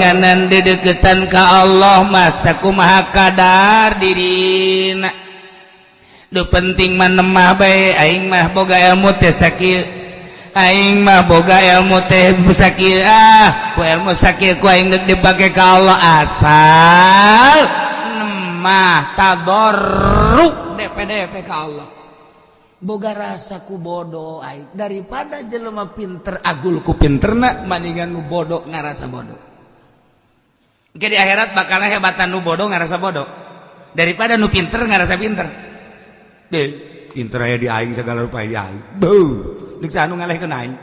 Ngan dideketan ka Allah mah sakumaha kadar dirina. Nu penting mah nemah bae. Aing mah boga ilmu teh sakieu, aing mah boga ilmu teh sakieu, ah, ku ilmu sakieu ku aing deuk dipake ka Allah, asal nemah tadarru DPDP ka Allah. Boga rasa ku bodoh aing daripada jelema pinter agul ku pinterna, mendingan nu bodoh ngarasa bodoh. Jadi akhirat bakal hebatan nu bodoh ngarasa bodoh daripada nu pinter ngarasa pinter. Deh, pinter aya di aing, segala rupa di aing. Beuh, deuk anu ngalehkeun aing.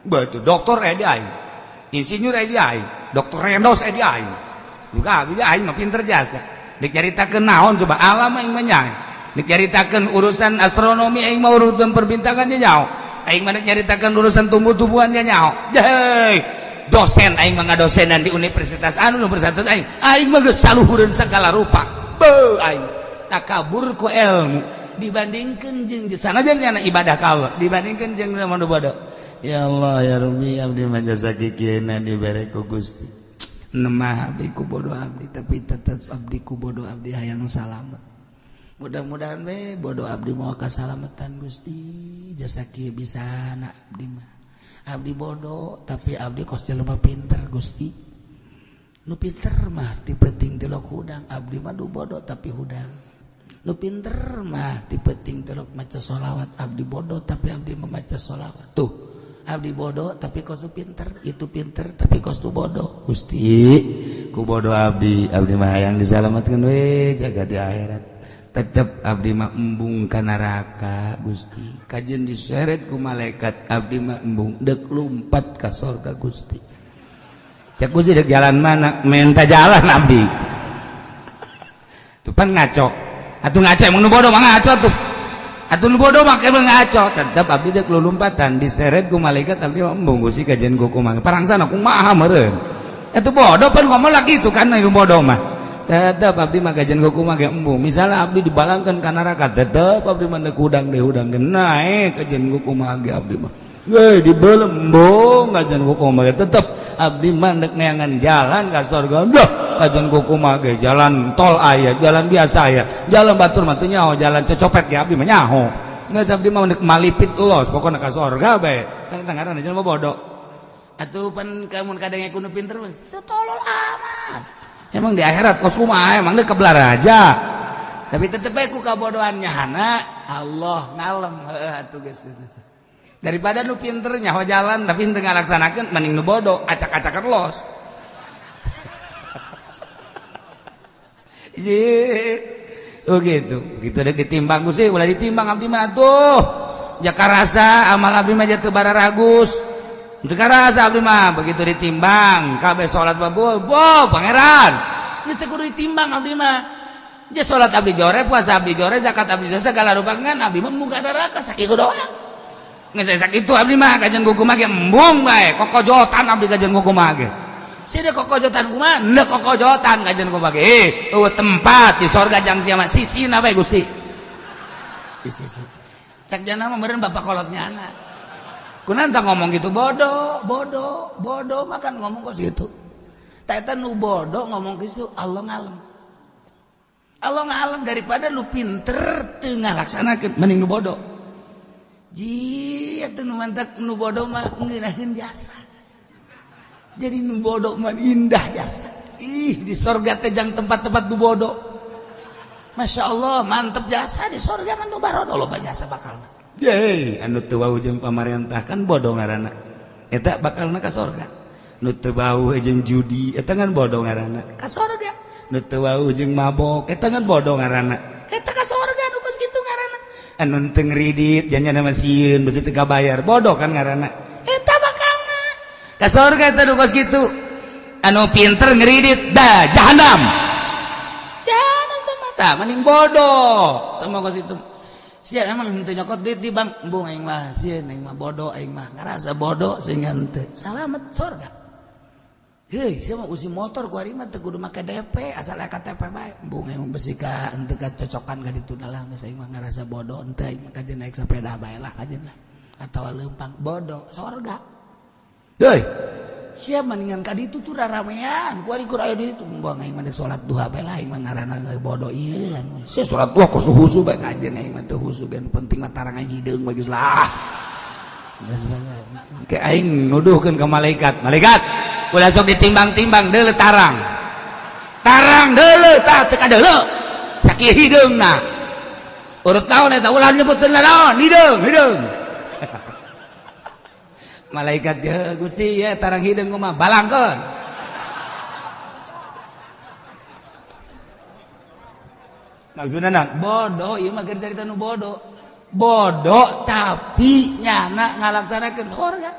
Betul, doktor aya di aing. Insinyur aya di aing, doktor Rendos aya di aing. Buka abdi aing mah pinter jasa. Deuk nyaritakeun naon coba alam aing mah nyaho. Deuk nyaritakeun urusan astronomi aing mah, urusan perbintangan nya nyaho. Aing mah deuk nyaritakeun urusan tumbuh-tumbuhan nya nyaho. Hei, dosen aing mah ngadosenan di universitas anu, universitas aing. Aing mah geus saluhureun segala rupa. Beuh, aing takabur ku ilmu dibandingkan jeung sanajan nyana ibadah ka Allah, dibandingkan jeung nu bodoh. Ya Allah, ya Rabbi, abdi mah jasa kikieuna dibere ku Gusti. Nemah abdi ku bodoh abdi, tapi tetep abdi ku bodoh abdi hayang salamet. Mudah-mudahan we bodoh abdi mau kasalamatan, Gusti. Jasa kieu bisa na abdi mah. Abdi bodoh tapi abdi kos jelema pinter, Gusti. Nu pinter mah ti peuting tilok hudang, abdi mah du bodoh tapi hudang. Nu pinter mah ti peuting tilok maca sholawat, abdi bodoh tapi abdi membaca sholawat. Tuh, abdi bodoh tapi kos nu pinter, itu pinter tapi kos nu bodoh. Gusti, ku bodoh abdi, abdi mah hayang disalamatkeun we jaga di akhirat. Tetep abdi mah embung ka neraka, Gusti. Kajeun diseret ku malaikat, abdi mah embung, deuk lumpat ka sorga, Gusti. Cek Gusti, dek jalan mana? Minta jalan abdi. Tuh pan ngaco. Atuh ngaco emang nu bodoh mah ngaco tuh. Atuh nu bodoh mah emang ngaco. Tetep abdi dek lulumpatan diseret ku malaikat, abdi mah embung, Gusti, kajeun ku kumaha. Parangsana kumaha meureun. Atuh bodoh pan ngomong lagi itu kan nu bodoh mah. Tetep abdi mah kajeun ku kumaha ge embung. Misalnya abdi dibalangkeun ka neraka, tetep abdi mah deuk hudang deui hudang ge naek kajeun ku kumaha ge abdi mah. Weh, dibelem embung kajeun ku kumaha ge tetep abdi mah deuk neangan jalan ka surga. Dah kajeun ku kumaha ge, jalan tol aya, jalan biasa aya, jalan batur mah teu nyaho, jalan cecopet ge abdi mah nyaho. Geus abdi mah deuk malipit los pokona ka surga bae. Kan ngaranna jelema bodoh. Atuh pan kamun kadenge ku nu pinter mah setolol amat. Emang di akhirat kos kumaha, emang deuk kebelar aja. Tapi tetep bae ku kabodohan nyahana Allah ngalem heuh atuh geus. Daripada nu pinter nyaho jalan tapi henteu ngalaksanakeun, mending nu bodoh acak-acakan los. Ye. Oh gitu. Gitu dek ditimbang, Gusti, ulah ditimbang abdi mah tuh. Ja karasa amal abdi mah teu bararagus. Teu karasa abdi mah begitu ditimbang kabeh salat babu, bo pangeran. Geus teu kudu ditimbang abdi mah. Ja salat abdi jore, puasa abdi jore, zakat abdi jore, segala rupa ngan abdi mah muka neraka sakitu doang. Geus sakitu abdi mah kajeun kumaha ge embung bae, kokojotan abdi kajeun kumaha ge. Sini kokojotan kumaha? Ndek kokojotan kajeun kumaha ge. Eh, eueuh tempat di sorga jang sia mah sisina bae, Gusti. Di sisi. Cak jana mah meureun bapak kolotnya anak. Kunaon tah ngomong gitu bodoh, bodoh, bodoh makan ngomong kos gitu. Tah eta nu bodoh ngomong kitu Allah ngalem. Allah ngalem daripada lu pinter teu ngalaksanakeun, mending nu bodoh. Ji atuh nu mantak nu bodoh mah ngeunaheun jasa. Jadi nu bodoh mah indah jasa. Ih, di sorga teh jang tempat-tempat nu bodoh. Masya Allah, mantep jasa di sorga mah nu barodo loba jasa bakalna. Yeay, anu teu wawuh jeung pamarentah kan bodoh ngaranna. Eta bakalna ka sorga. Nu teu wawuh jeung judi eta kan bodoh ngaranna. Ka sorga. Nu teu wawuh jeung mabok eta kan bodoh ngaranna. Eta ka sorga nu kos kitu ngaranna. Anu teu ngridit janjana mah sieun beusi teu kabayar, bodoh kan ngaranna. Eta bakalna ka sorga eta nu kos kitu. Anu pinter ngridit dah jahanam. Jahanam teh mata mending bodoh. Teu mah kos kitu. Sia emang henteu nyokot duit di bank, embung aing mah sieun, aing mah bodoh, aing mah ngarasa bodoh sehingga henteu. Salamet sorga. Heuy, sia mah usi motor ku ari mah teu kudu make DP, asal aya KTP bae. Embung aing mah besi ka henteu kacocokan ka ditu dalah geus aing mah ngarasa bodoh henteu, aing mah kajeun naik sepeda bae lah kajeun lah. Atawa leumpang bodoh sorga. Heuy. Sia mendingan ka ditu tuh raramean. Kuari kur aya di ditu buang aing mah salat duha bae lah, aing mah ngaranna bodoh ieu. Sia salat duha kos husu bae kajen, aing mah teu husu ge, penting mah tarang aing hideung bae geus lah. Ke aing nuduhkeun ka malaikat. Malaikat, ulah sok ditimbang-timbang, deuleu tarang. Tarang deuleu tah teu kadeuleu. Sakieu hideungna. Urut naon eta, ulah nyebutkeun naon, hideung, hideung. Malaikat ya Gusti ya tarang hideung mah balangkeun. Maksudna naon? Bodoh ieu mah keur carita nu bodoh. Bodoh tapi nyana ngalaksanakeun sorga.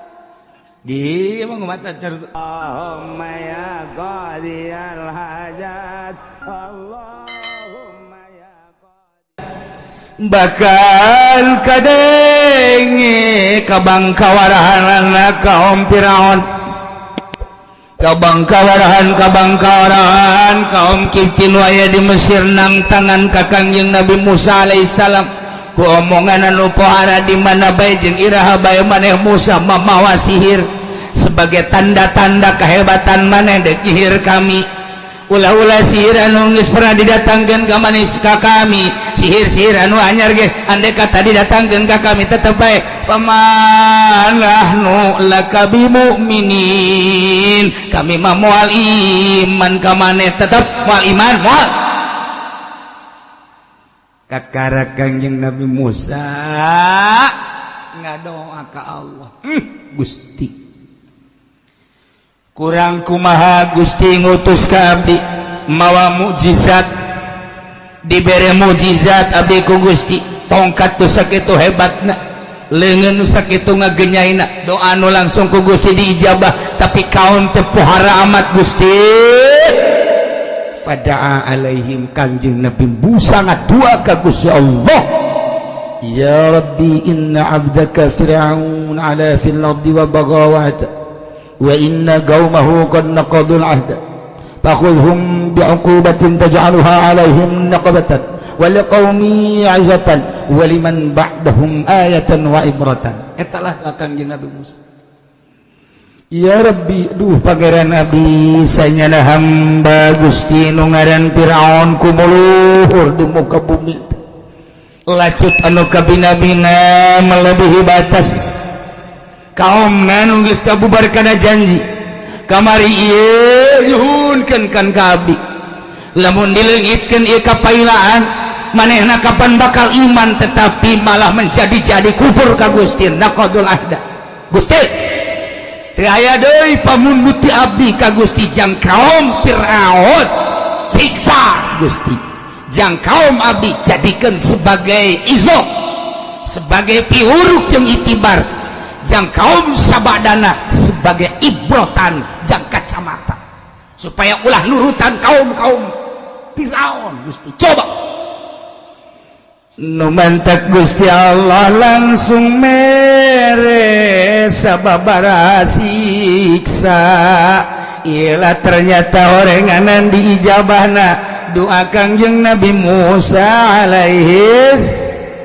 Di mah ngumata Allahumma ya qadiyal hajat, Allahumma ya qadi. Bakal kadenge kabangkawarahan kaum Firaun, kabangkawarahan kaum Qibti nu aya di Mesir nang tangan ka Kangjeng Nabi Musa alaihissalam ku omongan anu pohara, di mana bae jeung iraha bae maneh Musa mamawa sihir sebagai tanda-tanda kehebatan maneh dek nyihir kami. Ulah-ulah sihir anu geus pernah didatangkeun ka manis ka kami, sihir-sihir anu anyar ge andai kata didatangkeun ka kami tetep bae fama nahnu laka bimu'minin, kami mah moal iman ka maneh, tetep moal iman, moal. Kakara Kangjeng Nabi Musa ngadoa ka Allah, Gusti kurang kumaha Gusti ngutus ka abdi mawa mukjizat, dibere mukjizat abdi ku Gusti, tongkat nu sakitu hebatna, leungeun nu sakitu ngagenyaina, doa nu langsung ku Gusti diijabah, tapi kaum teu pohara amat Gusti. Fada'a alaihim, Kangjeng Nabi Musa ngadua ka Gusti Allah, ya Rabbi inna abdaka Fir'aun ala fil ardi wa bagha wa inna qaumahu qad naqadul ahda fakhudhum bi'uqubatin taj'aluha 'alaihim naqabatan wa liqaumi 'izatan wa liman ba'dahum ayatan wa ibratan. Eta lah Kangjeng Nabi Musa. Ya Rabbi, duh Pangeran Nabi, sanyana hamba Gusti nu ngaran Firaun kumuluhur di muka bumi, lacut anu kabina-bina melebihi batas, kaum nu geus kabubar kana janji kamari ieu nyuhunkeun kan ka abdi, lamun dileungitkeun ieu kapailaan manehna kapan bakal iman, tetapi malah menjadi-jadi kufur ka Gusti, naqadul ahda. Gusti teu aya deui pamundut ti abdi ka Gusti jang kaum Firaun siksa Gusti, jang kaum abdi jadikeun sebagai izok, sebagai piwuruk jeung itibar, jang kaum sabadana sebagai ibrotan jang kacamata supaya ulah nurutan kaum-kaum Firaun. Gusti coba nu mantak Gusti Allah langsung mere sababaraha siksa. Iyalah ternyata orenganan diijabahna doa Kangjeng Nabi Musa alaihi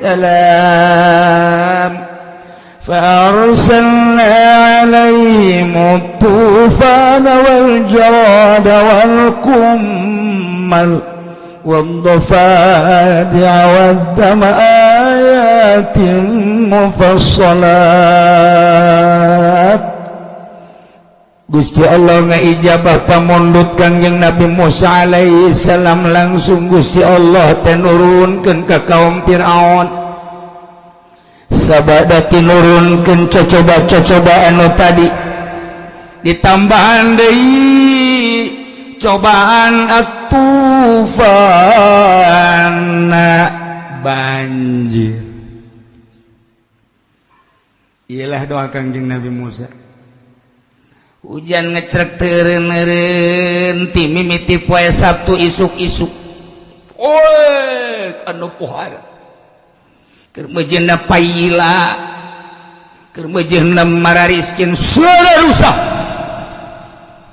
salam. فأرسلنا عليهم الطوفان والجراد والقمل والضفادع والدم آيات مفصلات. Gusti Allah ngaijabah pamundut Kangjeng Nabi Musa alaihi salam, langsung Gusti Allah teh nurunkeun ka kaum Firaun sabada tinurunkeun cocoba-cocoba anu tadi, ditambahan deui cobaan atufana banjir. Iyalah doa Kangjeng Nabi Musa, hujan ngecrek teureun ti mimiti poe Sabtu isuk-isuk. Oi anu pohara keur meujeuhna paila, keur meujeuhna marariskin, suara rusak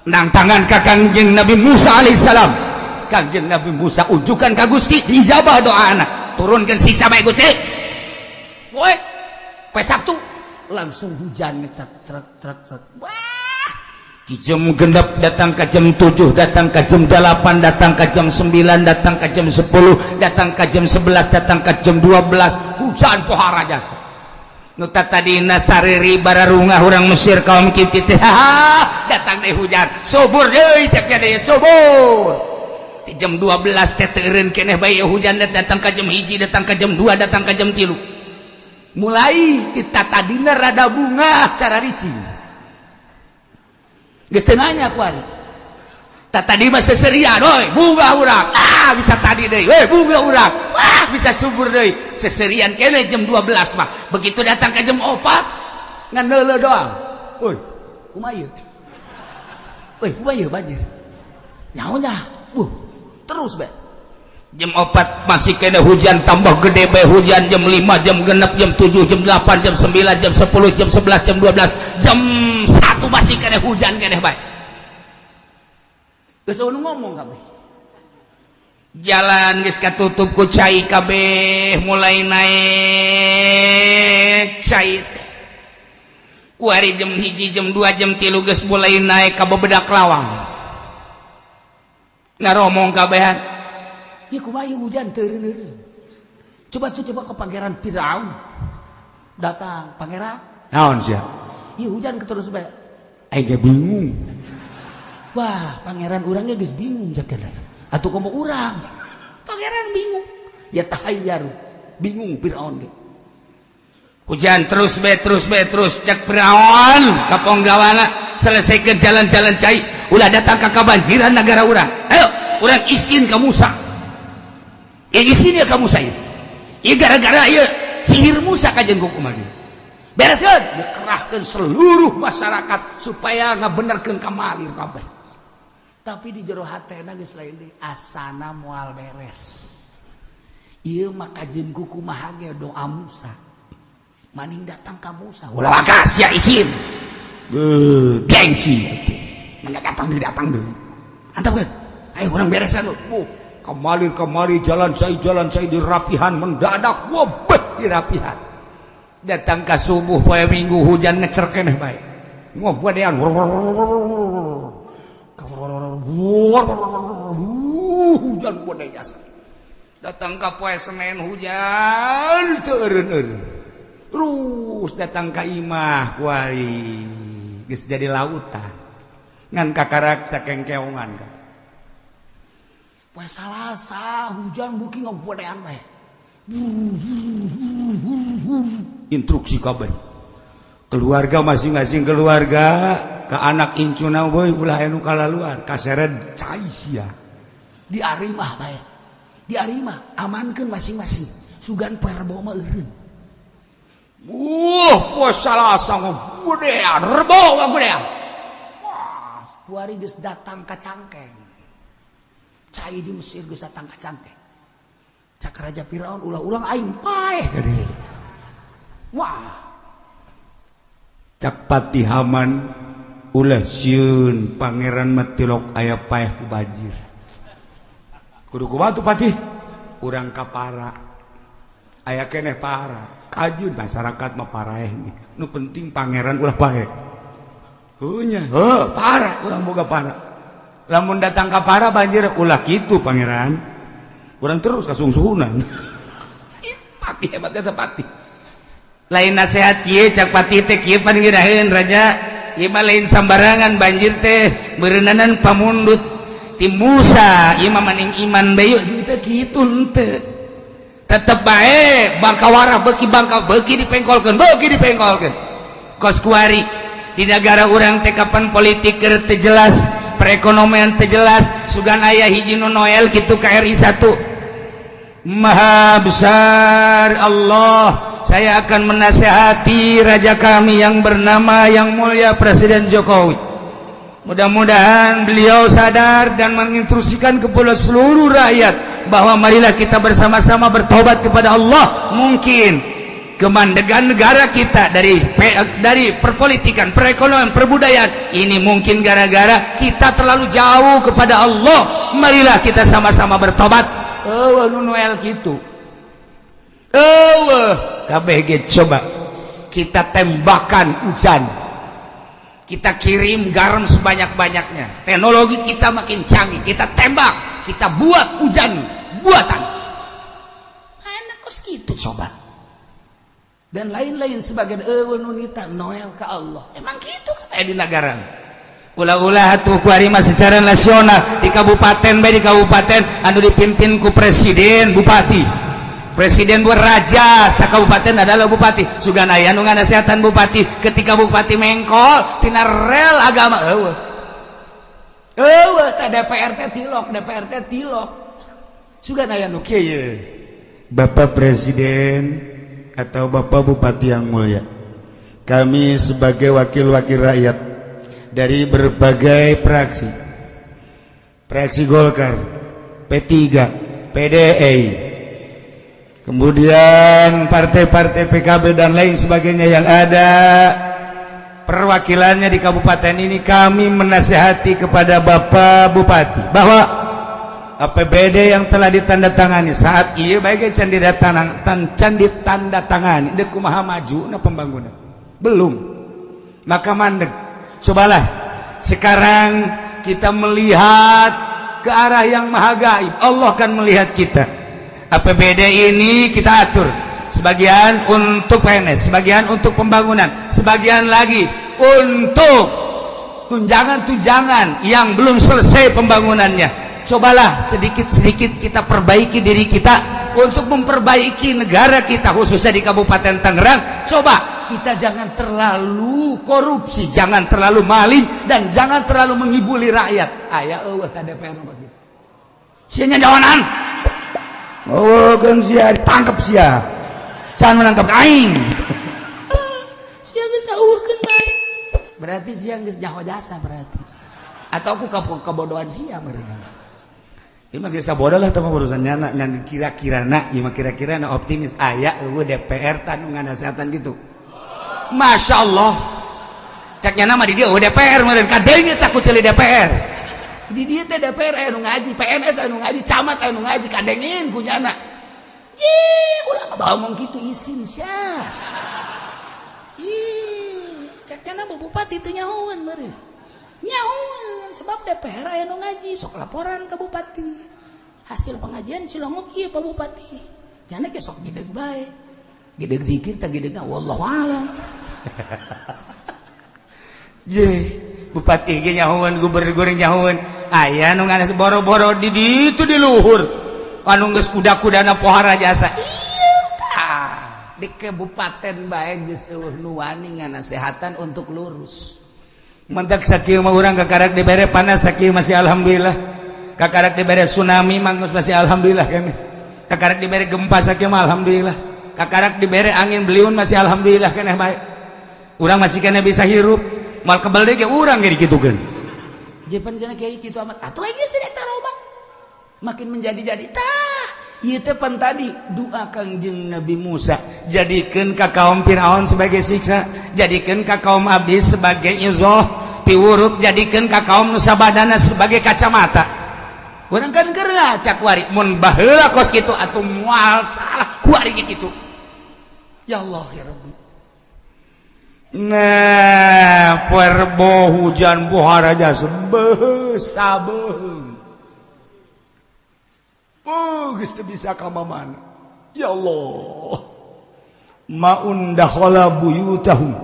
nang tangan ka Kangjeng Nabi Musa alaihissalam. Kangjeng Nabi Musa ujukan ka Gusti, diijabah doa anak, turunkan siksa bae Gusti. Poe poe Sabtu langsung hujan ngecrek trek trek trek. Wah, Di jam 6 datang ke jam 7, datang ke jam 8, datang ke jam 9, datang ke jam 10, datang ke jam 11, datang ke jam 12, hujan pohara jasa. Nu tadina sariri bararungah urang Mesir, kaum Kipti teh, datang deh hujan, subur deui cek deui, subur. Di jam 12 teh teu eureun keneh bae hujan, datang ke jam 1, datang ke jam 2, datang ke jam 3. Mulai kita tadina rada bunga cara ricing. Geus teu nanya kuari. Tak tadi mah seserian, oi, bunga urang. Ah, bisa tadi deui. We, bunga urang. Wah, bisa subur deui. Seserian kene jam 12 mah. Begitu datang ke jam 4, ngan neuleuh doang. Woi, kumaha ieu? Woi, kumaha ieu banjir? Nyaho nya. Terus be. Jam 4 masih kena hujan, tambah gede bae hujan. Jam 5, jam 6, jam 7, jam 8, jam 9, jam 10, jam 11, jam 12, jam 1 masih kena hujan keneh bae. Geus eueuh ngomong kabeh. Jalan geus katutup ku cai kabeh, mulai naik cai teh. Kuari jam 1, jam 2, jam 3 geus mulai naik ka bebedak lawang. Ngaromong kabehan. Ya kumaha hujan teu eureun. Coba tuh, coba ke Pangeran Firaun. Datang, "Pangeran." Naon sia? Iya, hujan terus bae. Aing ge bingung. Wah, pangeran urangnya geus bingung jaket. Atuh komo urang. Pangeran bingung. Ya tahayyar. Bingung Firaun ge. Hujan terus be, terus be, terus. Cek Firaun ka ponggawana, "Selesaikan jalan-jalan cai, ulah datang ka kabanjiran negara urang. Ayo urang isin ka Musa ya, isin ya ka Musa ya. Ieu gara-gara ieu sihir Musa kajen kumaha bereskeun." Dikerahkeun seluruh masyarakat supaya ngabenerkeun kamalir kabeh. Tapi di jero hatena geus lain deui, asana moal beres. Ieu mah kajeun ku kumaha ge doa Musa. Maning datang ka Musa. Ulah waka sia isin. Beuh, gengsi. Mangga datang deui, datang deui. Antapkeun. Ayo urang beresan lu. Oh, kemalir kemari jalan cai, jalan cai dirapihan mendadak, wabeh dirapihan. Datang ke subuh poe Minggu, hujan ngecer keneh bae. Ngogedean. Hujan gede jasa. Datang ke poe Senin, hujan teu eureun-eureun. Terus datang ka imah kuari geus jadi lautan. Ngan kakarak sakengkeongan. Poe Salasa hujan beuki ngogedean bae. Instruksi kabeh. Keluarga masing-masing, keluarga ke anak incuna, boy, ulah anu kalaluar kaseret cai sia. Di arimah bae. Di arimah amankeun masing-masing. Sugan poe Rebo mah eureun. Wah, poe Salasa ngogedean, Rebo ngogedean. Wah, puari geus datang ka cangkeng. Cai di Mesir geus datang ka cangkeng. Cak Raja Firaun, "Ulah-ulang aing paeh." Wah. Cak Patih Haman, "Ulah sieun, pangeran mah tilok aya paeh ku banjir." "Kudu kumaha tuh, Patih?" "Urang kapara aya keneh para kajeun masyarakat mah paraeh nih, nu penting pangeran ulah paeh." "Heuh nya, heuh, para urang boga para. Lamun datang ka para banjir, ulah kitu, pangeran, urang terus kasungsuhunan." Patih hebatnya, patih lain nasihat kieu. Cak patih teh kieu, pan ngeunaheun raja, ieu mah lain sambarangan banjir teh, beureunanan pamundut ti Musa, ieu mah maning iman bae teu kitu henteu. Tetep bae bangka warah, beuki bangka, beuki dipengkolkeun, beuki dipengkolkeun. Kos kuari di negara urang teh kapan politik keur teu jelas, perekonomian teu jelas, sugan aya hiji nu Noel kitu ka RI 1. "Maha besar Allah, saya akan menasehati raja kami yang bernama yang mulia Presiden Jokowi. Mudah-mudahan beliau sadar dan menginstruksikan kepada seluruh rakyat bahwa marilah kita bersama-sama bertobat kepada Allah. Mungkin kemandegan negara kita dari perpolitikan, perekonomian, perbudayaan ini mungkin gara-gara kita terlalu jauh kepada Allah. Marilah kita sama-sama bertobat." Oh, nu Noel gitu. Oh, kabeh ge coba kita tembakan hujan. Kita kirim garam sebanyak-banyaknya, teknologi kita makin canggih, kita tembak, kita buat hujan buatan. Mana kos gitu coba? Dan lain-lain sebagian euweuh nu nita noel ka Allah. Emang gitu kan di negara. Ulah-ulah tuh kuari mah secara nasional, di kabupaten bae, di kabupaten anu dipimpin ku presiden bupati. Presiden buat raja sakabupaten adalah bupati. Sugan aya nu nganasehatan bupati ketika bupati mengkol tina rel agama, euweuh. Euweuh teh DPR teh tilok, DPR teh tilok. Sugan aya nu kieu. Bapak Presiden atau Bapak Bupati yang mulia, kami sebagai wakil-wakil rakyat dari berbagai fraksi, fraksi Golkar, P3, PDI, kemudian partai-partai PKB dan lain sebagainya yang ada perwakilannya di kabupaten ini, kami menasehati kepada Bapak Bupati bahwa APBD yang telah ditandatangani saat iya baik can didatang can ditandatangani dek kumaha maju na pembangunan belum, maka mandek. Cobalah sekarang kita melihat ke arah yang maha gaib. Allah kan melihat kita. APBD ini kita atur sebagian untuk PNS, sebagian untuk pembangunan, sebagian lagi untuk tunjangan-tunjangan yang belum selesai pembangunannya. Cobalah sedikit-sedikit kita perbaiki diri kita untuk memperbaiki negara kita, khususnya di Kabupaten Tangerang. Coba kita jangan terlalu korupsi, jangan terlalu maling, dan jangan terlalu mengibuli rakyat. Aya euweuh ta DPR nu gitu? Sia jawanan. Oh, kan sia ditangkap sia. Jangan menangkap aing. Sia geus euweuhkeun bae. Berarti sia geus nyaho jasa berarti. Atau aku kebodohan sia meureun. Ieu mah geus bodoh lah teh urusan nyana ngan kira-kira na, ieu mah kira-kira na optimis aya euweuh DPR tanu nganasehatan gitu. Masya Allah. Cek nyana mah di dieu euweuh DPR meureun, kadenge tah ku ceuli DPR. Di dieu teh DPR aya nu ngaji, PNS aya nu ngaji, camat aya nu ngaji, kadengin ku nyana. Ji, ulah ngomong kitu, isin sia. Ih, cek nyana mah bupati teu nyahoan meureun. Nyahoan sebab DPR aya nu ngaji, sok laporan ke bupati. Hasil pengajian cilongok ieu Pak Bupati. Nyana ge sok gideg bae. Gideg zikir tah gidegna wallahu alam. Je, bupati ge nyahoan, gubernur nyahoan. Aya nu nganas boro-boro di ditu di luhur. Anu geus kuda-kudana pohara jasa. Ieu tah di kabupaten bae geus euweuh nu wani nganasehatan untuk lurus. Mentak sakieu mah urang kakarak dibere panas sakieu masih alhamdulillah. Kakarak dibere tsunami mah geus masih alhamdulillah kami. Kakarak dibere gempa sakieu mah alhamdulillah. Kakarak dibere angin beliun masih alhamdulillah keneh bae. Urang masih keneh bisa hirup. Mal kebel deui ge urang ge dikitukeun. Jepan cenah kiai kitu amat. Atuh geus tidak tarobat. Makin menjadi-jadi tah. Ieu teh pan tadi doa Kangjeng Nabi Musa, jadikeun ka kaum Firaun sebagai siksa, jadikeun ka kaum abdi sebagai izoh piwurup, jadikeun ka kaum nu sabadana sebagai kacamata. Urang kan keur ngaca kuari, mun baheula kos kitu atuh moal salah kuari kitu. Ya Allah ya Rabbi. Nah, perbo hujan pohara jasa beuh sabeung. Oh, geus teu bisa ka mana. Ya Allah. Maun dakhala buyutahum.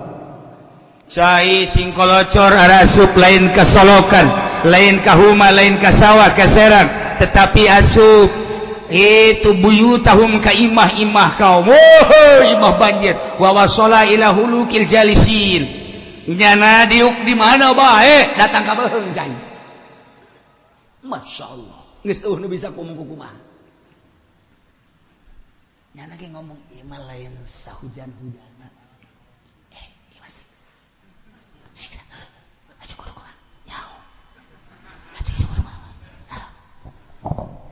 Cai singkolocor arasup lain ka solokan, lain ka huma, lain ka sawah, ka serang, tetapi asup itu buyutahum ka imah-imah kaum. Oh, imah banjir. Wa wasala ila hulukil jalisin. Nyana diuk di mana bae datang ka beuheung cai. Masya Allah. Geus euweuh nu bisa ngomong kumaha. Nyana ge ngomong ieu mah lain sahujan-hujana. Eh, ieu mah siksa. Aja kudu kumaha? Nyaho. Aja kudu kumaha?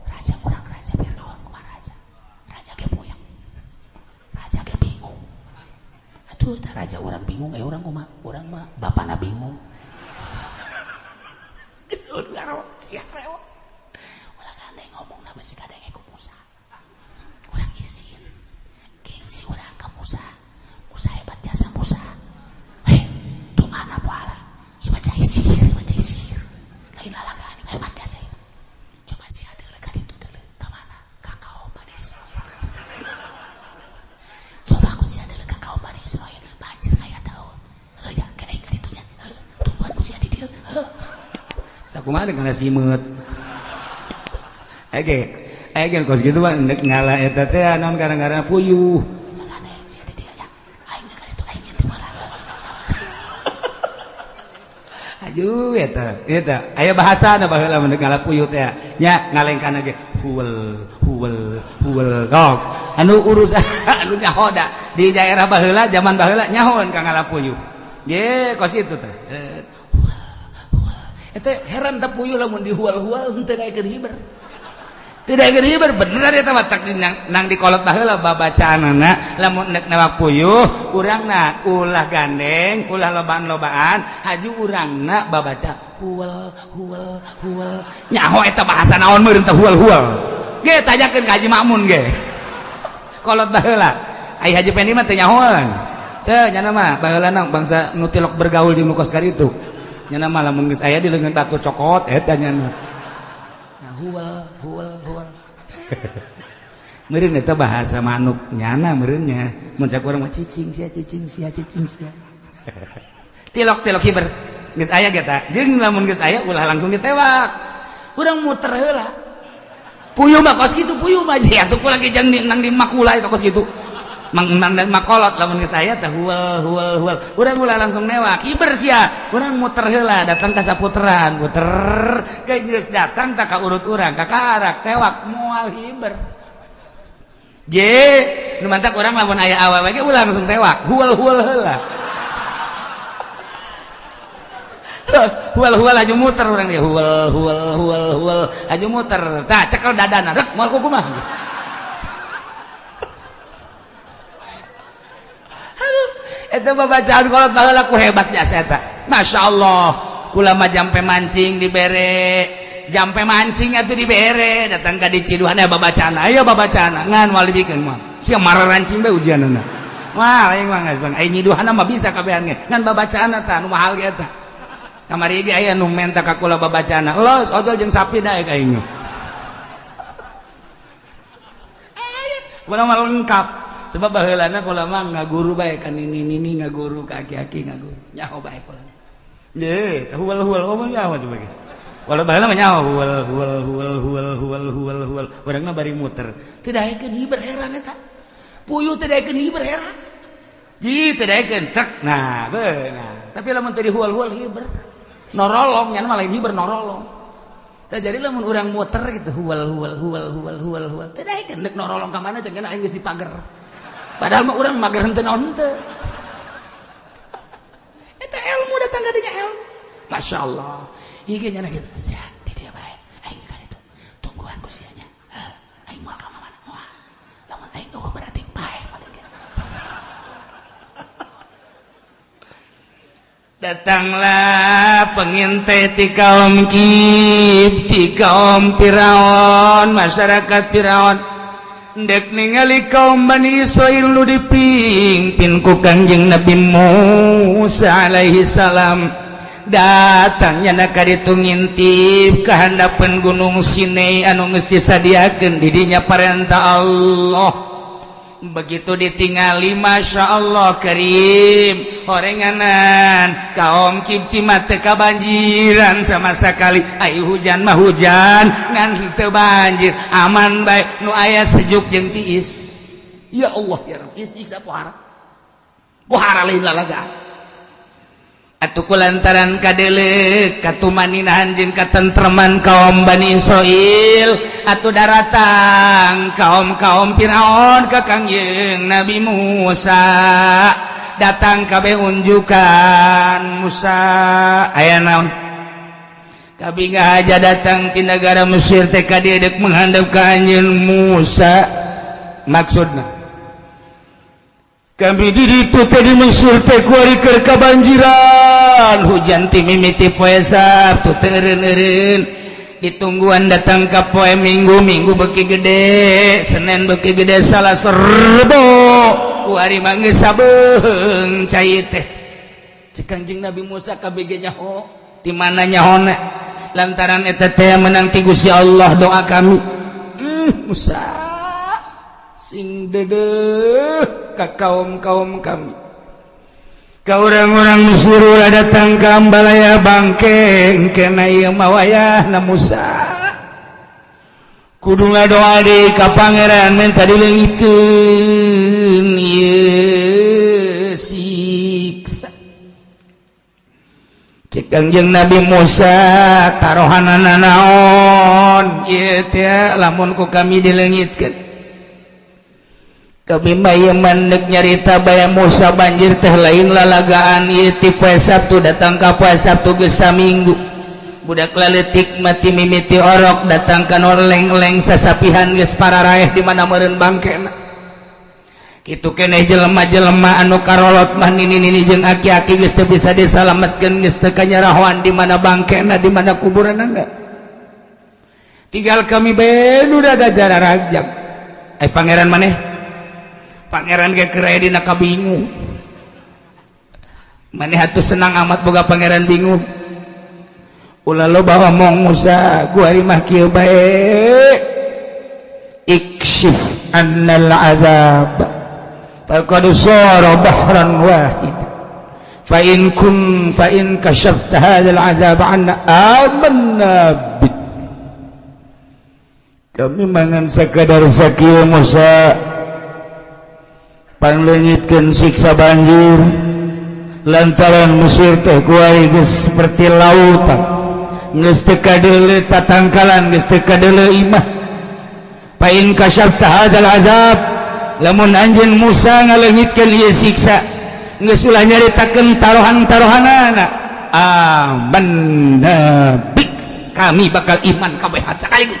Raja kurang raja Fir'aun kumaha raja. Raja ge poyang. Raja ge bingung. Atuh tah raja urang bingung, eh urang kumaha? Urang mah bapana bingung. Geus euweuh sia rewas. Ulah gandeng ngomong na besi kadenge ku Musa. Urang izin. Gengsi urang ka Musa. Musa hebat jasa Musa. Hei, doana pahala. Kumaha ngala simeut. Oke, aya kos kitu mah ndek ngala eta teh naon gara-gara puyuh. Aduh eta eta aya bahasana baheula mun ngala puyuh teh nya ngalengkana ge huwel huwel huwel dog anu urus anu nyaho da di daerah baheula zaman baheula nyahoeun ka ngala puyuh ge kos kitu teh eta heran teh puyuh lamun dihual-hual henteu daekeun hiber. Teu daekeun hiber bener eta mah tak nang dikolot baheula babacaanana lamun nek newak puyuh urangna ulah gandeng ulah lobaan-lobaan haju urangna babaca huwel huwel huwel nyaho eta bahasa naon meureun teh huwel huwel ge tanyakeun ka Haji Makmun ge kolot baheula ai Haji Pendi mah teu nyahoeun teu nyana mah baheulana bangsa nu tilok bergaul jeung nu kos karitu nyana mah lamun geus aya di leungeun batu cokot eta nyana huwel huwel huwel meureun eta bahasa manuk nyana meureunnya mun cak urang mah cicing sia cicing sia cicing sia tilok-tilok hiber geus aya ge ta jeung lamun geus aya ulah langsung ditewak urang muter heula puyuh mah kos kitu puyuh mah sia atuh kula ge jeung nang di makula eta kos kitu mang nang makolot lamun geus aya teh huwel huwel huwel urang ulah langsung newak hiber sia urang muter heula datang ka saputeran muter geus datang tak ka urut urang ka karak tewak moal hiber je nu mantak urang lamun aya awewe ge ulah langsung tewak huwel huwel heula huwel huwel aju muter urang ge huwel huwel huwel huwel aju muter tah cekel dadana rek moal kumaha. Eta babacaan kolot baheula ku hebat jasa eta. Masya Allah, kula mah jampe mancing dibere, jampe mancing atuh dibere, datang ka diciduhan aya babacaan, aya babacaan ngan moal dibikeun mah. Sia mararancing bae ujianna. Wah, aing mah geus bang, ai nyiduhanna mah bisa kabehan ge. Ngan babacaanna tah nu mahal ge eta. Kamari ge aya nu menta ka kula babacaanna. Los ojol jeung sapi daek aing. Kula mah lengkap. Sebab baheulana kula mah ngaguru bae ka nini-nini ngaguru ka aki-aki ngaguru. Nyaho bae kula. Ye, huwal-huwal omong nyaho coba ge. Walau baheula mah nyaho huwal huwal huwal huwal huwal huwal huwal. Urang mah bari muter. Teu daekeun hiber heran eta. Puyuh teu daekeun hiber heran. Ji teu daekeun trek. Nah, beunang. Tapi lamun teu dihuwal-huwal hiber. Norolong nya mah lain hiber norolong. Tah jadi lamun urang muter gitu huwal huwal huwal huwal huwal huwal. Teu daekeun deuk norolong ka mana cenah aing geus dipager. Padahal mah urang mager henteu naon teu. Eta ilmu datang ka dinya ilmu. Masya Allah. Ieu ge nyana kitu. Sia di dieu bae. Aing ka ditu. Tungguan ku sia nya. Aing moal ka mana? Moal. Lamun aing eueuh berarti paeh paling ge. Datanglah pengintai ti kaum Kib, ti kaum Firaun, masyarakat Firaun. Dek ningali kaum Bani Israil nu dipimpin ku Kangjeng Nabi Musa alaihi salam. Datangnya na ka ditu ngintip ka handapeun Gunung Sinai anu geus disadiakeun di dinya parentah Allah. Begitu ditingali Masya Allah Karim horenganan kaum Kibti mah teu kabanjiran sama sekali. Ai hujan mah hujan ngan teu banjir aman bae nu aya sejuk jeung tiis. Ya Allah ya Rabb siksa pohara pohara lain lalagaan. Atuh kulantaran kadeleuk katumaninahan jeung katentreman kaum Bani Israil atuh daratang kaum-kaum Firaun ka Kangjeng Nabi Musa datang kabeh unjukan Musa aya naon kabeh aja datang ti negara Mesir teh ka dieu deuk menghandap ka anjeun Musa maksudna kami di ditu teh di Mesir teh kuari keur kabanjiran hujan ti mimiti poe Sabtu teu eureun-eureun ditungguan datang ka poe Minggu, Minggu beuki gede, Senin beuki gede, Salasa Rebo kuari mah geus sabeung cai teh. Cek Kangjeng Nabi Musa kabeh nyaho di mana nyahona lantaran eta teh menang ti Gusti Allah doa kami. Musa sing dedeh ka kaum-kaum kami. Ka orang-orang Mesir ulah datang ka Ambalaya, bangke engkena ieu mah wayahna Musa kudu ngadoa deui ka Pangeran, minta dileungitkeun ieu siksa. Cek Kangjeng Nabi Musa, tarohanana naon ieu teh? Lamun ku kami dileungitkeun, kami mah ieu mandek nyarita baya. Musa, banjir teh lain lalagaan ieu. Ti poe Sabtu datang ka poe Sabtu geus saminggu, budak laletik mati mimiti orok datang ka leng-leng sasapihan geus pararaeh, di mana meureun bangkena kitu keneh. Jelema-jelema anu karolot mah nini-nini jeung aki-aki geus teu bisa disalametkeun, geus teu kanyarahoan di mana bangkena, di mana kuburanna. Tinggal kami bae nu da jararagjag. Eh, pangeran maneh, pangeran ge keur aya dina kabingung. Maneh atuh senang amat boga pangeran bingung. Ulah loba omong, Musa, kuari mah kieu bae, ikshif annal azab faqad sara bahran wahid, fa in kun fa in kashafta hadzal azab anna amanna bik. Kami mangan sakadar sakieu, Musa, pangleungitkeun siksa banjir lantaran Mesir teh kuari geus seperti lautan, geus teu kadeuleu tatangkalan, geus teu kadeuleu imah. Fa in kasyafta hadzal azab, lamun anjeun Musa ngaleungitkeun ieu siksa, geus ulah nyaritakeun tarohan-tarohanana, amanna bik, kami bakal iman kabeh sekaligus.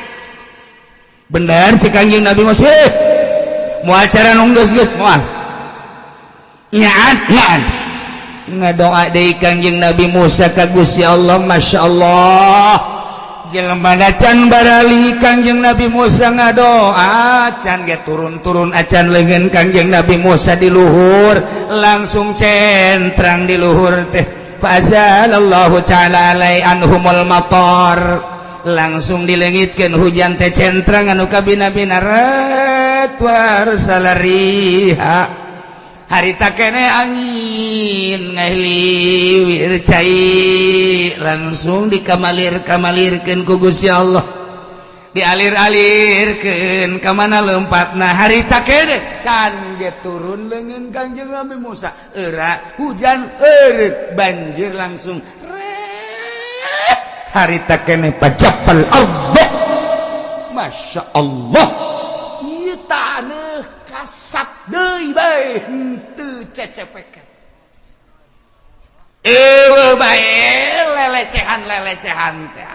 Bener cek Kanjeng Nabi Musa, moal cara nu geus geus moal nyaan nyaan. Ngadoa deui Kangjeng Nabi Musa ka Gusti Allah. Masya Allah, jelema can barali Kangjeng Nabi Musa ngadoa can ge turun-turun acan leungeun Kangjeng Nabi Musa di luhur, langsung centrang di luhur teh. Fazalallahu ta'ala alai anhumul matar, langsung dilengitkeun hujan teh centrang anu kabina-bina ret war salariha. Harita kene angin ngahliwir cai langsung dikamalir-kamalirkeun ku Gusti Allah, dialir-alirkeun ka mana lempatna. Harita kene can ge turun leungeun Kangjeng Nabi Musa, era hujan eureut, banjir langsung ret. Harita kene pajapal ardo. Masya Allah, ieu taneuh kasat deui bae, henteu cecepekan, eueuh bae lelecehan-lelecehan teh.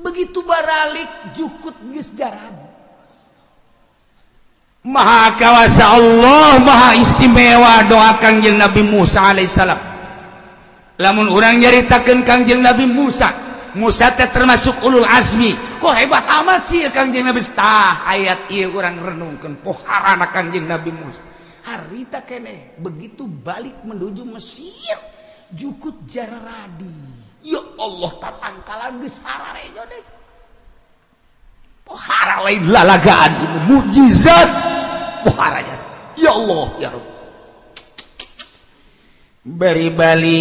Begitu baralik jukut geus jarad. Maha kawasa Allah, Maha istimewa doa Kangjeng Nabi Musa alaihissalam. Lamun urang nyaritakeun Kangjeng Nabi Musa, Musa teh termasuk ulul azmi, kok hebat amat sih Kangjeng Nabi? Tah, ayat ieu urang renungkeun poharana Kangjeng Nabi Musa. Harita kene begitu balik menuju Mesir, jukut jararadi. Ya Allah, tatangkalan geus hararejo deui. Pohara lain lalagaan, mukjizat pohara jasa. Ya Allah, ya Rabb. Bari balik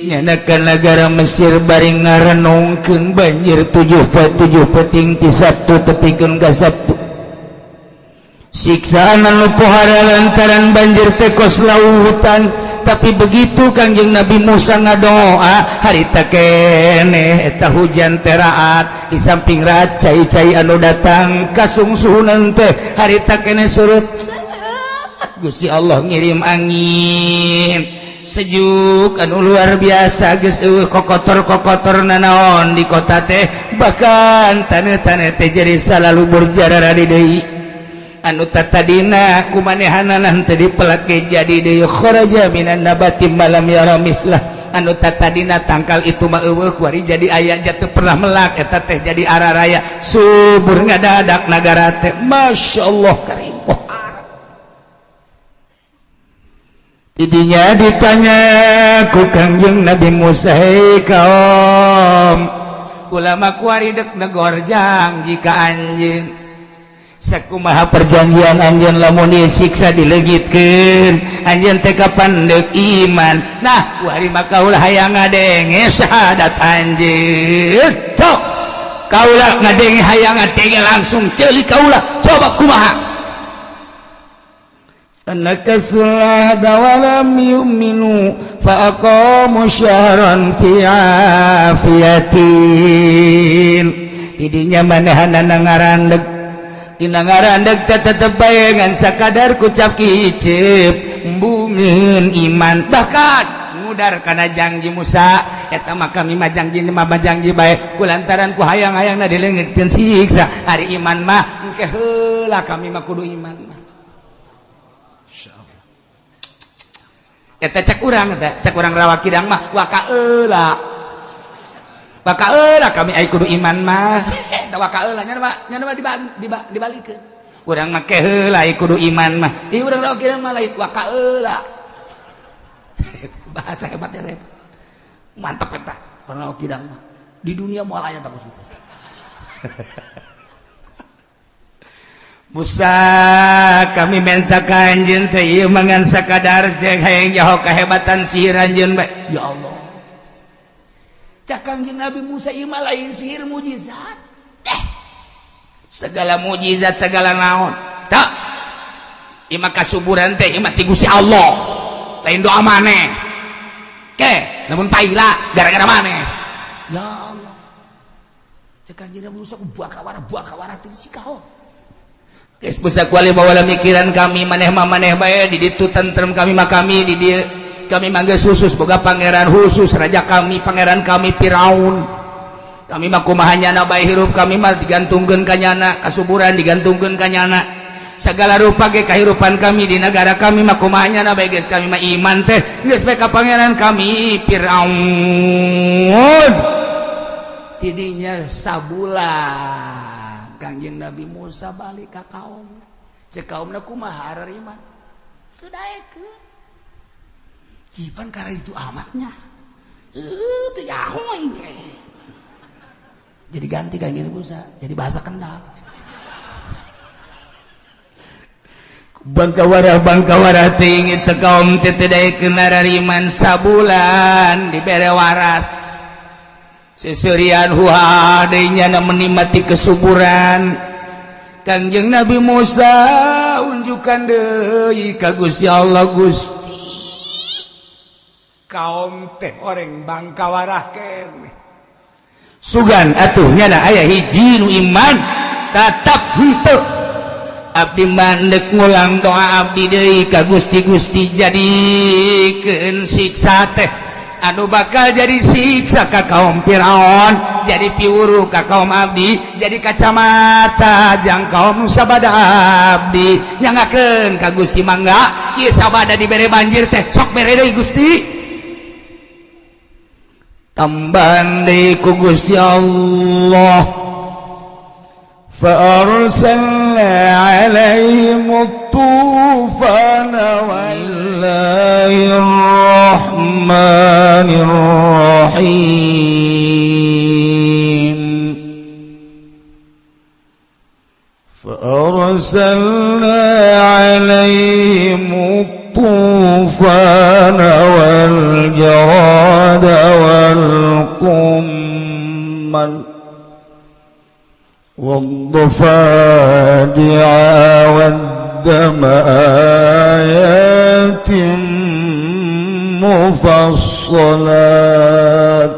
nyanakan negara Mesir, bari ngarenungkeun banjir 7 7 peting ti Sabtu tepikeun ka Sabtu, siksaan anu pohara lantaran banjir teh kos lautan. Tapi begitu Kangjeng Nabi Musa ngadoa, harita kene eta hujan teraat. Di samping raat, cai-cai anu datang kasungsuhunan teh harita kene surut. Gusti Allah ngirim angin sejuk anu luar biasa, geus eueuh kokotor-kokotor nanaon di kota teh, bahkan taneuh-taneuh teh jadi salalubur jarara di deui. Anu tatadina kumanehanana teh dipelake jadi deui. Kharaja minan nabati malam yara mislah, anu tatadina tangkal itu mah eueuh, kuari jadi aya, jatuh pernah melak eta teh jadi araraya subur ngadadak nagara teh. Masya Allah, karim. Oh, tidinya ditanya ku Kangjeng Nabi Musa, "Hei kaum, ulama kuari dek negor jang jika anjeun." Sakumaha perjanjian anjeun lamun disiksa dileungitkeun anjeun teh kapan deuk iman. Nah kuari mah kaula hayang ngadenge syahadat anjeun. Sok kaula ngadenge hayang ngadenge langsung ceuli kaula coba kumaha. Nakasul ahda wa lam yu'minu fa aqamu syahran fi afiyatin. Tidinya manehanana ngarandeg tina ngarandeg teh tetep bae ngan sakadar kucap kicep embungeun iman bahkan ngudar kana janji Musa eta mah kami mah janji mah janji bae kulantaran ku hayang-hayangna dileungitkeun siksa ari iman mah engke heula kami mah kudu iman mah. Eta cek urang eta cek urang Rawa Kidang mah waka heula waka heula kami ai kudu iman mah eta waka heula nya mah nya mah dibalikeun urang mah ke heula ai kudu iman mah ieu urang Rawa Kidang mah lain waka heula. Bahasa hebatnya eta mantap eta urang Rawa Kidang mah di dunia moal aya tak kudu. Musa kami minta ka anjeun teh ieu mangan sakadar cek hayang nyaho kahebatan sihir anjeun bae. Ya Allah. Cak Kangjeng Nabi Musa ieu mah lain sihir mujizat. Segala mujizat segala naon. Tak. Ieu mah kasuburan teh ieu mah ti Gusti Allah. Lain doa maneh. Ke, lamun paila gara-gara maneh. Ya Allah. Cak Kangjeng Nabi Musa ku buakawara teh si kaho. Geus busak wali bawa mikiran kami maneh mah maneh bae di ditu tentrem kami mah kami di dieu kami mah geus khusus boga pangeran khusus raja kami pangeran kami Firaun kami mah kumaha nyana bae hirup kami mah digantungkeun ka nyana kasuburan digantungkeun ka nyana segala rupa ge kahirupan kami di negara kami mah kumaha nyana bae geus kami mah iman teh geus bae ka pangeran kami Firaun. Tidinya sabulan Kangjeng Nabi Musa balik ka kaum. Cek kaumna kumaha iman? Teu daekeun. Cipan karena itu amatnya. Teu nyaho aing. Jadi ganti Kangjeng Nabi Musa, jadi bahasa Kendal. Bangkawara teh teu kaum teh teu daekeun iman sabulan dibere waras. Seserian huha deui nyana menikmati kesuburan. Kangjeng Nabi Musa unjukan deui ka Gusti Allah. Gusti kaum teh oreng bangkawarah keneh sugan atuh nyana aya hiji nu iman tetap henteu. Abdi mah deuk ngulang doa abdi deui ka Gusti. Gusti jadikeun siksa teh anu bakal jadi siksa ka kaum Firaun jadi piwuru ka kaum abdi jadi kacamata jang kaum nu sabada abdi nyangakeun ka Gusti mangga ieu sabada dibere banjir teh sok bere deui Gusti tambahan deui ku Gusti Allah. فأرسلنا عليهم الطوفان والله الرحمن الرحيم فأرسلنا عليهم الطوفان والجراد والقمل والضفادع والدم آيات مفصلات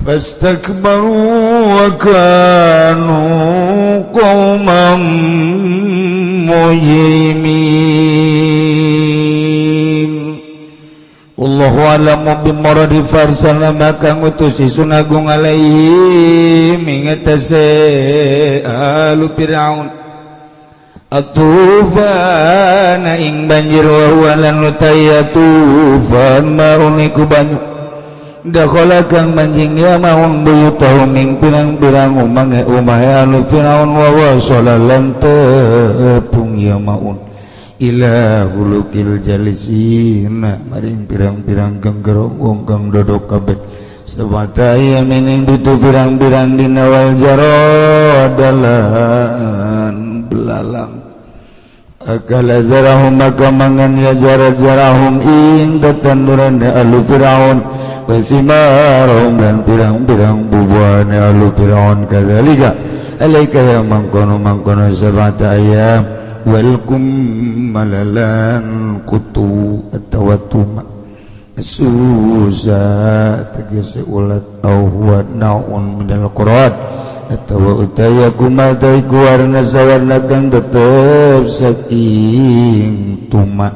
فاستكبروا وكانوا قوما مجرمين. Wallahu a'lamu bimuradi farsala maka ngutus Sun Agung alaihi mingatase alu Fir'aun atufana ing banjir wa huwa lan utaya tufan maun iku banyu dakhala kang manjing ya maun buyutahum ing pirang-pirang umahe umahe alu Fir'aun wa wasala lan tepung ya maun ila hulukil jalisina maring pirang-pirang genggerong wong kang dodok kabeh Sabata yamin itu pirang-pirang dina wal jaradalan belalang akala zarahum maka mangan ya jarad zarahum ing tetanduran alu Firaun wasimarahum dan pirang-pirang bubuhan alu Firaun kadzalika alaika ya mangkono-mangkono sabata ayam wal kummalalan kutu atawa tuma susah tegese ulat au huwa naun minal qurad atawa utaya kumal taiku warna sawarna kang tetep saking tuma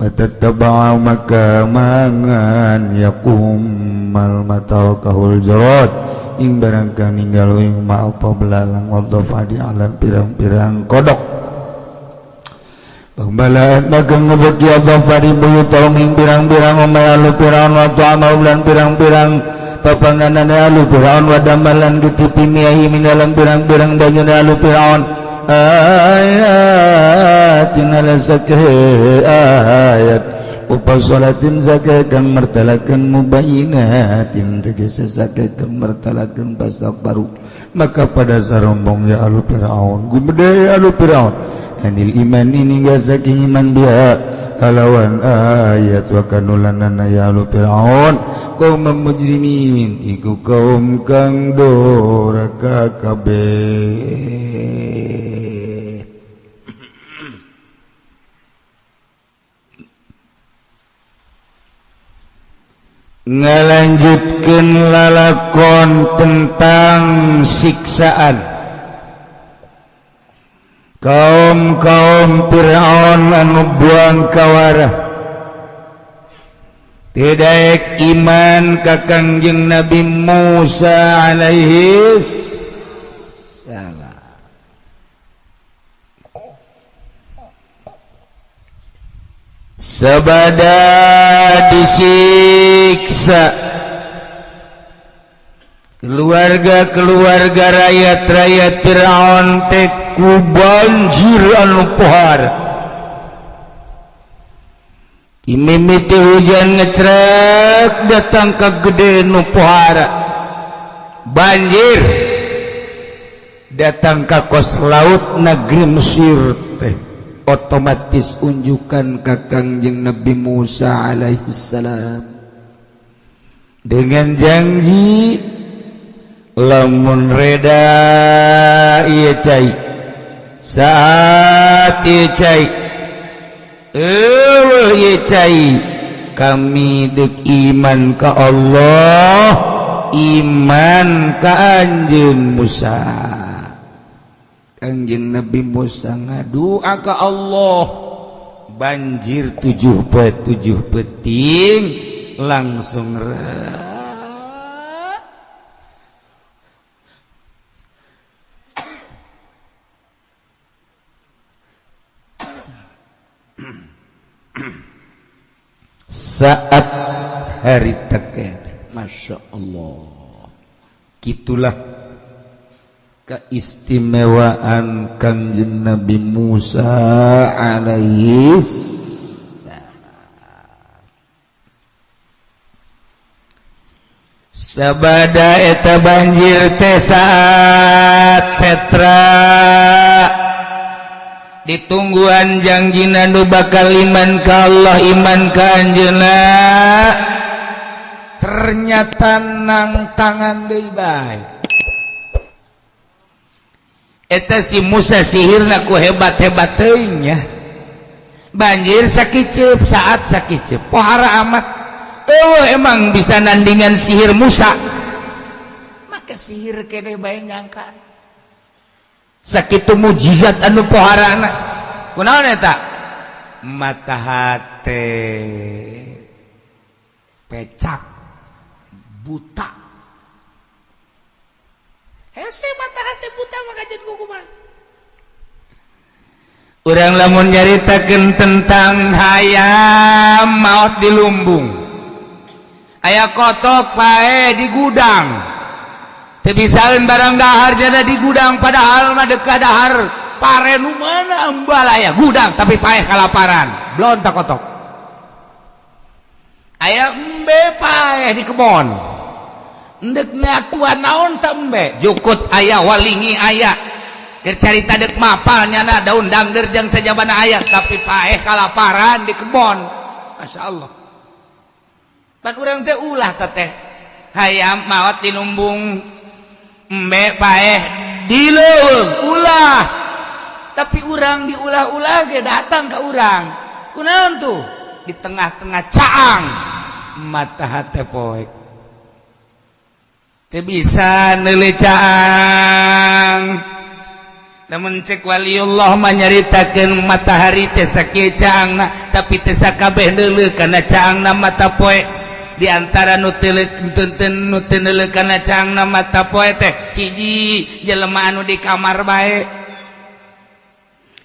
patataba'a maka mangan yakumal matarakahul jarad ing barang kang ninggal ing ma'apa belalang wadhafa di alam pirang-pirang kodok Pembalaat maka ngebeki Allah pari buyutahum ing pirang-pirang umay alu Firaun wa ta'amahum lan pirang-pirang papanganan alu Firaun wa damalan getipi miahi min dalam pirang-pirang banyune alu Firaun ayatin ala sakhe ayat upasolatin zakah kang mertalakan mubayinatin tegese zakah kang mertalakan pastak baru maka pada sarombong ya alu Firaun gumede alu Firaun anil iman ini gak saking iman dia kalawan ayat wa kanulanana ya alu Firaun kaum mujrimin iku kaum kang doraka kabeh. Ngalanjutkeun lalakon tentang siksaan kaum-kaum Fir'aun anu buang kawarah tidak iman ka Kangjeng Nabi Musa alaihi salam. Sabada disiksa keluarga-keluarga rakyat-rakyat Fir'aun teh ku banjir anu pohar. Imimiti hujan ngecrek datang ke gede nu pohara. Banjir datang ke kos laut negeri Mesir teh otomatis unjukan ka Kangjeng Nabi Musa alaihi salam dengan janji lamun reda ieu cai saat ieu cai eueuh ieu cai kami deuk iman ka Allah iman ka anjeun Musa. Kangjeng Nabi Musa ngadua ka Allah banjir 7 poe 7 peting langsung saat hari teken. Masya Allah, gitulah keistimewaan Kangjeng Nabi Musa alaihi salam. Sabada eta banjir teh saat setra ditungguan jangjina nu bakal iman ka Allah iman ka anjeunna ternyata nang tangan deui bae. Eta si Musa sihirna ku hebat-hebat teuing nya. Banjir sakiceup saat sakiceup pohara amat. Eueuh emang bisa nandingan sihir Musa. Maka sihir kene bae nyangka. Sakitu mujizat anu poharana. Kunaon eta? Mata hate pecak buta. Hese mata hati buta maka jadi kukuman. Urang lamun nyaritakeun tentang hayam maot di lumbung. Aya kotok pae di gudang. Teu bisaeun barang dahar jana di gudang padahal mah deuk dahar pare nu mana ambal aya gudang tapi paeh kalaparan. Blontak kotok. Aya embe paeh di kebon. Ndek ngakuan naon tembe jukut aya, walingi aya, keur carita dek mapal nyana daun dangder jeung sajabana aya, tapi paeh kalaparan di kebon. Masya Allah, pan urang teh ulah teteh hayam maot di lumbung, embe paeh di leuweung, ulah. Tapi urang diulah-ulah ge datang ke urang kunaon tuh di tengah-tengah caang mata hate poek teu bisa neuleuh caang. Namun cek waliullah mah nyaritakeun matahari teh sakieu caangna, tapi teu sakabeh neuleuh kana caangna mata poe. Di antara nu teu nu teu neuleuh kana caangna mata poe teh hiji, jelema anu di kamar bae.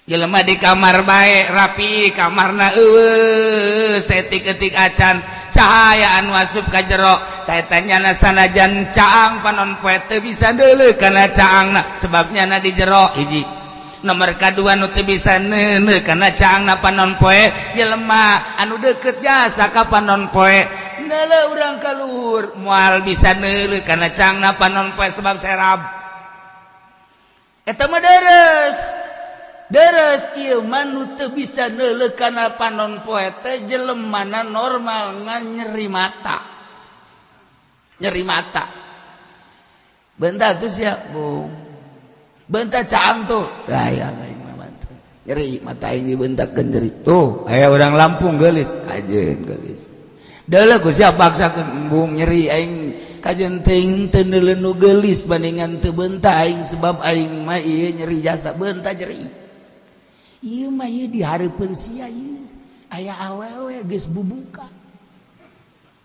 Jelema di kamar bae, rapi kamarna, eueuh setik-etik acan cahaya anu asup ka jero. Eta nyana sanajan caang panon poe teu bisa deuleuh kana caangna, sebabnya na di jero. Hiji. Nomor kadua, nu teu bisa neuleuh kana caangna panon poe, jelema anu deket jasa ka panon poe. Neuleuh urang ka luhur, moal bisa neuleuh kana caangna panon poe sebab serab. Eta mah deres deres. Ieu mah nu teu bisa neuleuh kana panon poe teh jelemana normal, ngan nyeri mata, nyeri mata. Bentar tuh siap bung, bentar caang tuh aya aing mah bantu nyeri mata aing dibentakkeun nyeri. Tuh aya urang Lampung geulis, kajeun geulis deuleuh ku siap paksakeun, embung nyeri aing. Kajeun teuing teu neuleuh nu geulis bandingan teu beunta aing, sebab aing mah ieu nyeri jasa, beunta nyeri. Ieu mah ieu di hareupeun sia ieu aya awewe geus bubuka,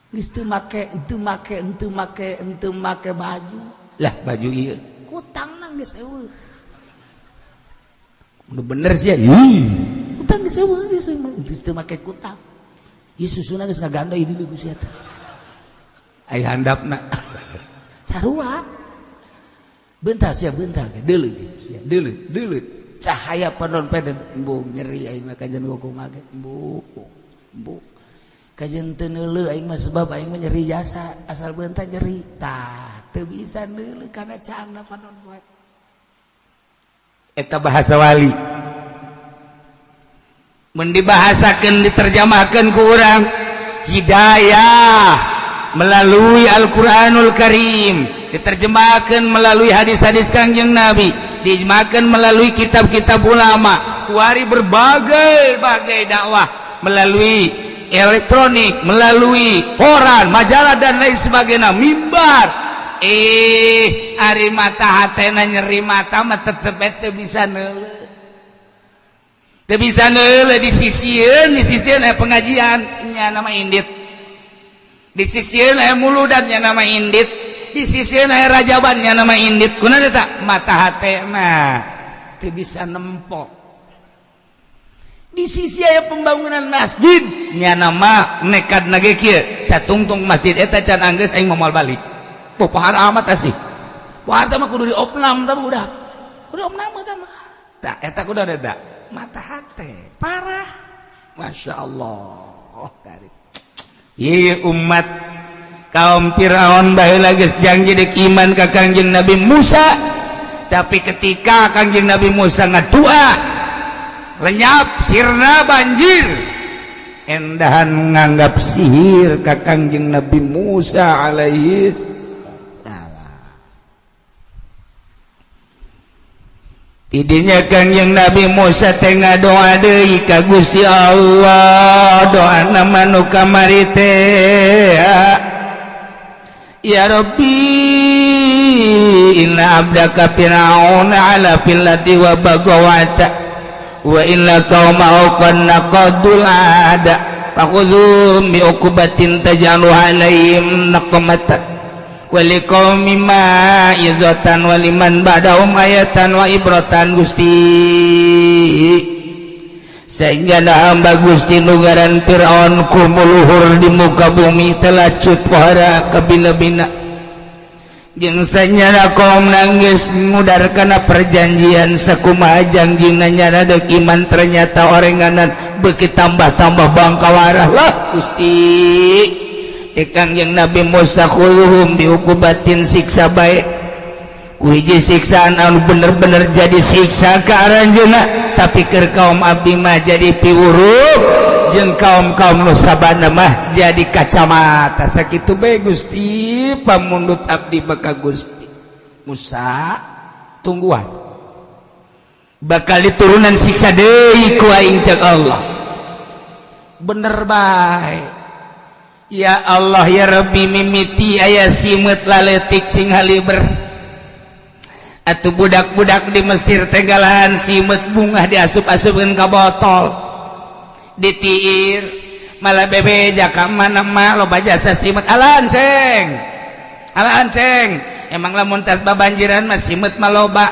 geus teu make, teu make, teu make, teu make baju lah, baju ieu kutangna geus eueuh. Nu bener sia, ih kutang geus eueuh, geus teu make kutang. Ieu susuna geus ngagandoi di ku sia teh. Aya handapna. Sarua. Bentar sia, bentar deuleuh sia, deuleuh deuleuh cahaya panon peden, embung nyeri aing mah. Kajeun kumaha ge embung, embung kajeun teu neuleuh aing mah, sebab aing mah nyeri jasa, asal beunta nyeri. Tah teu bisa neuleuh kana caangna panon poe. Eta bahasa wali. Mun dibahasakeun, diterjemahkeun ku urang, hidayah melalui Al-Qur'anul Karim, diterjemahkan melalui hadis-hadis Kangjeng Nabi, diijmakan melalui kitab-kitab ulama, kuari berbagai-bagai dakwah melalui elektronik, melalui koran, majalah, dan lain sebagainya, mimbar. Ari mata hatena nyeri mata mah tetep teu bisa neuleuh, teu bisa neuleuh. Di sisieun, di sisieun aya pengajian nya nama indit, di sisieun aya muludan nya nama indit, di sisieun aya rajaban nya nama indit. Kunaon eta? Mata hatena teu bisa nempok. Di sisi aya pembangunan masjid nya nama nekad nage kieu, satungtung masjid eta can anggeus aing moal balik. Oh, pahar amat asih. Pahar mah kudu diopnam tah, udah kudu opnam tah mah. Tah eta kudu eta mata hate parah. Masya Allah, tarik. Ieu umat kaum Firaun baheula geus janji dek iman ka Kangjeng Nabi Musa, tapi ketika Kangjeng Nabi Musa ngadua lenyap sirna banjir, endahan nganggap sihir ka Kangjeng Nabi Musa alaihi salam. Tidinya Kangjeng Nabi Musa teh ngadoa deui ka Gusti Allah, doa nama nu kamari teh, ya Rabbi, inna abdaka fir'auna ala fil ardi wa bagawata wa inna qaumahu qad naqadul ada fakhudhu bi uqbatin taj'alu alaihim naqmata wa liqaumi ma'izatan wa liman ba'dahum ayatan wa ibratan. Gusti, sehingga hamba Gusti nugaran Fir'aun kumuluhur di muka bumi telacut pohara kabina-bina, jeung sanyana kaum nangis ngudar kana perjanjian, sakumaha janjina nyana deuk iman, ternyata orenganan beuki tambah-tambah bangkawarah lah. Gusti, Cek Kangjeng Nabi Musa khuluhum diukubatin siksa bae ku hiji siksaan anu bener-bener jadi siksa ka aranjeunna, tapi keur kaum abdi mah jadi piwuruk jeung kaum-kaum nu sabana mah jadi kacamata. Sakitu bae Gusti pamundut abdi maka Gusti Musa tungguan bakal diturunan siksa deui ku aing cek Allah. Bener bae ya Allah ya Rabbi, mimiti aya simeut laletik sing haliber atuh budak-budak di Mesir tegalahan simeut bungah diasup-asupkeun ka botol ditiir malah bebeja ka mana mah loba jasa simeut alaan ceng alaan ceng. Emang lamun tas babanjiran mah simeut mah loba.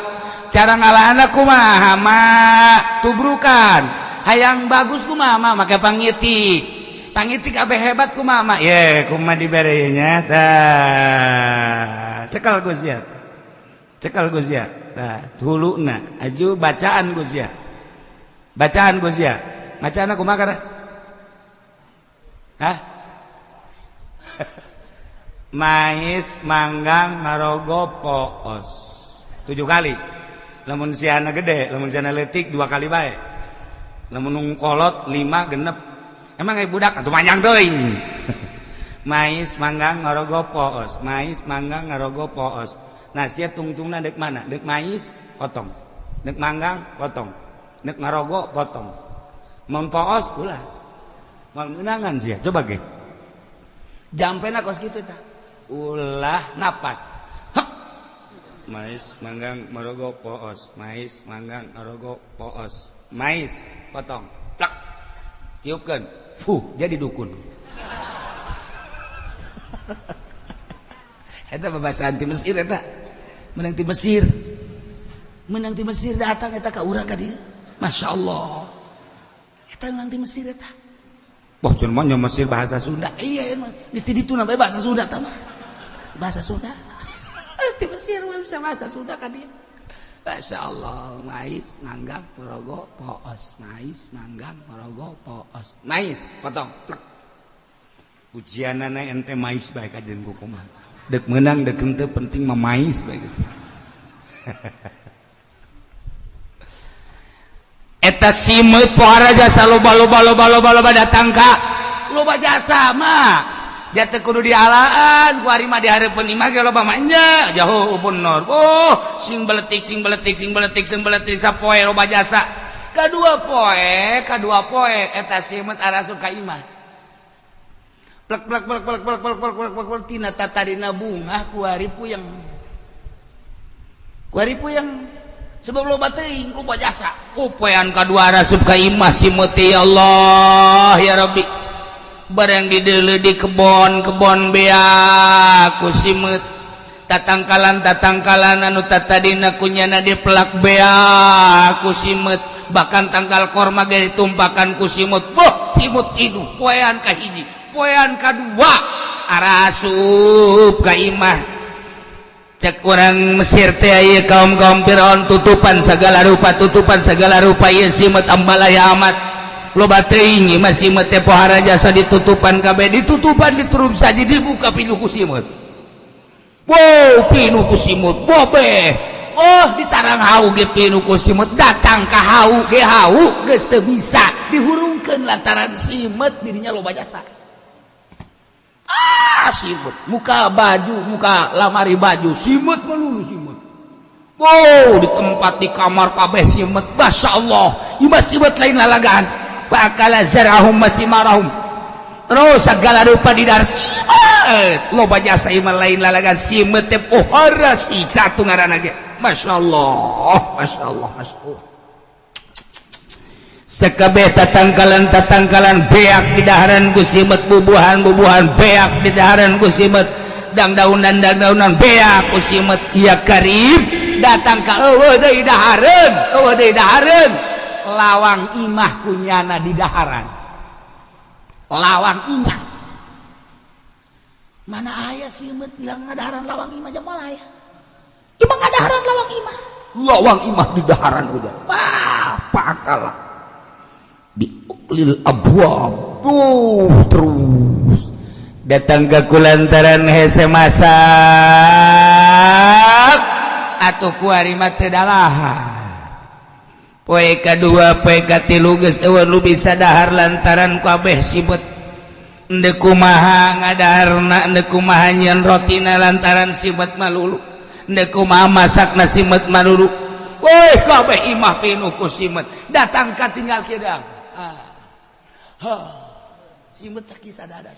Cara ngalaan kumaha mah tubrukan hayang bagus kumaha mah make pangitik pangitik abe hebat kumaha mah ye kumaha dibere nya tah cekal Gus ya cekal Gus ya tah huluna aju bacaan Gus ya bacaan Gus ya bacaan kumaha kana hah mais manggang marogo poos 7 kali. Lamun siana gede lamun siana letik 2 kali bae lamun nu kolot 5 genep. Emang kayak budak atuh panjang teuing. Mais manggang ngarogo poos mais manggang ngarogo poos. Nah sia tungtungna deuk mana? Deuk mais potong, deuk manggang potong, deuk ngarogo potong, mun poos ulah moal meunangan sia. Coba ge jampena kos kitu tah ulah napas. Hep. Mais manggang marogo poos mais manggang marogo poos mais potong plak tiupkeun fuh jadi dukun. Eta babasaan ti Mesir eta menang ti Mesir menang ti Mesir datang eta ka urang ka dieu. Masya Allah eta menang ti Mesir eta. Wah cenah mah nya Mesir bahasa Sunda. Iya emang mesti dituna bae bahasa Sunda tah mah bahasa Sunda ti Mesir mah bisa bahasa Sunda ka dieu. Masya Allah mais manggang merogo poos mais manggang merogo poos mais potong plek. Ujianana ente mais bae kajeun ku kumaha dek menang dek henteu penting mah mais bae. Eta simeut pohara jasa loba loba loba loba loba datang ka loba jasa mah jatuh kudu dialaan ku ari mah dihareupeun imah ge loba mah nya jauh bener. Oh sing beletik sing beletik sing beletik sing beletik sapoe loba jasa kadua poe eta simeut arasup ka imah plek plek plek plek plek plek plek plek plek plek tina tatarina bunga ku ari puyeng sebab loba teuing loba jasa. Upoean kadua arasup ka imah simeut ya Allah ya Rabbi barang dideuleu di kebon-kebon bea ku simeut tatangkalan-tatangkalan anu tatadina kunyana dipelak bea ku simeut bahkan tangkal korma ge ditumpakan ku simeut. Boh simut itu poean ka hiji poean kadua arasup ka imah. Cek urang Mesir teh ieu kaum-kaum Firaun tutupan segala rupa tutupan segala rupa ieu simeut ambalaya amat loba teuing mah simeut teh pohara jasa ditutupan kabeh ditutupan diturup saja dibuka pinuh ku simeut. Wow pinuh ku simeut bobeh oh ditarang hau ge pinuh ku simeut datang ka hau ge hau geus teu bisa dihurungkeun lantaran simeut dirinya loba jasa. Ah simeut muka baju muka lamari baju simeut melulu simeut. Wow di tempat di kamar kabeh simeut masya Allah ieu mah simeut lain lalagaan bakala zarahum masimarahum terus segala rupa di dar simeut loba jasa ieu mah lain lalagaan simeut teh pohara siksa satu ngaranna ge masya Allah masya Allah masya Allah. Sekabeh tatangkalan-tatangkalan beak di daharan ku simeut bubuhan-bubuhan beak di daharan ku simeut dangdaunan dangdaunan beak ku simeut ya karib datang ka eueuh deui dahareun eueuh deui dahareun lawang imah kunyana di daharan lawang imah mana aya simeut bilang ngadaharan lawang imah jamal aya imah ngadaharan lawang imah lawang imah di daharan udah pakalah diuklil abwab tuh terus Datang ke kulantaran hese masak atau kuari mah teu dalahan. Poe kadua, poe katilu geus eueuh nu bisa dahar lantaran kabeh simeut. Endek kumaha ngadaharna, endek kumaha nyieun rotina lantaran simeut malulu. Endek kumaha masakna simeut malulu. Woi, kabeh imah pinuh ku simeut. Datang ka tinggal kidang. Ah. Ha. Simeut sakieu sadada.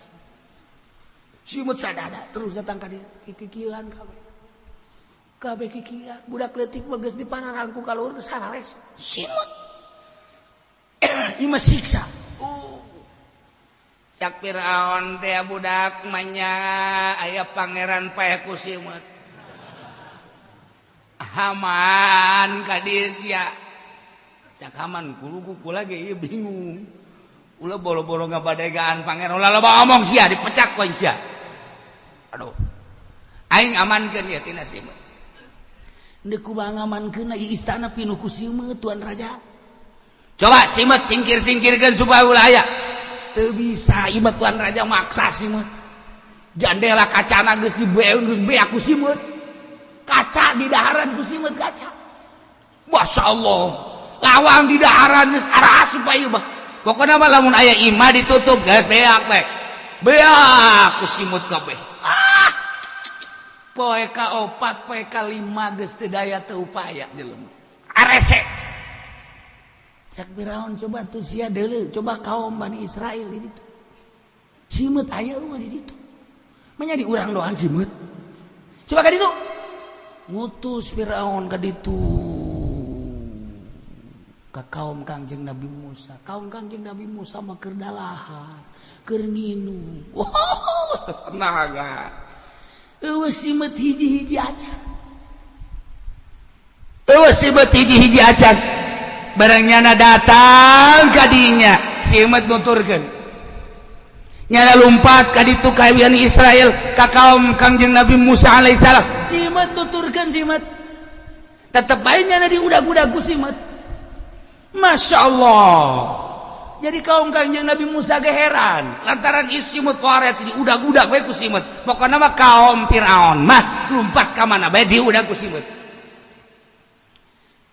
Simeut sadada terus datang ka dieu. Kikieuan kabeh. Kabeh kikieuan. Budak leutik mah geus dipararangku ka luhur geus harares. Simeut. Ieu mah siksa. Oh. Cak Firaun teh budak manya aya pangeran paeh ku simeut. Haman ka dieu sia. Cak Haman kulugu kula ge ieu bingung. Ulah boro-boro ngabadegaan pangeran, ulah loba omong sia, dipecak ku aing sia. Aduh. Aing amankeun ieu tina simeut. Deuk kumaha ngamankeunna ieu istana pinuh ku simeut, Tuan Raja. Coba simeut singkir-singkirkeun supaya ulah aya. Teu bisa ieu mah, Tuan Raja, maksa simeut. Jandela kacana geus dibeun, geus beak ku simeut. Kaca di daharan ku simeut kaca. Masya Allah. Lawang di daharan geus arasup ieu mah. Pokokna mah lamun aya imah ditutup geus beak bae. Beak ku simeut kabeh. Ah. Poe ka opat, poe ka lima geus teu daya teu upaya jelema. Arese. Cak Firaun, coba tuh sia deuleu, coba kaum Bani Israel di ditu. Simeut aya mah di ditu. Manya di urang doang simeut. Coba ka ditu. Ngutus Firaun ka ditu. Ka kaum Kangjeng Nabi Musa. Kaum Kangjeng Nabi Musa mah keur dalahar, keur nginum. Wow, sesenaga. Eueuh simeut hiji-hiji acan. Eueuh simeut hiji-hiji acan. Barang nyana datang ka dinya, simeut nuturkeun. Nyana lumpat ka ditu ka Bani Israel, ka kaum Kangjeng Nabi Musa alaihissalam. Simeut tuturkeun simeut. Tetep bae nyana diudag-udag ku simeut. Masya Allah. Jadi kaum Kangjeng Nabi Musa ge heran lantaran isi simeut wares diudag-udag bae ku simeut. Pokona mah kaum Firaun mah lumpat ka mana bae diudag ku simeut.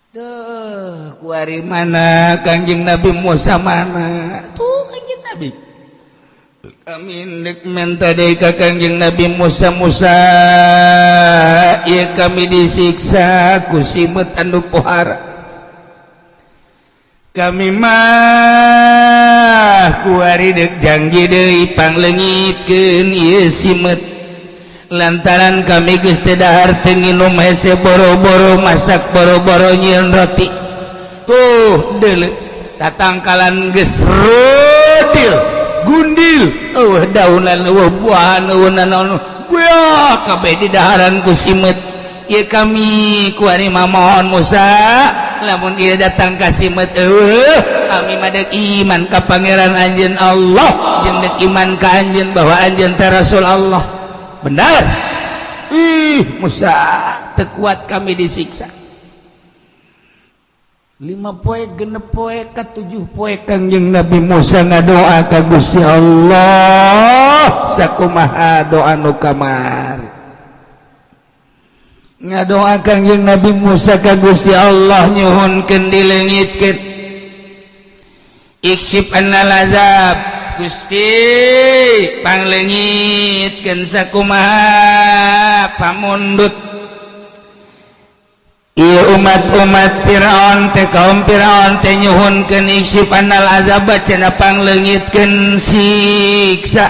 Duh, kuari mana Kangjeng Nabi Musa mana? Tuh Kangjeng Nabi. Kami ndek menta deui ka Kangjeng Nabi Musa. Musa, ieu kami disiksa ku simeut anu pohara. Kami mah kuari dek janji deui pangleungitkeun ieu simeut. Lantaran kami geus teu dahar, teu nginum, hese boro-boro masak, boro-boro nyieun roti. Tuh deuleu tatangkalan geus rodil gundil, eueuh daunan, eueuh buahan, eueuh nanaon, buah kabeh di daharan ku simeut. Ieu kami kuari mah mohon Musa, lamun ieu datang ka simeut eueuh, kami mah deuk iman ka pangeran anjeun Allah jeung deuk iman ka anjeun bahwa anjeun teh Rasul Allah. Benar. Ih Musa, teu kuat kami disiksa. 5 poe, 6 poe, ka-7 poe Kangjeng Nabi Musa ngadoa ka Gusti Allah sakumaha doa nu kamari. Ngadoa Kangjeng Nabi Musa ka Gusti Allah, nyuhunkeun dileungitkeun, iksyif annal azab, Gusti, pangleungitkeun sakumaha pamundut. Ieu umat-umat Fir'aun teh, kaum Fir'aun teh nyuhunkeun iksyif annal azab cenah, pangleungitkeun siksa.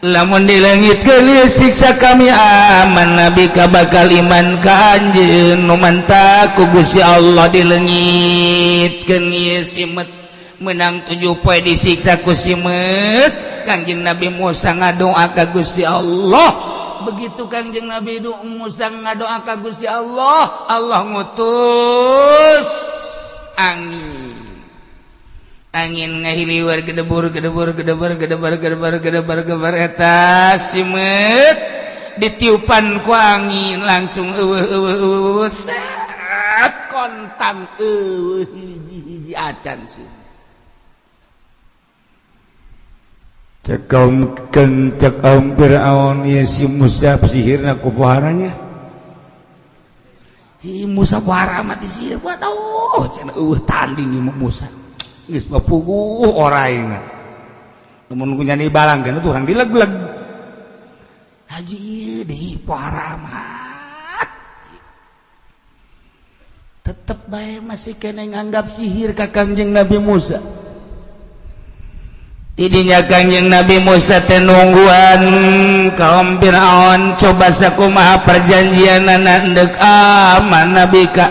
Lamun dileungitkeun ieu siksa, kami amanna bika, bakal iman ka anjeun. Nu mantak ku Gusti Allah dileungitkeun ieu simeut. Menang 7 poe disiksa ku simeut. Kangjeng Nabi Musa ngadoa ka Gusti Allah. Begitu Kangjeng Nabi Musa ngadoa ka Gusti Allah, Allah ngutus angin. Angin ngahiliwar gedebur gedebur gedebur gedebur gedebur gedebur gedebur, eta simeut ditiupan ku angin langsung eueuh eueuh eueuh, set, kontan eueuh hiji-hiji acan sih. Cek kaum cek kaum Fir'aun ieu si Musa sihirna ku poharanya. Hi Musa pohara mati sihir waduh cenah eueuh tanding ieu Musa. Geus mah puguh oraina. Mun ku nyani balangkeun urang dileg-leg. Haji ieu deui pohara amat. Tetep bae masih kene nganggap sihir ka Kangjeng Nabi Musa. Tidinya Kangjeng Nabi Musa teh nungguan kaum Fir'aun coba sakumaha perjanjianana endek aman Nabi ka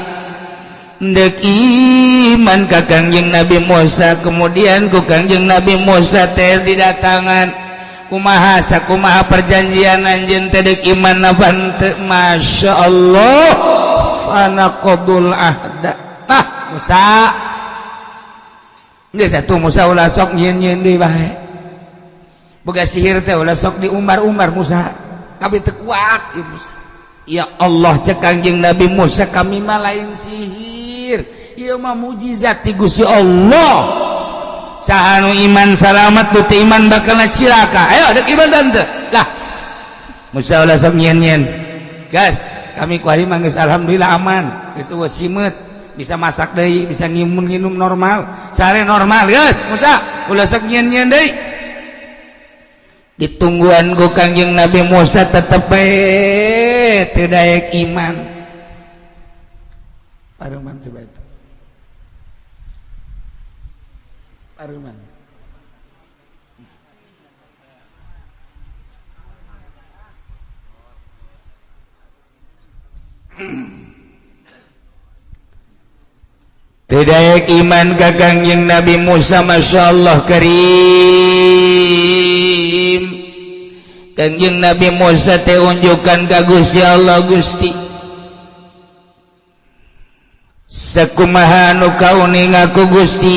endek iman ka Kangjeng Nabi Musa. Kemudian ku Kangjeng Nabi Musa teh didatangan kumaha sakumaha perjanjian anjeun teh deuk iman apa henteu. Masya Allah fanaqadul ahda. Ah Musa geus atuh Musa ulah sok nyieun-nyieun deui bae. Boga sihir teh ulah sok diumbar-umbar Musa. Kami teu kuat ieu Musa. Ya Allah cek Kangjeng Nabi Musa kami mah lain sihir. Ieu mah mujizat ti Gusti Allah. Saha nu iman salamat, nu teu iman bakal cilaka. Ayo deuk iman teu? Lah Musa ulah sok nyieun-nyieun. Gas, kami ku ari mah geus alhamdulillah aman. Geus eueuh simeut. Bisa masak deui, bisa nginum normal, sare normal. Geus Musa ulah sok nyieun-nyieun deui. Ditungguan ku Kangjeng Nabi Musa tetep bae teu daek iman. Paruman coba itu. Paruman. Tidak iman ka Kangjeng Nabi Musa. Masya Allah karim. Kangjeng Nabi Musa teh unjukan ka Gusti Allah. Gusti sakumaha nu kauninga ku Gusti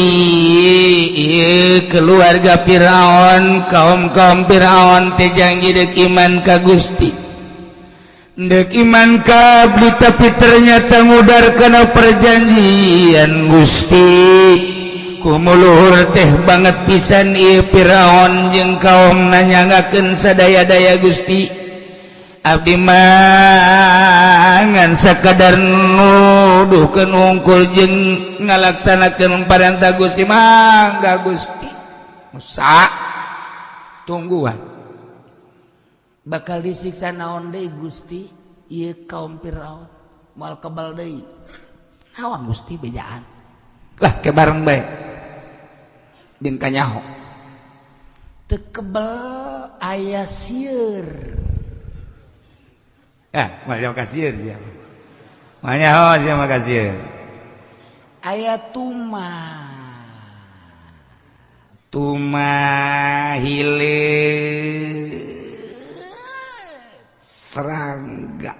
ieu keluarga Firaun kaum-kaum Firaun teh janji deuk iman ka Gusti ndek iman kabli tapi ternyata ngudar kana perjanjian Gusti. Kumuluhur teh banget pisan ieu Firaun jeung kaum nanyangakeun sadaya-daya Gusti. Abdi mah ngan sakadar nuduhkeun hungkul jeung ngalaksanakeun parentah Gusti mangga Gusti. Musa tungguan bakal disiksa naon deui Gusti ieu kaum Firaun moal kebal deui naon Gusti bejaan lah ke bareng bae jeung kanyaho teu kebal aya sieur ah moal ka sieur sia moal nyaho sia mah ka sieur aya tuma tuma hileut serangga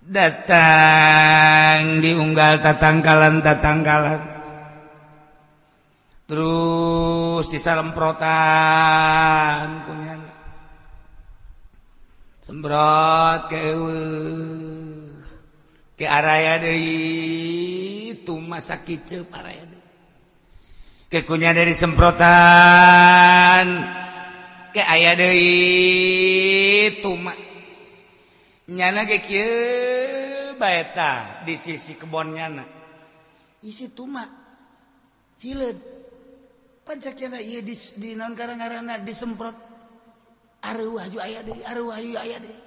datang diunggal tatangkalan tatangkalan terus disalemprotan punya semprot ke araya deui tuma sakiceup araya deui ke kunya dari semprotan ke aya deui tuma nyana ge kieu bae tah di sisi kebon nyana isi tuma hileud pancakna ieu di naon karang-karangna disemprot areuh aju aya deui areuh aju aya deui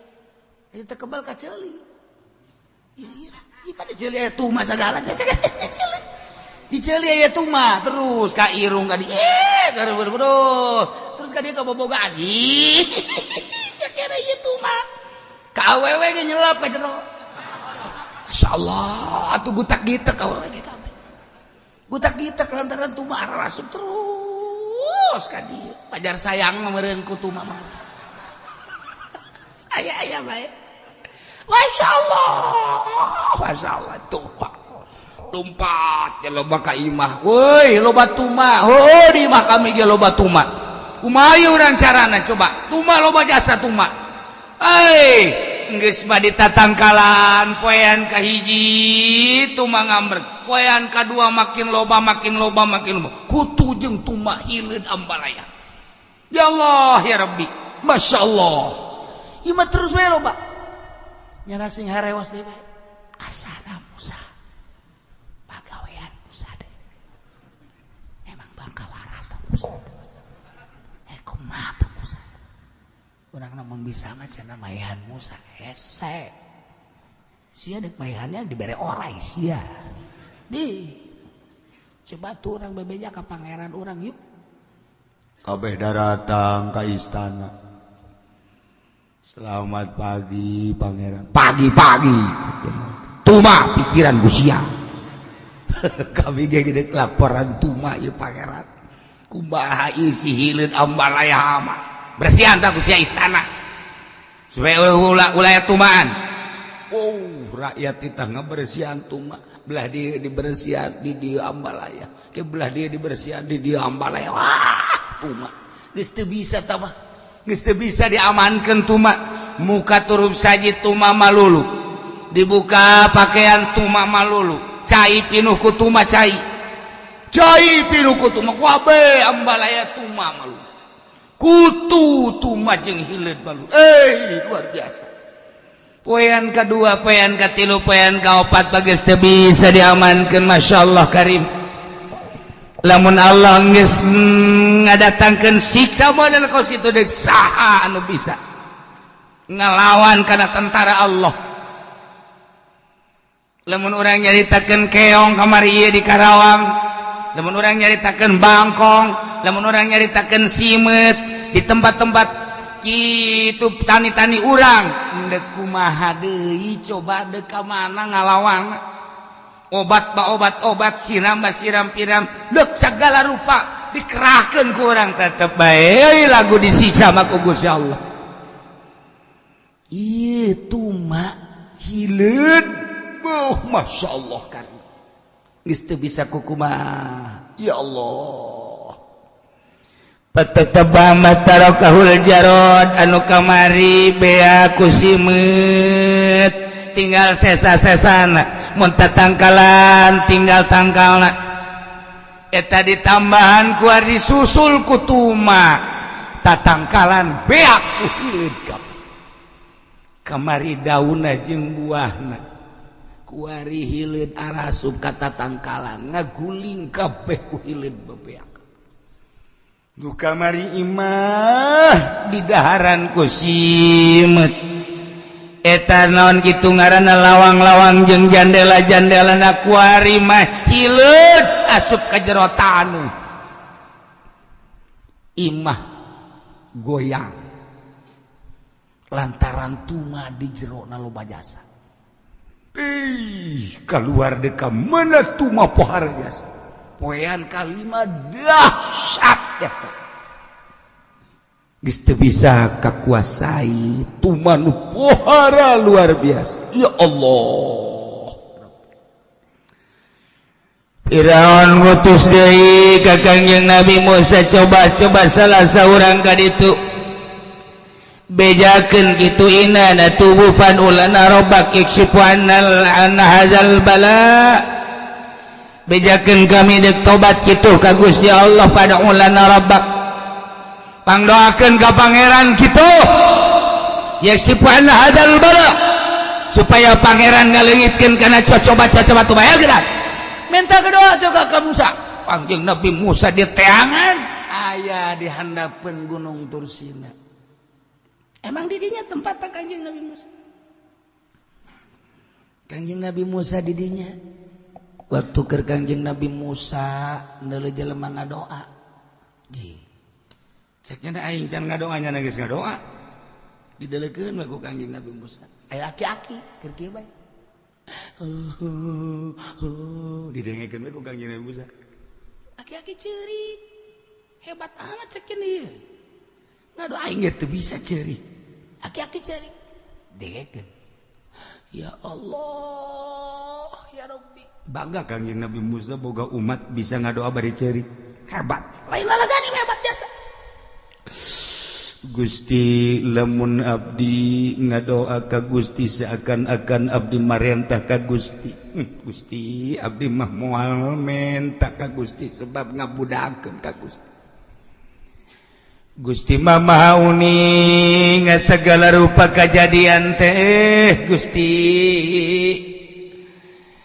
eta teh kebal ka ceuli ieu ieu pada ceuli aya tuma sagala di ceuli aya tuma terus ka irung ka di terus ka dia kabobogaan ih cakera ieu tuma ka awewe ge nyelap ka jero masyaallah atuh gutak gitek awewe ge kabeh gutak gitek lantaran tuma arasup terus ka dieu pajar sayang meureun ku tuma mah saya aya bae masyaallah masyaallah tuma lompat ya loba ka imah woi loba tuma oh di imah kami ge loba tuma kumaha urang carana coba tuma loba jasa tuma euy geus mah ditatangkalan poean ka hiji tuma ngamrek poean kadua makin loba makin loba makin loba kutu jeung tuma hileud ambalaya. Ya Allah ya Rabbi, Masya Allah. Ieu mah terus we loba. Nyana sing harewas deui bae. Asana Musa. Pagawean Musa deh. Emang bangkawara teh Musa. Eh kumaha teh Musa. Urang namun bisa mah cenah maehan Musa hese. Sia dek maehannya dibere orai sia. Di coba tuh orang bebeja ka pangeran urang yuk. Kabeh daratang ka istana. Selamat pagi pangeran. Pagi-pagi tuma pikiran gusia. Kami ge gede laporan tuma ieu pangeran. Kumaha isi hileud ambalaya ama. Bersihan tah gusia istana. Supaya ulah ulah tumaan. Oh, rakyat kita ngabersihan tuma. Belah dia dibersihan di dia ambalaya. Ke belah dia dibersihan di dia ambalaya. Wah, tuma. Geus teu bisa tah mah. Geus teu bisa diamankeun tuma. Muka turun saji tuma malulu. Dibuka pakaian tuma malulu. Cai pinuh ku tuma cai. Cai pinuh ku tuma wabe ambalaya tuma malulu. Kutu tuma jeung hileud malulu. Eh, luar biasa. Poean kedua, poean katilu, poean kaopat bagus teu bisa diamankeun, Masya Allah karim. Lamun Allah geus ngadatangkeun siksa model kos itu deuk saha anu bisa ngalawan kana tentara Allah. Lamun urang nyaritakeun keong kamari ieu di Karawang, lamun urang nyaritakeun bangkong, lamun urang nyaritakeun simeut di tempat-tempat kitu tani-tani urang, deuk kumaha deui coba deuk ka mana ngalawan. Obat ba obat-obat, siram ba siram piram, deuk segala rupa dikerahkeun ku urang tetep bae lagu disiksa mah ku Gusti Allah. Ieu tuma hileud, oh Masya Allah kan. Geus teu bisa kukumaha. Ya Allah. Patataba tarakahul jarod anu kamari bea ku simeut tinggal sesa-sesana mun tatangkalan tinggal tangkalna eta ditambahan ku disusul ku tuma tatangkalan beak ku hileud kabeh kamari daunna jeung buahna kuari hileud arasup ka tatangkalan ngaguling kabeh ku hileud bebeak. Nu kamari imah di daharan ku simeut eta naon kitu ngaranna lawang-lawang jeung jandela-jandela na kuari mah hileud asup ka jero tanu imah goyang lantaran tuma di jero na loba jasa. Ih, keluar deka mana tuma pohara jasa. Poean kalima dahsyat jasa. Geus teu bisa kakuasai tuma nu pohara luar biasa. Ya Allah. Firaun ngutus deui ka Kangjeng Nabi Musa, coba-coba salah saurang ka ditu. Bejakeun kitu inna natubu fad'u lana rabbak yakshifu annal anna hadzal bala. Bejakeun kami dek tobat kitu ka Gusti Allah fad'u lana rabbak. Pangdoakeun ka pangeran kitu. Yakshifu anna hadzal bala. Supaya pangeran ngaleungitkeun kana cocoba-cocoba tu bae geura. Minta ke doa tuh ka Musa. Pangjeng Nabi Musa di teangan aya di handapeun Gunung Tursina. Emang didinya tempat tak Kangjeng Nabi Musa? Kangjeng Nabi Musa didinya. Waktu keur Kangjeng Nabi Musa neuleuh jelema ngadoa. Ji. Ceknya da aing can ngadoa nya geus ngadoa. Didelekeun we ku Kangjeng Nabi Musa. Aya aki-aki keur kieu bae. Didengekeun we ku Kangjeng Nabi Musa. Aki-aki ceurik. Hebat amat cekin ieu. Ngadoa aing ge teu bisa ceurik. Aki-aki ceurik. Dengekeun. Ya Allah, ya Rabbi. Bangga Kangjeng Nabi Musa boga umat bisa ngadoa bari ceurik. Hebat. Lain lalagani hebat jasa. Gusti lamun abdi ngadoa ka Gusti seakan-akan abdi marentah ka Gusti. Gusti abdi mah moal menta ka Gusti sebab ngabudakeun ka Gusti. Gusti mah Maha uning segala rupa kejadian teh. Gusti,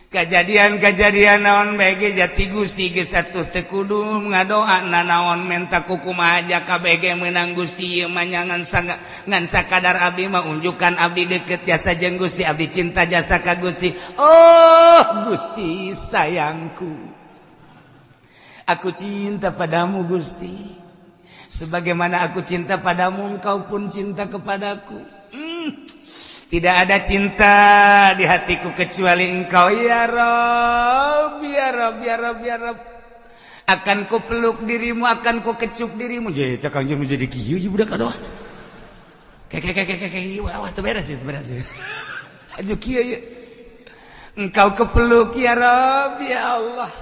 kejadian-kejadian naon bae jati Gusti geus atuh teu kudu ngadoa nanaon, menta kukumaha aja kabeh menang Gusti. Ieu mah ngan ngan sakadar abdi mah unjukan abdi deket jasa jeung Gusti, abdi cinta jasa ka Gusti. Oh Gusti sayangku, aku cinta padamu Gusti. Sebagaimana aku cinta padamu, engkau pun cinta kepadaku. Tidak ada cinta di hatiku kecuali engkau, ya Rob, ya Rob, ya Rob, ya Rob. Akan ku peluk dirimu, akan ku kecup dirimu. Jadi cak Kangjeng jadi kieu ieu budak, aduh. Kayak kayak kayak kayak, wah, tuh beres ya, beres ya. Aduh, kieu ya. Engkau kepeluk, ya Rob, ya Allah.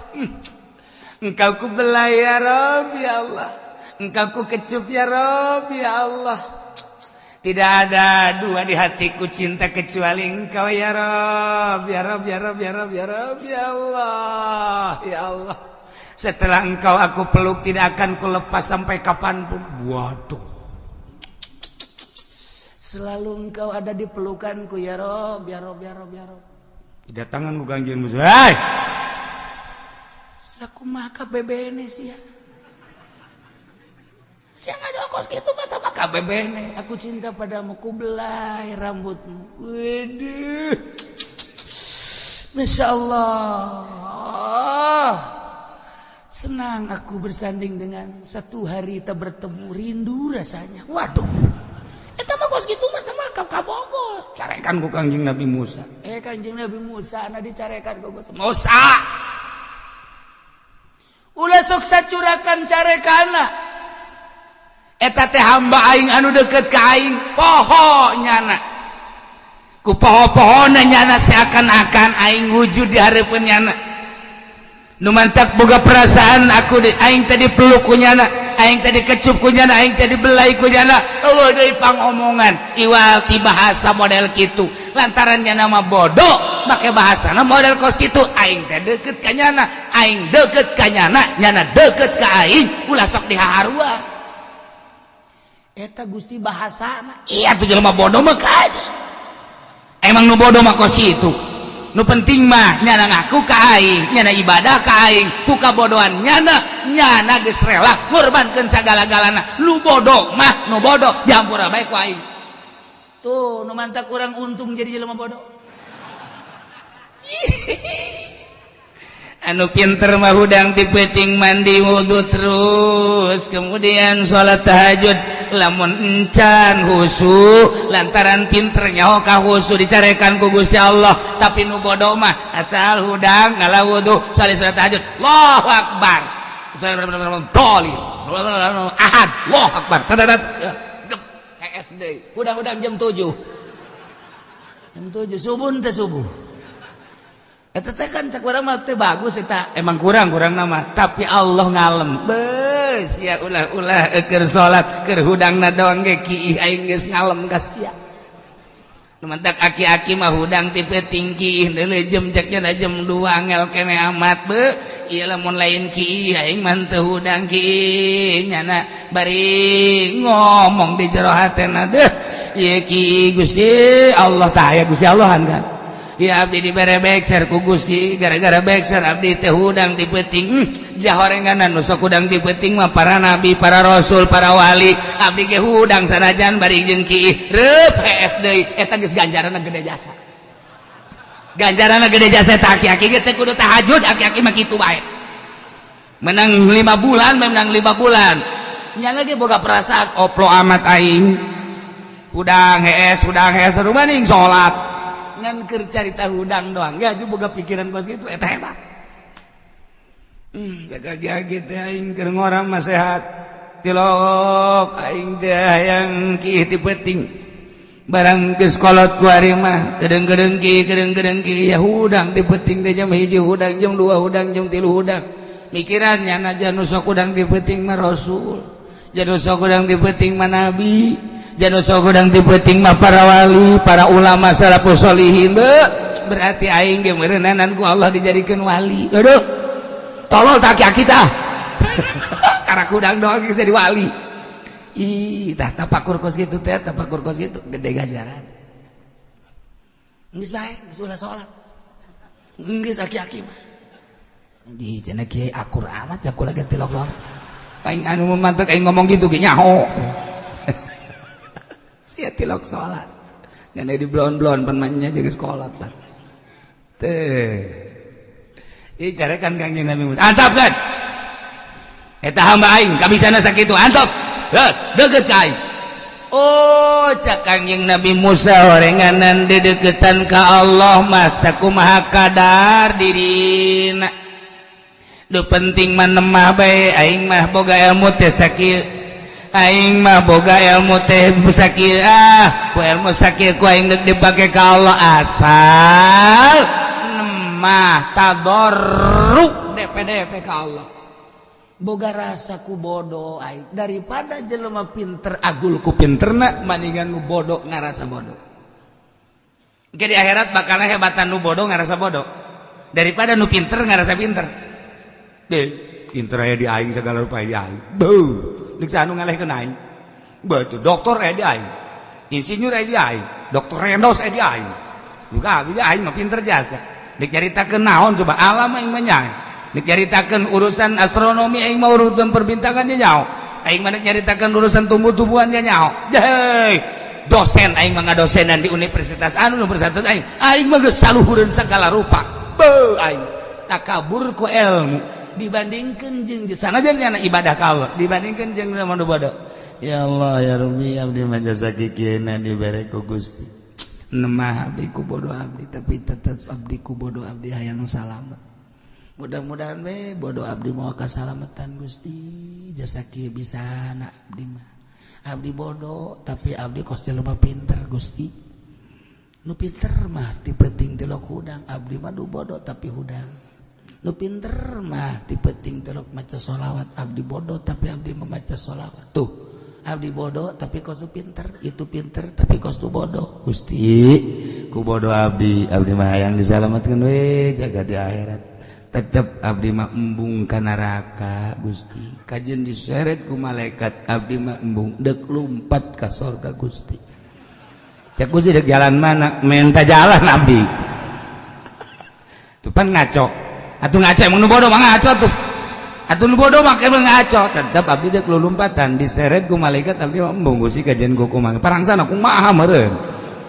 Engkau ku belai, ya Rob, ya Allah. Engkau ku kecup, ya Rob, ya Allah. Tidak ada dua di hatiku cinta kecuali engkau, ya Rob, ya Rob, ya Rob, ya Rob, ya Rob, ya Allah, ya Allah. Setelah engkau aku peluk, tidak akan ku lepas sampai kapanpun. Waduh. Selalu engkau ada di pelukanku, ya Rob, ya Rob, ya Rob, ya Rob. Tidak tangan ku Kangjeng Musa. Hai. Sakumaha bebene sih ya. Siang ada kos gitu mata maka bebene. Aku cinta padamu, ku belai rambutmu. Waduh. Masya Allah. Senang aku bersanding dengan satu hari tak bertemu, rindu rasanya. Waduh. Eta mah kos gitu mah sama kabogo. Carekan ku Kangjeng Nabi Musa. Eh, Kanjeng Nabi Musa na dicarekan ku Musa. Musa. Ulah sok sacurakan carekana. Eta teh hamba aing anu deket ka aing, poho nyana. Ku poho-pohona nyana seakan-akan aing wujud di hareupeun nyana. Nu mantak boga perasaan aku di, aing tadi peluk ku nyana, aing tadi kecup ku nyana, aing tadi belai ku nyana. Euweuh deui pangomongan iwal ti bahasa model kitu. Lantaran nyana mah bodoh, make bahasana model kos kitu. Aing teh deket ka nyana, aing deket ka nyana, nyana deket ka aing, ulah sok dihaharua. Eta Gusti bahasana. Iya tuh, jelema bodoh mah aja. Emang nu bodoh mah kos itu. Nu penting mah nyana ngaku ka aing, nyana ibadah ka aing, ku kabodohan nyana, nyana geus rela ngorbankeun sagala-galana. Nu bodoh mah nu bodoh, jampura bae ku aing. Tuh, nu mantak kurang untung jadi jelema bodoh. Anu pinter mah hudang ti peuting mandi wudhu, terus kemudian sholat tahajud, lamun encan husu lantaran pinter nyaho ka husu, dicarekan ku Gusti Allah. Tapi nu bodoh mah asal hudang ngala wudhu, salat tahajud, Allahu akbar, dolin ahad, Allahu akbar. SD hudang-hudang jam 7, jam 7 subuh teh, subuh. Eta teh kan cak urang mah teh bagus eta. Emang kurang kurang nama, tapi Allah ngalem bes ya. Ulah-ulah keur salat, keur hudangna doang ge kiih, aing geus ngalem ka sia. Nu mantak aki-aki mah hudang ti peuting kiih deuleu jam, ceknya jam 2 angel kene amat be. Ieu lamun lain kiih aing mah teu hudang kiih. Nyana bari ngomong di jero hatena, deuh ieu kiih Gusti Allah tah aya Gusti Allahan kan. Ya, abdi dibere bekser ku Gusti, gara-gara bekser abdi teh hudang ti peuting. Jahorenganan nu sok hudang ti peuting mah para nabi, para rasul, para wali. Abdi ge hudang sanajan bari jeung kiih, reup hees deui. Eta geus ganjaranna gede jasa, ganjaranna gede jasa. Eta aki-aki ge teh kudu tahajud, aki-aki mah kitu bae. Menang 5 bulan, menang 5 bulan. Nyana ge boga perasaan. Oplo amat aing hudang hees, hudang hees, maning salat. Ngan keur carita hudang doang ya boga pikiran kos kitu, eta hebat. Jaga gitu aing keur ngorang mah sehat tilok aing teh hayang kiih ti peuting. Barang geus kolot ku ari mah kedeng-kedeng ki, kedeng-kedeng ki. Ya hudang ti peuting teh jam 1 hudang, jam 2 hudang, jam 3 hudang. Mikirannya najan nu sok hudang ti peuting mah rasul, jan nu sok hudang ti peuting mah nabi, jan nu sok hudang ti peuting mah para wali, para ulama salafus solihin. Be berarti aing ge meureunanan ku Allah dijadikeun wali. Aduh, tolol tak aki-aki tah, karena hudang doang geus jadi wali. Ih, tah tapakur kos kitu teh, tapakur kos kitu gede ganjaran. Geus bae, geus ulah salat. Geus aki-aki mah. Di cenah kiai akur amat ya kula ge tilok salat. Aing anu mantek aing ngomong gitu ge nyaho. Sia tilok salat. Ngan di blon-blon pan mah jeung sekolah tah. Teh. Ih carekan Kangjeng Nabi Musa. Antap kan? Eta hamba aing kabisana sakitu antap. Geus, deukeut ka aing. Oh, cak Kangjeng Nabi Musa horenganan dedeketan ka Allah mah sakumaha kadar dirina. Nu penting mah nemah bae aing mah boga ilmu teh sakieu. Aing mah boga ilmu teh sakieu ah, ku ilmu sakieu ku aing deuk dipake ka Allah asal nemah tadarruk DPDP ka Allah. Boga rasa ku bodoh aing daripada jelema pinter agul ku pinterna maningan nu bodoh ngarasa bodoh. Ke di akhirat bakal hebatan nu bodoh ngarasa bodoh daripada nu pinter ngarasa pinter. Deh, pinter aya di aing segala rupa di aing. Beuh, deuk anu ngalehkeun aing. Betul, doktor aya di aing. Insinyur aya di aing, doktor Rendos aya di aing. Juga abdi aing mah pinter jasa. Deuk nyaritakeun naon coba alam aing mah nyaho. Deuk nyaritakeun urusan astronomi aing mah urusan perbintangan dia nyaho. Aing mah deuk nyaritakeun urusan tumbuh-tumbuhan dia nyaho. Hei, dosen aing mah ngadosenan di universitas anu universitas aing. Aing mah geus saluhureun segala rupa. Beuh aing takabur ku ilmu dibandingkan jeung sanajan nyana ibadah ka Allah dibandingkan jeung nu bodoh. Ya Allah ya Rabbi abdi mah jasa kikieuna dibere ku Gusti. Nemah abdi ku bodoh abdi tapi tetep abdi ku bodoh abdi hayang salamet. Mudah-mudahan we bodoh abdi moal kasalamatan Gusti jasa kieu bisa na abdi mah. Abdi bodoh tapi abdi kos jelema pinter Gusti. Nu pinter mah ti peuting tilok hudang abdi mah du bodoh tapi hudang. Nu pinter mah ti peuting tilok maca sholawat abdi bodoh tapi abdi memaca sholawat. Tuh abdi bodoh tapi kos nu pinter, itu pinter tapi kos nu bodoh. Gusti ku bodoh abdi, abdi mah hayang disalametkeun we jaga di akhirat. Tetep abdi mah embung ka neraka Gusti. Kajeun diseret ku malaikat abdi mah embung deuk lumpat ka sorga Gusti. Ya Gusti deuk jalan mana? Menta jalan abdi. Tuh pan ngaco. Atuh ngaco emang nu bodoh mah ngaco tuh. Atuh nu bodoh mah emang ngaco. Tetep abdi deuk lulumpatan diseret ku malaikat abdi mah embung Gusti kajeun ku kumaha. Parangsana kumaha meureun.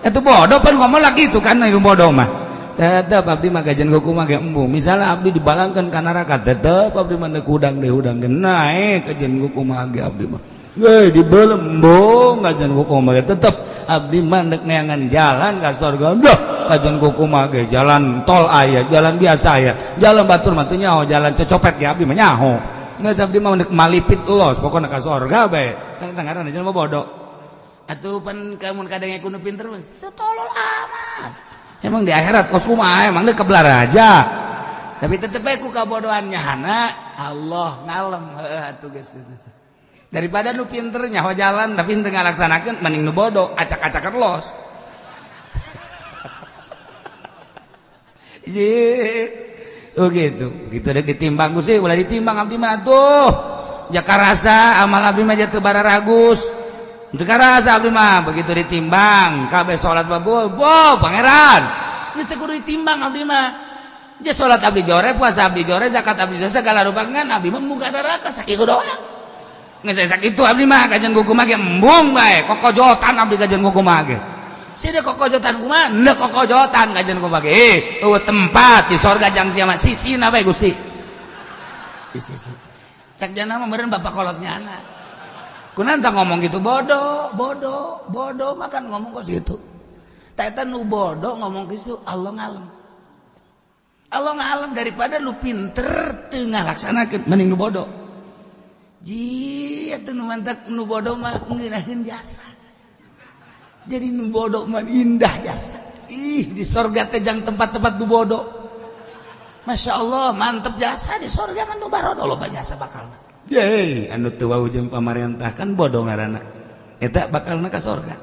Atuh bodoh pan ngomong lagi itu kan nu bodoh mah. Tetep abdi mah kajeun ku kumaha ge embung. Misalnya abdi dibalangkeun ka neraka tetep abdi mah deuk hudang deui hudang ge naek kajeun ku kumaha ge abdi mah. Weh dibelembung kajeun ku kumaha ge tetep abdi mah deuk neangan jalan ka surga. Duh kajeun ku kumaha ge jalan tol aya, jalan biasa aya, jalan batur mah teu nyaho, jalan cecopet ge abdi mah nyaho. Geus abdi mah deuk malipit los pokona ka surga bae. Tah ngaranna jelema bodoh. Atuh pan kamun kadenge ku nu pinter mah setolol amat. Emang di akhirat kos kumaha emang deuk kebelar aja. Tapi tetep bae ku kabodohan nyahana Allah ngalem heuh atuh geus. Daripada nu pinter nyaho jalan tapi henteu ngalaksanakeun mending nu bodoh acak-acakan los. Ye. Oh gitu. Gitu deuk ditimbang Gusti ulah ditimbang abdi mah atuh. Ja karasa amal abdi mah teu bararagus. Teu karasa abdi mah begitu ditimbang kabeh salat babu, bo pangeran. Geus kudu ditimbang abdi mah. Ja salat abdi jore, puasa abdi jore, zakat abdi jore segala rupa ngan abdi mah muka neraka sakitu doang. Geus sakitu abdi mah kajeun kumaha ge embung bae, kokojotan abdi kajeun kumaha ge. Sini kokojotan kumaha? Ndek kokojotan kajeun kumaha ge. Eueuh tempat di sorga jang sia mah sisina bae Gusti. Di sisi. Cak jana mah meureun bapak kolotnya anak. Kunaon tah ngomong gitu bodoh, bodoh, bodoh makan ngomong kos gitu. Tah eta nu bodoh ngomong kitu Allah ngalem. Allah ngalem daripada lu pinter teu ngalaksanakeun mending nu bodoh. Ji atuh nu mantak nu bodoh mah ngeunaheun jasa. Jadi nu bodoh mah indah jasa. Ih di sorga teh jang tempat-tempat nu bodoh. Masya Allah mantep jasa di sorga kan nu barodo loba jasa bakalna. Yeay, anu teu wau jeung pamarentah kan bodoh ngaranna. Eta bakalna ka sorga.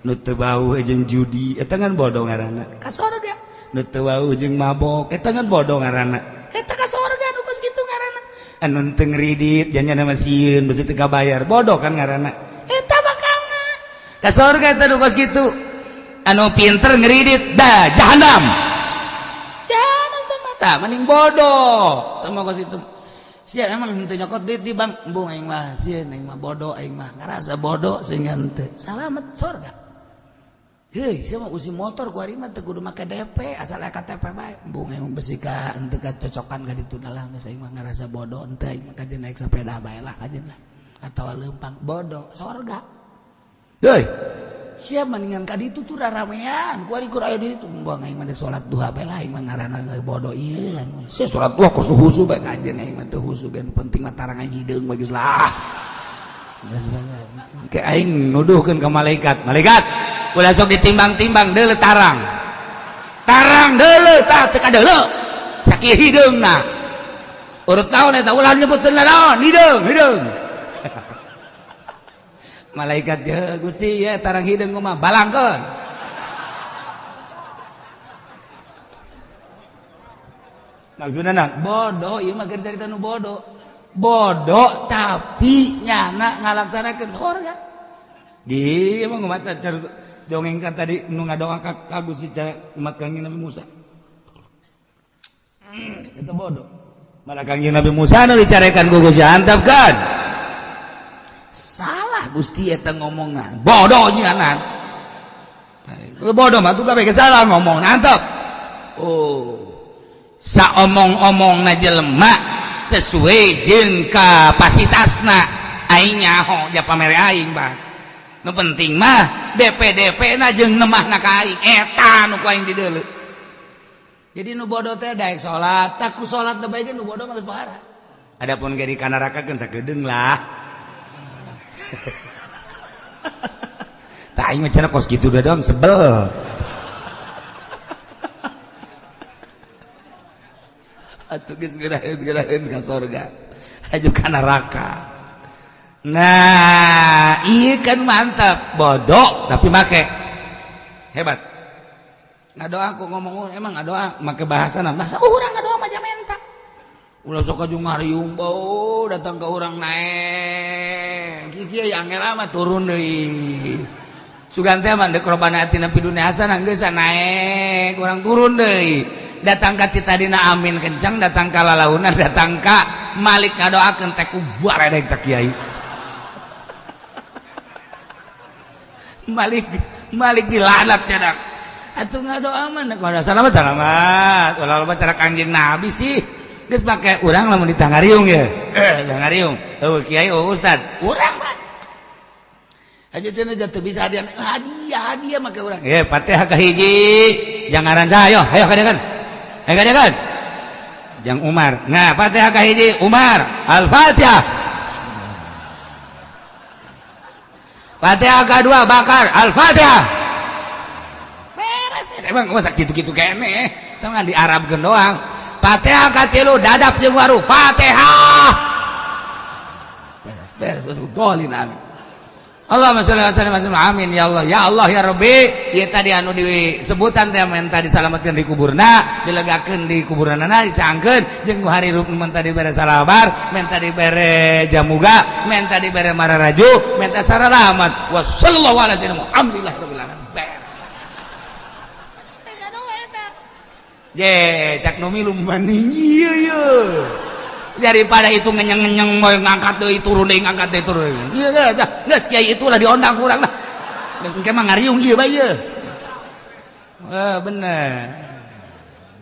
Nu teu wau jeung judi eta kan bodoh ngaranna. Ka sorga. Nu teu wau jeung mabok eta kan bodoh ngaranna. Eta ka sorga nu geus kitu ngaranna. Anu teu ngridit janjana mah sieun beusi teu kabayar bodoh kan ngaranna. Ka surga eta nu kos kitu. Anu pinter ngeridit dah jahanam. Jahanam teh mata mending bodoh. Teu mah kos itu. Sia emang henteu nyokot duit di bank, embung aing mah sieun aing mah bodoh aing mah ngarasa bodoh sehingga henteu. Salamet surga. Heuy, sia mah usi motor ku ari mah teu kudu make DP asal aya KTP bae. Embung aing besi ka henteu kacocokan ka ditu dalah geus aing mah ngarasa bodoh henteu aing mah kajeun naik sepeda bae lah kajeun lah. Atawa leumpang bodoh sorga. Heuy, sia mendingan ka ditu tuh raramean ku ari kur aya di ditu embung aing mah deuk salat duha bae lah aing mah ngaranna bodoh ieu. Sia salat duha kos husu bae kajeun aing mah teu husu gen penting mah tarang aing hideung bae geus lah. Geus bae. Ke aing nuduhkeun ka malaikat, malaikat ulah sok ditimbang-timbang deuleu tarang. Tarang deuleu tah teu kadeuleu. Sakieu hideungna. Urut naon eta ulah nyebutkeun naon hideung hideung. Malaikat ya Gusti ya tarang hideung mah balangkeun. Maksudna naon? Bodoh ieu mah keur carita nu bodoh. Bodoh tapi nyana ngalaksanakeun sorga. Di emang mata dongengkan tadi nu ngadoa ka Gusti umat Kangjeng Nabi Musa. Eta bodoh. Malah Kangjeng Nabi Musa nu dicarekan ku Gusti antapkeun. Salah Gusti eta ngomongna. Bodoh jianan. Bodoh mah tuh kabeh salah ngomong antep. Oh. Saomong-omongna jelema sesuai jeung kapasitasna aing nyaho ja pamere aing bah. Nu penting mah DP-DP na jeung nemahna ka aing eta nu ku aing dideuleu. Jadi nu bodoh teh daek salat, tak ku salat teh bae nu bodoh mah geus pohara. Adapun ge di kanaraka keun sakedeung lah. Tah aing mah cenah kos kitu doang sebel. Atuh geus geuraheun ka sorga. Aju ka neraka. Nah, iya kan mantap, bodoh tapi make. Hebat. Ngadoa aku ngomong emang ngadoa make bahasa na bahasa urang ngadoa mah menta. Ulah sok aju ngariung bau datang ke urang naek. Kieu angel amat turun deui. Sugan teh mah deuk robana atina fid dunya hasanah geus naek, urang turun deui. Datang ka ti tadina amin kencang, datang ka lalaunan, datang ka Malik ngadoakeun teh ku baredeg teh kiai. Malik Malik dilaknat cedak. Atuh ngadoa mah deuk salamat salamat. Ulah loba cara Kangjeng Nabi sih. Geus make urang lamun ditangariung ye. Tangariung. Eueuh kiai eueuh ustad. Urang mah. Aja cenah jatuh bisa hadiah hadiah hadiah make urang. Ye Fatihah ka hiji. Jangan saha ayo, ayo kadekan. Ayo kadekan. Jang Umar. Nah, Fatihah ka hiji Umar. Al-Fatihah. Fatihah kedua Bakar. Al-Fatihah. Beres emang masa kitu-kitu keneh. Tong di Arabkeun doang. Fatihah katilu dadap jeung waru Fatihah. Beres dolin amin. Allahumma sholli wa sallim amin ya Allah ya Allah ya Rabbi. Ieu tadi anu disebutan teh menta disalametkeun di kuburna, dilegakeun di kuburanana, dicangkeun jeung nu harirup menta dibere salabar, menta dibere jamuga, menta dibere mararaju, menta saralamat. Wa sallallahu alaihi wasallam. Alhamdulillah rabbil alamin. Ye, cak nu milu maning ieu ye. Daripada itu ngenyeng-ngenyeng mau ngangkat deui turun deui ngangkat deui turun. Ieu geus kiai itulah diondang ku urang lah. Geus engke mah ngariung ieu bae ieu. Heuh bener.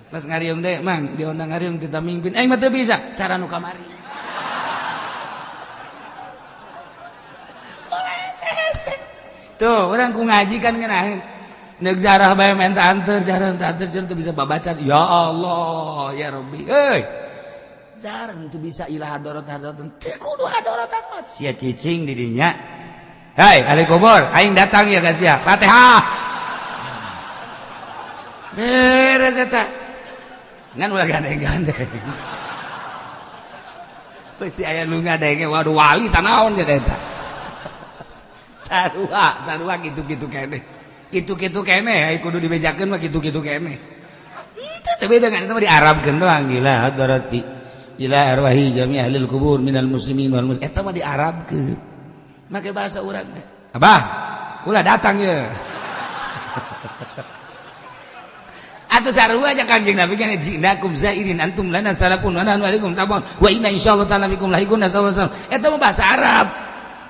Geus ngariung deui mang diondang ngariung kita mimpin. Aing mah teu bisa cara nu kamari. Tuh, urang ku ngaji kan ngeunaheun. Nek zarah bae menta anter, jarah ente anter teu bisa babaca. Ya Allah, ya Rabbi. Euy. Jarah teu bisa ilah hadorot hadorot. Teu kudu hadorot mah. Sia cicing di dinya. Hei, ahli kubur, aing datang ya ka sia. Fatihah. Beres eta. Ngan ulah gandeng-gandeng. Pasti aya nu ngadenge waduh wali tanaon jadi eta. Sarua, sarua kitu-kitu keneh. Kitu-kitu keneh ai kudu dibejakeun mah kitu-kitu keneh. Itu teh beda kan itu mah diarabkeun doang gila hadarati ila arwahi jami' ahlil kubur minal muslimin wal muslimat. Eta mah diarabkeun. Make bahasa urang teh. Abah, Kula datang ya. Atau sarua aja Kanjeng Nabi kan jinakum zairin antum lana salafun wa nahnu alaikum tabun wa inna insyaallah ta'ala bikum lahiqun sallallahu alaihi wasallam. Eta mah bahasa Arab.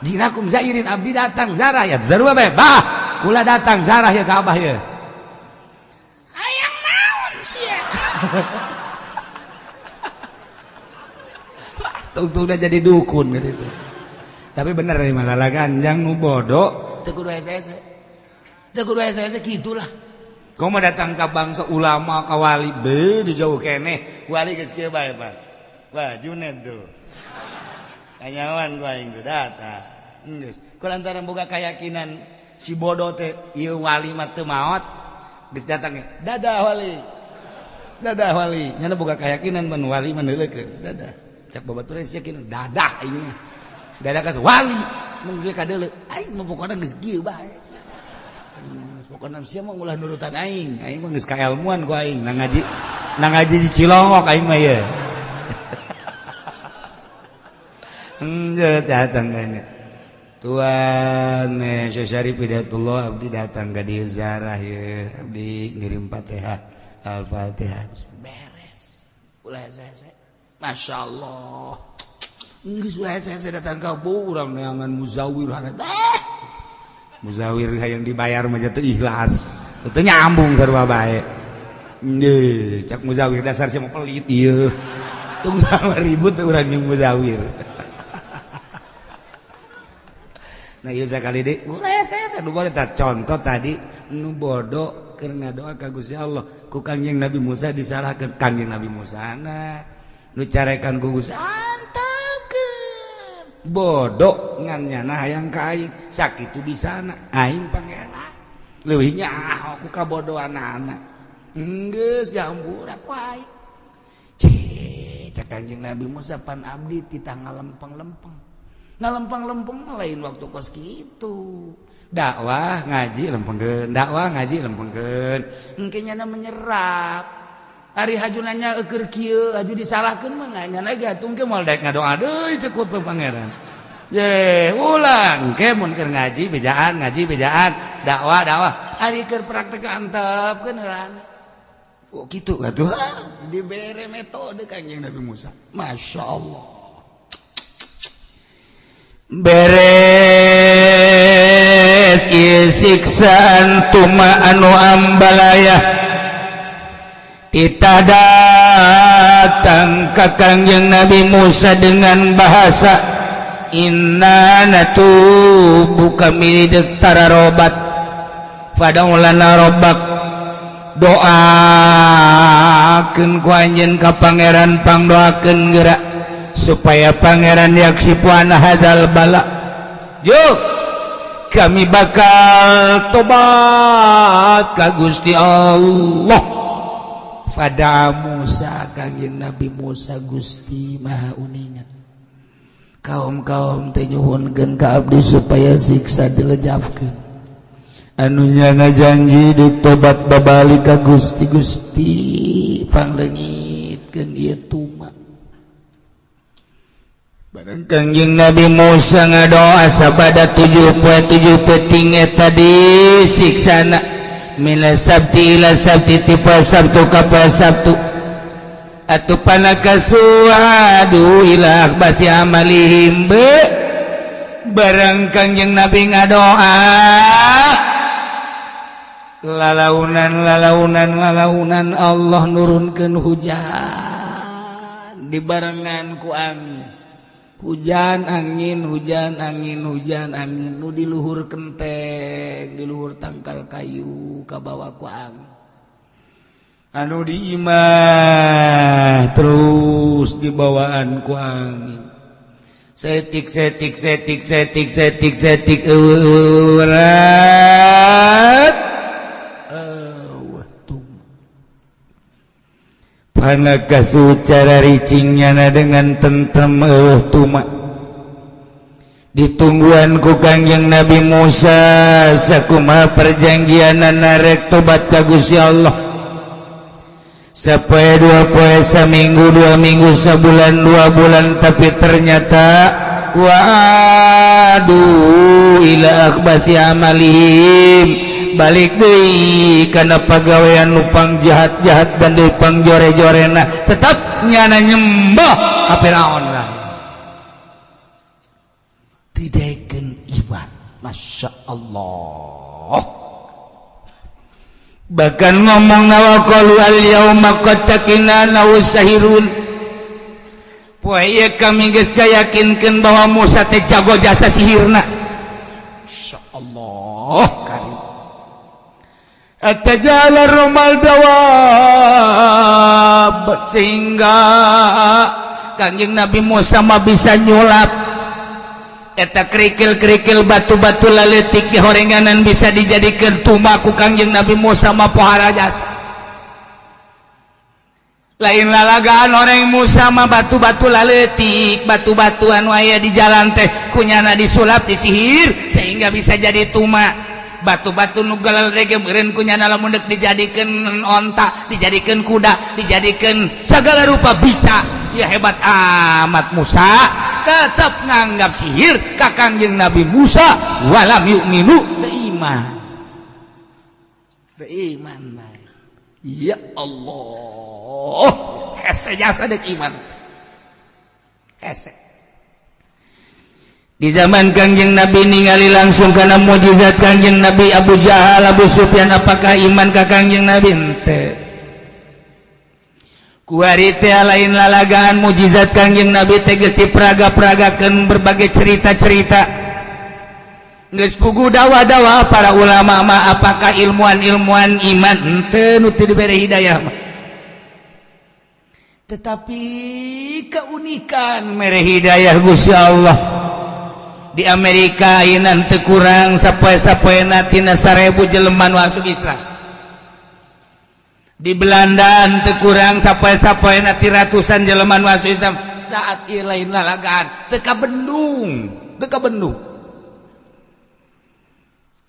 Jinakum zairin abdi datang zarah ya sarua bae. Bah, kula datang zarah ya ka abah ya. Hayang naon sia. Tungtung udah jadi dukun gitu. Tapi bener nih malah ganjang nu bodoh teu kudu hese-hese. Teu kudu hese-hese kitulah. Kau mau datang ke bangsa ulama ka wali be di jauh keneh wali geus kieu bae Pak. Wah Junet tuh. Kanyawan ku aing tuh datang. Geus. Ku lantaran boga keyakinan si bodoh teh ieu wali mah teu maot geus datang dadah wali. Dadah wali. Nyana boga keyakinan ban wali mah neuleukeun. Dadah. Cak babaturan sia yakin dadah aing mah. Dadah ka wali mun geus kadeuleu aing mah pokona geus kieu bae. Pokoknya sia mah ulah nurutan aing, aing mah geus kaelmuan ku aing, nang ngaji di Cilongok aing mah ye. Henteu datang ka ini. Tuan Syekh Syarif Hidayatullah abdi datang ka dieu ziarah ye, abdi ngirim Fatihah, Al-Fatihah. Beres. Ulah hese-hese. Masyaallah. Geus ulah hese-hese datang ka urang neangan muzawir hanet. Muzawir hayang dibayar mah teu ikhlas. Teu nyambung sarua bae. Nggih, cak muzawir dasar sia mah pelit ieu. Tung sama ribut urang jeung muzawir. Nah ieu sakali deui ulah hese-hese nu boleh tah contoh tadi nu bodoh keur ngadoa ka Gusti Allah ku Kangjeng Nabi Musa disalahkeun Kangjeng Nabi Musa na nu carekan ku Gusti bodoh ngan nyana hayang ka aing sakitu bisana aing pangeran leuwih nyaho ku kabodohan anak geus jambur ku aing cek cek Kanjeng Nabi Musa pan abdi titah ngalempeng-lempeng ngalempeng-lempeng lain waktu kos kitu dakwah ngaji lempengkeun dakwah ngaji lempengkeun engke nyana menyerap ari haju nanya eukeur kieu haju disalahkeun mah nyana ge atuh engke moal daek ngadoa deui ceuk ku pangeran. Ye, ulang engke mun keur ngaji bejaan dakwah dakwah ari keur praktek antepkeun heulana. Oh kitu atuh dibere metode Kanjeng Nabi Musa. Masya Allah. Beres ieu siksaan tuma anu ambalaya tita datang ka Kangjeng Nabi Musa dengan bahasa inna natubu kami deuk tararobat fadaulana rabbak doakeun ku anjeun ka pangeran pangdoakeun geura supaya pangeran yaksifu anna hadzal bala yuk kami bakal tobat ka Gusti Allah. Fada Musa Kangjeng Nabi Musa Gusti Maha Uninga kaum-kaum teh nyuhunkeun ka abdi supaya siksa dilejapkeun anu nyana janji ditobat babalik ka Gusti Gusti pangleungitkeun ieu tuma. Bareng Kangjeng Nabi Musa ngadoa sabada 7 poe 7 peuting eta disiksana mina sabti ila sabti ti poe Sabtu ka poe Sabtu atuh panakasuadu ila akhbati amalihim be bareng Kangjeng Nabi ngadoa lalaunan lalaunan lalaunan Allah nurunkeun hujan dibarengan ku angin hujan angin hujan angin hujan angin nu di luhur kenteng di luhur tangkal kayu kabawa ku angin anu di imah terus dibawaan ku angin setik setik setik setik setik setik eueurat eueuh tum panakasu cara ricingnya dengan tentrem eueuh tuma ditungguan ku Kangjeng Nabi Musa sakumaha perjanjianana rek tobat ka Gusti Allah sapoe dua poe saminggu 2 minggu sabulan 2 bulan tapi ternyata Wadu ila akhbasi amalihim, balik deui kana pagawean nupang jahat-jahat dan nupang jore-jorena, tetap nyana nyembah ka Firaun lah. Didaekeun iman, Masya Allah. Bahkan ngomong nawaqalu al yauma qad taqina sahirun. Poe ieu kami geus gayakinkeun bahwa Musa teh jago jasa sihirna. Masya Allah karim. Atajala romal dawab, sehingga Kanjeng Nabi Musa mah bisa nyulap eta kerikil-kerikil, batu-batu laletik di horenganan bisa dijadikan tuma ku Kangjeng Nabi Musa mah, pohara jasa. Lain lalagaan orang Musa mah, batu-batu laletik, batu-batu anu aya di jalan teh kunyana disulap, disihir sehingga bisa jadi tuma. Batu-batu nu galede meureun kunyana lamun deuk dijadikeun onta, dijadikeun kuda, dijadikeun segala rupa bisa. Ya, hebat amat Musa. Tetap nganggap sihir ka Kangjeng Nabi Musa. Walam yu'minu, teu iman, teu iman. Ya Allah, hese jasa dek iman, hese. Di zaman Kangjeng Nabi ningali langsung karena mujizat Kangjeng Nabi, Abu Jahal, Abu Sufyan, apakah iman ka Kangjeng Nabi? Henteu. Kuari teh lain lalagaan, mujizat Kangjeng Nabi teh geus dipraga-pragakeun berbagai cerita-cerita, geus puguh dakwah-dakwah para ulama mah, apakah ilmuwan-ilmuwan iman? Henteu, nu teu dibere hidayah mah. Tetapi keunikan mere hidayah Gusti Allah, di Amerika ayeuna teu kurang sapoe-sapoena tina 1000 jelema nu asup Islam. Di Belanda teu kurang sapoe-sapoena ti ratusan jelema nu asup Islam. Saat ieu lain lalagaan, teu kabendung, teu kabendung.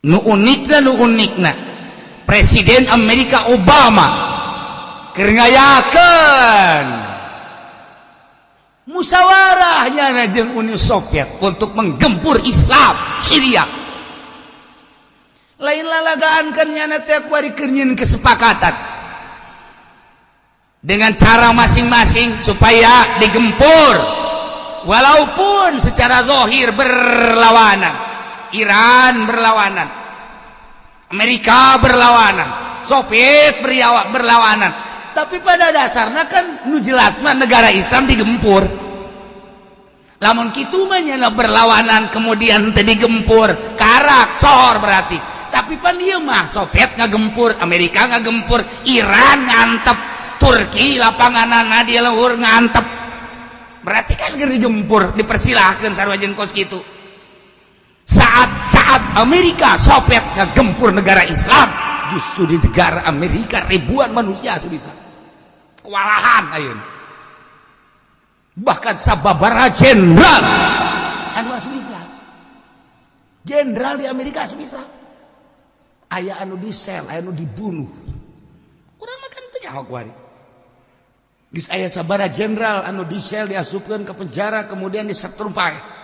Nu unikna, nu unikna, Presiden Amerika Obama keur ngayakeun musyawarahnya jeung Uni Soviet untuk menggempur Islam Syria. Lain lalagaan kan, nyana teh kuari keur nyieun kesepakatan dengan cara masing-masing supaya digempur, walaupun secara zahir berlawanan. Iran berlawanan, Amerika berlawanan, Soviet berlawanan, tapi pada dasarnya kan nu jelas mah negara Islam digempur. Lamun kitu mah nyana berlawanan kemudian teu digempur, karak sohor berarti. Tapi pan ieu mah Soviet ngagempur, Amerika ngagempur, Iran ngantep, Turki lapanganana di luhur ngantep, berarti kan keur digempur. Dipersilahkan sarua jeung kos kitu. Saat-saat Amerika Soviet ngagempur negara Islam, justru di negara Amerika ribuan manusia asup Islam, kewalahan ayeuna. Bahkan sababaraha jenderal anu asup Islam, jenderal di Amerika asup Islam, aya anu di sel, aya anu dibunuh. Urang makan teu nyaho kuari. Geus aya sabaraha jenderal anu di sel, diasupkeun ke penjara, kemudian disetrum, paeh.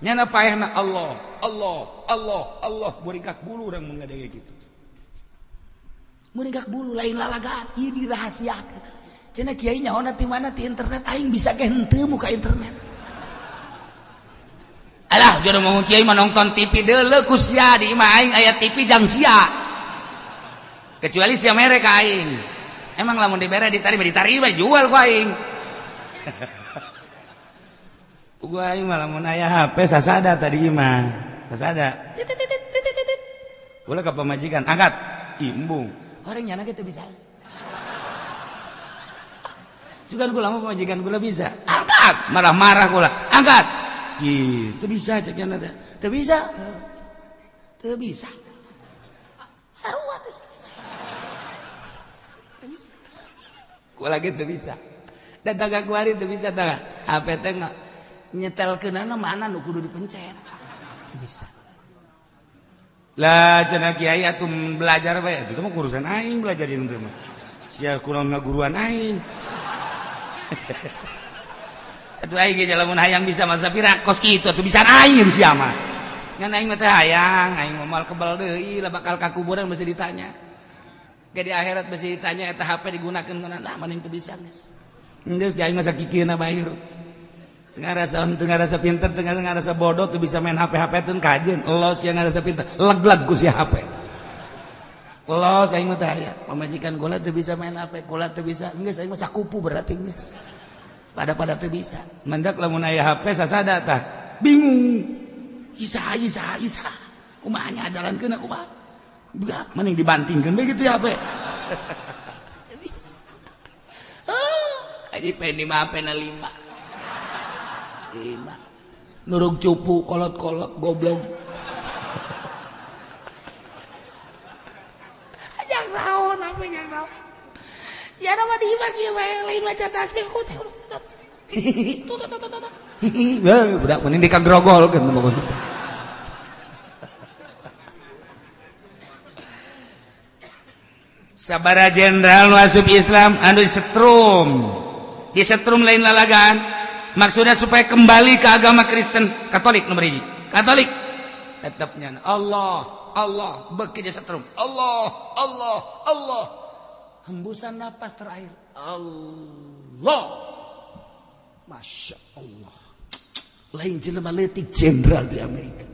Nyana paehna Allah, Allah, Allah, Allah. Muringkak bulu urang mun ngadenge kitu, muringkak bulu. Lain lalagaan, ieu dirahasiakeun. Cenah kiai nyaho ti mana? Ti internet. Aing bisa ge henteu muka internet. Alah, jodoh ngomong kiai mah nonton TV deuleu ku sia. Di imah aing aya TV jang sia, kecuali sia mere ka aing. Emang lamun dibere diterima, diterima jual ku aing. Gua aing mah lamun aya HP sasada tadi mah sasada boleh ke pamajikan, angkat imbung orang nyana gitu bisa. Sugan gula mah pamajikan gula bisa angkat, marah-marah gula angkat gitu bisa. Cek nyana teh teu bisa, teu bisa, sarua tuh teu bisa. Gua lagi teu bisa dan tagak kuari teu bisa tah HP teh nyetel kenana mana nu kudu dipencet teu bisa. Lah, cenah kiai atuh belajar bae, itu mah urusan aing belajar di mah. Sia kurang ngaguruan aing. Atuh aing ge lamun hayang bisa masa pira kos kitu atuh bisa aing sia mah. Ngan aing mah teh hayang, aing mah moal kebal deui lah, bakal ka kuburan masih ditanya. Ge di akhirat masih ditanya eta HP digunakeun kana lah mending teu bisa geus. Geus aing mah sakikieuna bae hirup. Teu ngarasa, teu ngarasa pinter, teu ngarasa bodoh, tuh bisa main HP HP teu kajeun. Los yang ngarasa pinter, leg-leg ku si HP. Los aing mah teh hayang. Pamajikan kula teu bisa main HP, kula teu bisa. Geus aing mah sakupu berarti geus. Pada-pada teu bisa. Mendak lamun aya HP sasada tah. Bingung. Isa isa isa. Kumaha nya adalankeun kumaha? Budak mending dibantingkeun bae gitu ya HP. Oh, aji pendi mah HP na 5. 5. Nurug cupu kolot-kolot goblok. Ajang naon apa jang naon. Ya nama di imah kieu bae lain maca tasbih ku teh. Budak mending dikagrogol kan bagus. Sabara jenderal nu asup Islam anu disetrum. Disetrum lain lalagaan. Maksudnya supaya kembali ke agama Kristen Katolik nomor hiji. Katolik. Tetapnya Allah, Allah beuki disetrum. Allah, Allah, Allah. Hembusan napas terakhir. Allah. Masya Allah. Lain jelema leutik jenderal di Amerika.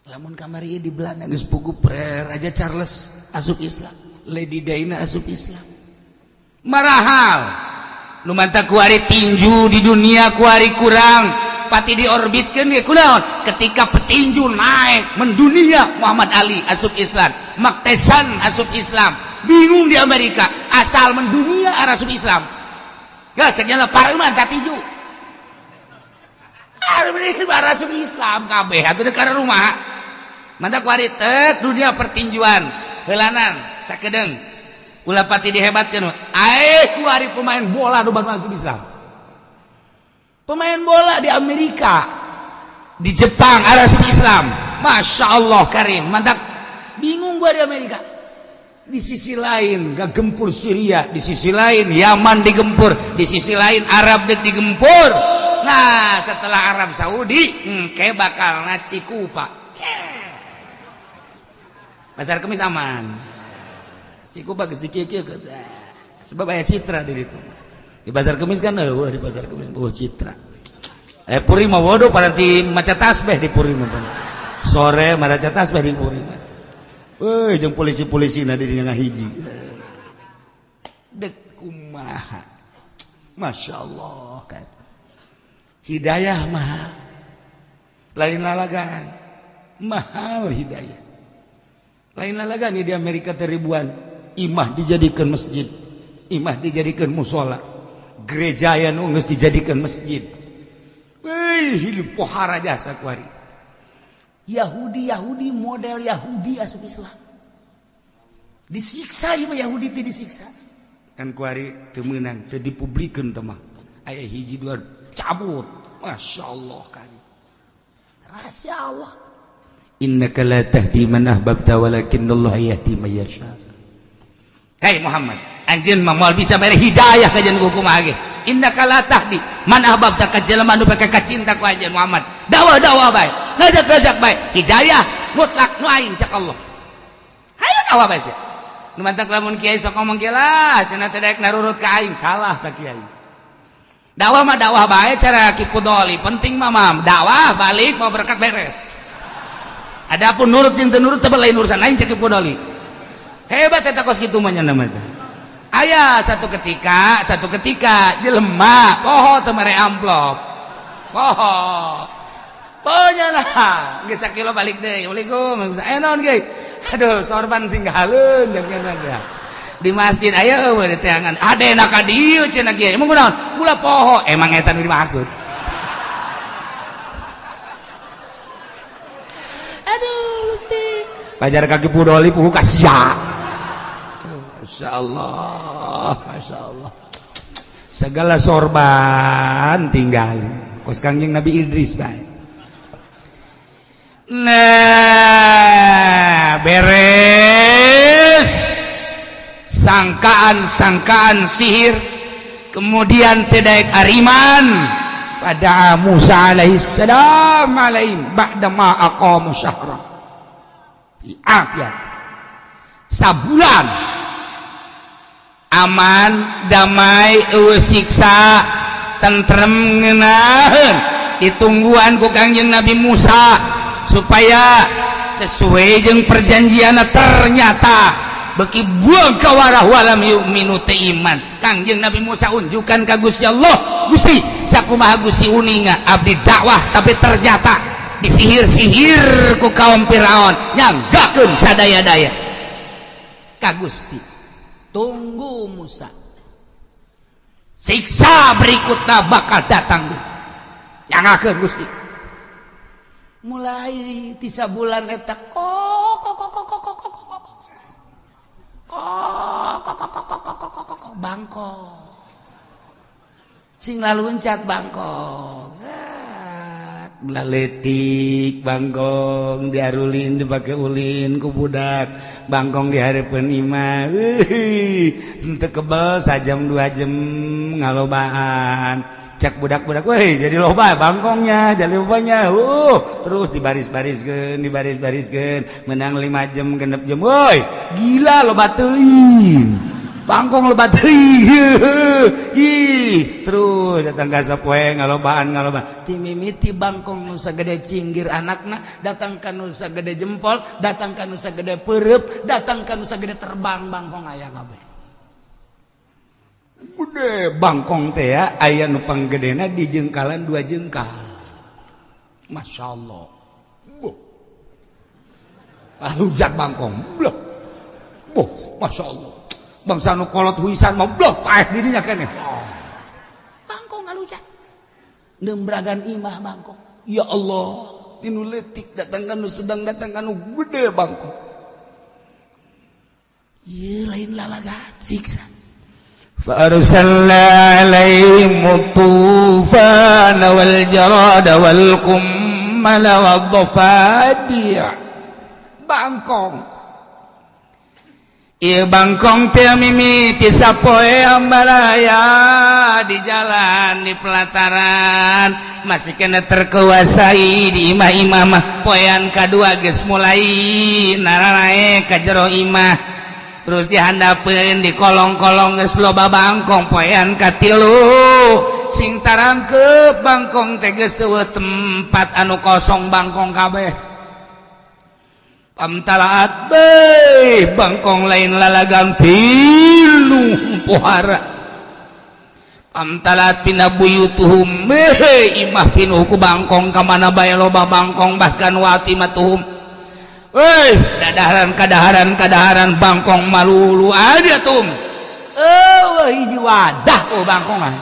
Lamun kamari di Belanda geus puguh Raja Charles asup Islam, Lady Diana asup Islam. Marahal. Nu mantap kuari tinju di dunia kuari kurang, pati diorbitkeun ge kunaon? Ketika petinju naik mendunia Muhammad Ali asup Islam, Mike Tyson asup Islam, bingung di Amerika asal mendunia asup Islam. Geus segala pareuman ka tinju. Asup Islam kabeh atuh deuk ka rumah. Mantap kuari tek dunia pertinjuan heulanan sakedeung. Ulah pati dihebatkeun. Ae kuari pemain bola nu masuk Islam. Pemain bola di Amerika, di Jepang asup Islam. Masya Allah karim. Mantap bingung gua di Amerika. Di sisi lain gak gempur Syria, di sisi lain Yaman digempur, di sisi lain Arab dek digempur. Nah setelah Arab Saudi, kayak bakal na Cikupa. Pasar Kemis aman. Cikupa geus dikieu-kieu sebab aya citra di ditu. Di Pasar Kemis kan eueuh di Pasar Kemis eueuh citra. Puri mah bodoh paranti maca tasbih di Puri mah. Sore maca tasbih di Puri mah. Euy jeung polisi-polisi na di dinya ngahiji. Dek kumaha. Masya Allah kan. Hidayah mahal. Lain lalagan. Mahal hidayah. Lain lalagan di Amerika teh ribuan. Imah dijadikan masjid, imah dijadikan musola, gereja yang geus dijadikan masjid. Wih, hidup pohara jasa kuari. Yahudi Yahudi model Yahudi asup Islam. Disiksa ieu Yahudi teh disiksa. Kan kuari teu meunang, teu dipublikeun teh mah. Aya hiji dua cabut. Masya Allah kan. Rahasia Allah. Innaka la tahdi man ahbabta walakinnallaha yahdi man yasha. Hei Muhammad, anjeun mah moal bisa mere hidayah ka jeung kumaha ge. Innaka la tahdi man ahbabta ka jelema nu peke kacinta ku anjeun Muhammad. Dakwah-dakwah bae, ngajak-ngajak bae, hidayah mutlak nu aing cak Allah. Hayu dakwah bae sia. Nu mantak lamun kiai sok ngomong kieu lah, cenah teh daek narurut ka aing, salah ta kiai. Dakwah mah dakwah bae cara Ki Pudoli, penting mah mam, dakwah balik mau berkat beres. Adapun nurut jeung teu nurut teh lain urusan lain cek Ki Pudoli. Hebat eta kos kitu mah nya nama teh. Aya satu ketika jelema poho teu mere amplop. Poho. Poho lah, geus sakilo balik deui. Assalamualaikum. Eh naon ge? Aduh, sorban tinggaleun jeung di masjid aya eueuh di teangan. Adena ka dieu cenah kieu. Emang kunaon? Gula poho. Emang eta nu dimaksud. Aduh, Gusti. Pajar kaki Pudoli puhu kasia. Masya Allah, Masya Allah. Segala sorban tinggalin. Kos Kangjeng Nabi Idris bae. Nah, beres sangkaan-sangkaan sihir, Kemudian tidak ariman. Fada'a Musa alaihissalam alaihim ba'da ma aqamu syahra fi afiyat. Sabulan aman, damai, euweuh siksa, tentrem, ngeunaheun, ditungguan ku Kangjeng Nabi Musa supaya sesuai jeung perjanjian. Ternyata beki buang kawarah, walam yu'minu, teu iman. Kangjeng Nabi Musa unjukan ka Gusti Allah, "Gusti, sakumaha Gusti uninga abdi dakwah, tapi ternyata disihir-sihir ku kaum Firaun, nyanggakeun sadaya-daya ka Gusti." Tunggu, Musa. Siksa berikutnya bakal datang, nyanggakeun Gusti. Mulai tisa bulan eta kok kok kok kok kok kok kok kok kok kok kok kok kok kok kok kok bangkong sing laluncat bangkong. Laletik bangkong diarulin, dipakai ulin ku budak bangkong di hareupeun imah. Teu kebel sajam 2 jam ngalobaan. Cek budak-budak, "Weh, jadi loba bangkongnya, jadi lobanya." Terus dibaris-bariskeun, dibaris-bariskeun, menang 5 jam, 6 jam, "Woi, gila, loba teuing bangkong, loba teuing." Ih, terus datang ka sapoe ngalobaan, ngalobaan. Ti mimiti bangkong nu sagede cinggir anakna, datang ka nu sagede jempol, datang ka nu sagede peureub, datang ka nu sagede terbang, bangkong aya kabeh. Gede bangkong teh ya, aya nu panggedena di jengkalan, 2 jengkal. Masya Allah. Boh. Hujat bangkong. Blok. Boh, Masya Allah. Bangsa nu kolot huisan mah blok paeh dirinya keneh. Oh. Bangkong ngalujat. Nembragan imah bangkong. Ya Allah, tinu leutik datang ka nu sedang, datang ka nu gede bangkong. Ieu lain lalagan, siksa. فأرسلنا عليهم الطوفان والجراد والقمل والضفادع. Bangkong. Ieu bangkong teh mimiti sapoe ambalaya di jalan, di pelataran masih kena terkuasai, di imah-imah mah. Poean kadua geus mulai nararae ka jero imah, terus dihandapeun, di kolong-kolong geus loba bangkong. Poean katilu sing tarangkep bangkong teh geus euweuh tempat anu kosong, bangkong kabeh. Pamtalaat beuh bangkong lain lalagan, pinuh pohara. Pamtalaat pina buyutuhum, beuh, imah pinuh ku bangkong, ka mana bae loba bangkong. Bahkan watimatuhum. Woi, dadaharan, kadaharan, kadaharan bangkong malulu ada tum. Oh, hiji wadah oh bangkongan.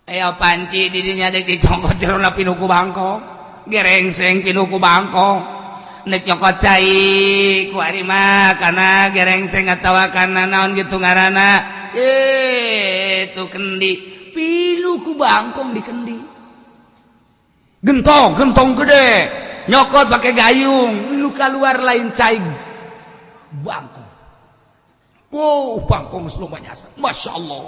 Aya panci di dinya dek dicongkot, jerona pinuh ku bangkong. Gerengseng pinuh ku bangkong. Nek nyokot cai ku ari mah kana gerengseng atawa kana naon gitu ngaranna. Eh, itu kendi Pinuh ku bangkong di kendi. Gentong, gentong gede. Nyokot pakai gayung, lu keluar lain cai, bangkong. Wow, bangkong geus nyasa. Masya Allah.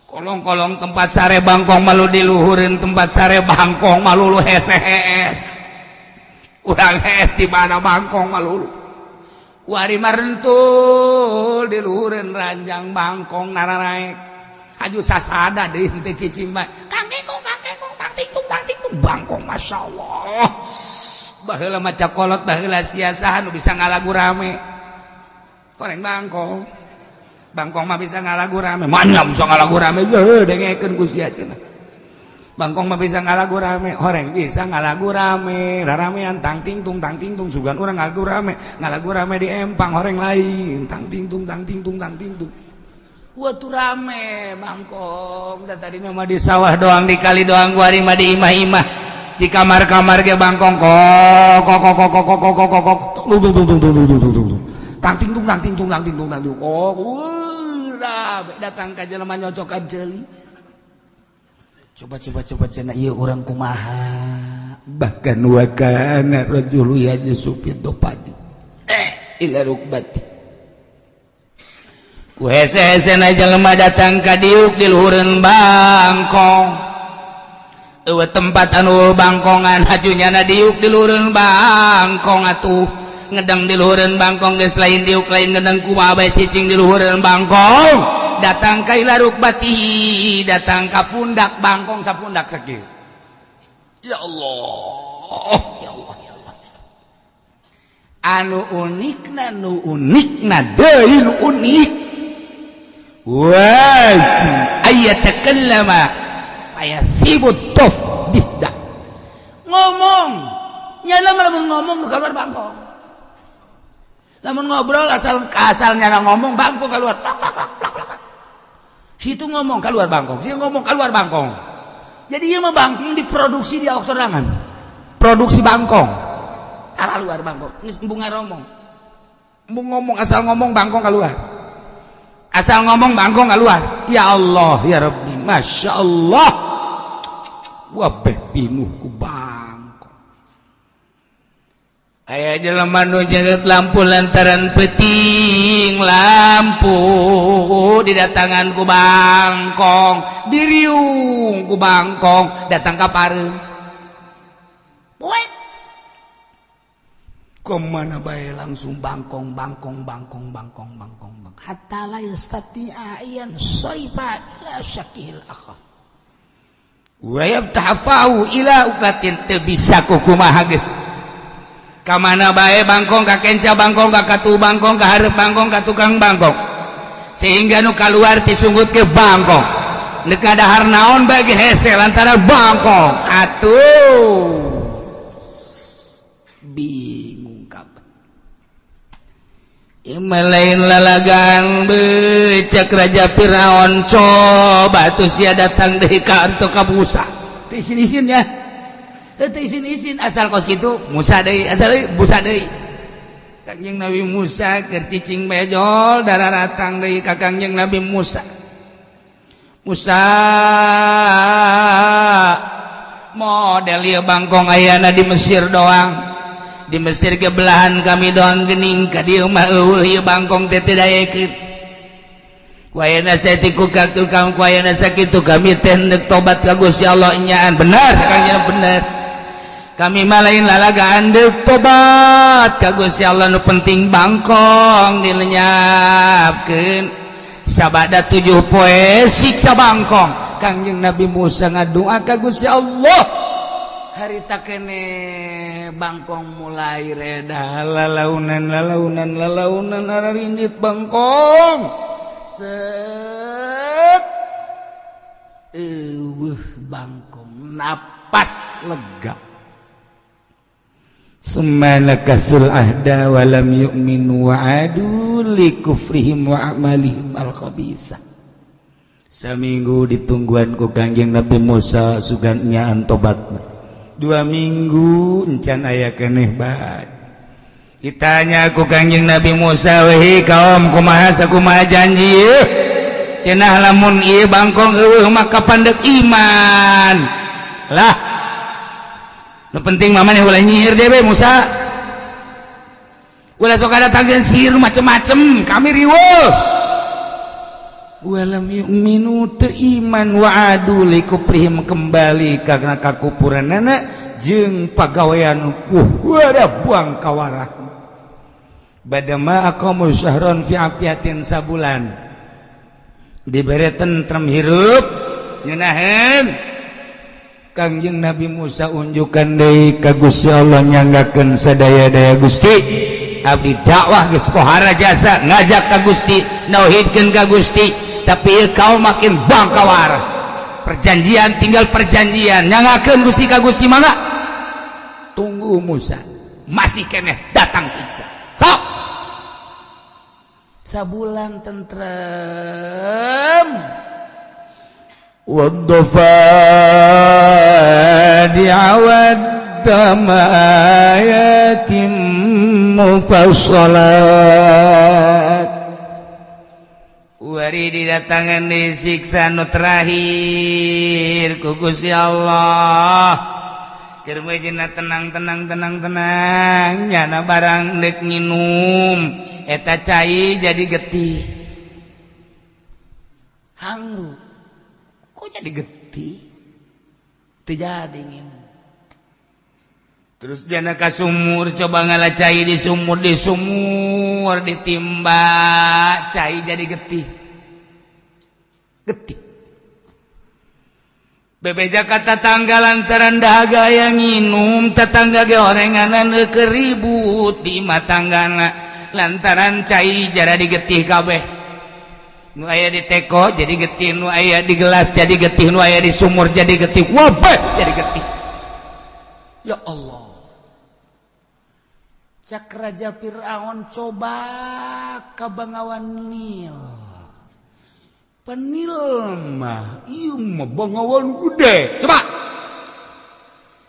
Kolong-kolong tempat sare bangkong malu diluhurin, tempat sare bangkong malulu hees. Urang hees di mana bangkong malulu. Wari marentul diluhurin ranjang, bangkong nararaek. Aju sasada deui teh cicing mah. Kang kekong, kang kekong, tang ting tung, tang ting tung, bangkong, Masya Allah. Baheula maca kolot, baheula sia saha nu bisa ngalagu rame. Koreng bangkong. Bangkong mah bisa ngalagu rame. Mana bisa ngalagu rame? Heuh, dengekeun ku sia cenah. Bangkong mah bisa ngalagu rame, horeng bisa ngalagu rame, raramean tang ting tung, tang ting tung, sugan urang ngalagu rame, ngalagu rame di empang horeng lain, tang ting tung, tang ting tung, tang ting tung. Waktu rame bangkong dan tadi mah di sawah doang, di kali doang, gua mah di imah-imah, di kamar-kamar ge bangkong kok kok kok kok kok kok kok kok kok tung tung tung tung tung tung tung tung tang ting tung, tang ting tung, tang ting tung, tang ting kok. Rame datang ka jelema nyocokan ceuli. Coba, coba, coba cenah, ieu urang kumaha? Bahkan wa kana rajulu yajlisu fi dhafadi ila rukbati. Ku hese-hese na jelema datang ka diuk di luhureun bangkong. Eueuh tempat anu bangkongan hajunya na diuk di luhureun bangkong atuh. Ngedang di luhureun bangkong geus lain diuk lain ngedang kumaha bae cicing di luhureun bangkong. Datang ka ila rukbatihi, datang ka pundak bangkong sapundak sakieu. Ya Allah, ya Allah, ya Allah. Anu unikna nu unikna deui nu unik. Wah, ayatakallama ayasibu tof difda. Ngomong nyana mah lamun ngomong nu keluar bangkong. Lamun ngobrol asal asal nyana ngomong bangkong keluar. Plak, plak, plak, plak, plak. Situ ngomong keluar bangkong, situ ngomong keluar bangkong. Jadi ieu mah bangkong diproduksi di awak sorangan. Produksi bangkong. Kalah luar bangkong, geus embung ngaromong. Embung ngomong asal ngomong bangkong keluar. Asal ngomong bangkong keluar. Ya Allah, ya Rabbi, Masya Allah. Wabeh pinuh ku bangkong. Aya jelema nu nyeungeut lampu lantaran peuting lampu didatangan ku bangkong, diriung ku bangkong, datang ka pareum. Poek. Kemana bae langsung bangkong bangkong bangkong bangkong bangkong bang. Hatta la yastati'a yan sarifa ila syakihil akhar. Wa yabtahafahu ila uklatin teu bisa kukumaha geus. Ka mana bae bangkong ka kenca bangkong ka katu bangkong ka hareup bangkong ka tukang bangkong. Sehingga nu kaluar tisunggut ke bangkong. Neuk dahar naon bae ge hese lantaran bangkong. Atuh. Bingung kabeh. Ieu mah lain lalagan becek Raja Firaun coba tuh sia datang deui ka antu ka Musa. Teu isin-isin ya. Teu isin-isin asal kos kitu Musa deui asal deui Musa deui. Kangjeng Nabi Musa keur cicing bejol dararatang deui ka Kangjeng Nabi Musa. Musa model ieu bangkong ayana di Mesir doang. Di Mesir ke belahan kami doang gening ka dieu mah eueuh ieu bangkong teh teu daekeun. Ku ayeuna saeutik ku ka tukang ku ayeuna sakitu kami teh deuk tobat ka Gusti Allah nyaan bener Kangjeng bener. Kami mah lain lalagaan deuk tobat ka Gusti Allah nu penting bangkong dilenyapkeun. Sabada 7 poe siksa bangkong. Kangjeng Nabi Musa ngadua ka Gusti Allah. Harita kene bangkong mulai reda lalaunan lalaunan lalaunan ararindit bangkong. Set eueuh bangkong napas lega. Summa nakasul ahda wa lam yu'minu wa adu li kufrihim wa a'malihim al-khabisah. Saminggu ditungguan ku Kangjeng Nabi Musa sugan nyaan tobatna. 2 minggu encan aya keneh bae. Ditanya ku Kangjeng Nabi Musa, "Weh kaum kumaha sakumaha janji ieu?" Cenah lamun ieu bangkong eueuh maka pandek iman. Lah, nu penting mah maneh ulah nyihir dewe Musa. Ulah sok datangkeun sihir macem-macem, kami riweuh. Walam yu'minu teu iman wa adu likuprihim kembali karena kakupuranana jeung pagawean ada buang kawarah. Badama aqamu syahron fi afiatin sabulan dibere tentrem hirup nyenaheun. Kangjeng Nabi Musa unjukan deui ka Gusti Allah nyanggakeun sadaya-daya Gusti abdi dakwah geus pohara jasa ngajak ka Gusti nauhidkeun ka Gusti tapi kau makin bangkawar perjanjian tinggal perjanjian nyangakeun Gusti ka Gusti mangga tunggu Musa masih keneh datang siksa sok sabulan tentrem والضفادع والدم آيات مفصلات. Wari didatangan disiksa nu terakhir ku Gusti Allah. Keur meujeuhna tenang tenang tenang tenang nyana barang deuk nginum eta cai jadi getih. Hangru. Kok jadi getih? Teu jadi nginum. Terus jana ka sumur coba ngala cai di sumur ditimba cai jadi getih. Getih. Bebeja ka tatangga lantaran dahaga yang nginum tetangga ge orenganan keur ribut di imah tanggana lantaran cai jara digetih kabeh. Nu aya di teko jadi getih, nu aya di gelas jadi getih, nu aya di sumur jadi getih, wabeh jadi getih. Ya Allah. Cak Raja Fir'aun coba ke Bengawan Nil. Penil mah ieu mah Bengawan gede. Coba.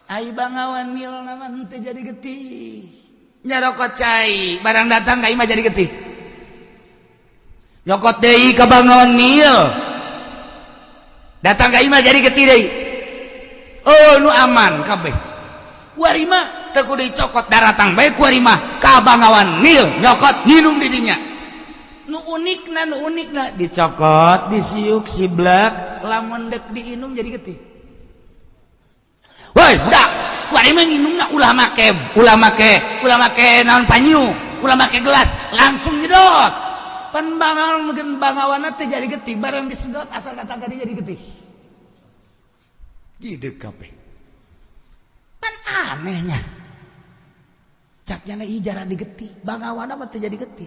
Ai Bengawan Nil nama henteu jadi getih. Nyarokot cai, barang datang ka imah jadi getih. Nyokot deui ka Bengawan Nil. Datang ka imah jadi getih deui. Oh nu aman kabeh. Warima teu kudu dicokot daratang bae ku warima ka Bengawan Nil nyokot nginum di dinya. Nu unikna dicokot disiuk siblak lamun dek diinum jadi getih. Woi budak, kuari mah nginumna ulah make naon panyu, ulah make gelas, langsung nyedot. Pan bangawan mungkin bangawanna teh jadi getih, barang disedot asal datang ka dieu jadi getih. Hidup kabeh. Pan anehnya. Caknya na jarang digetih, bangawanna mah teh jadi getih.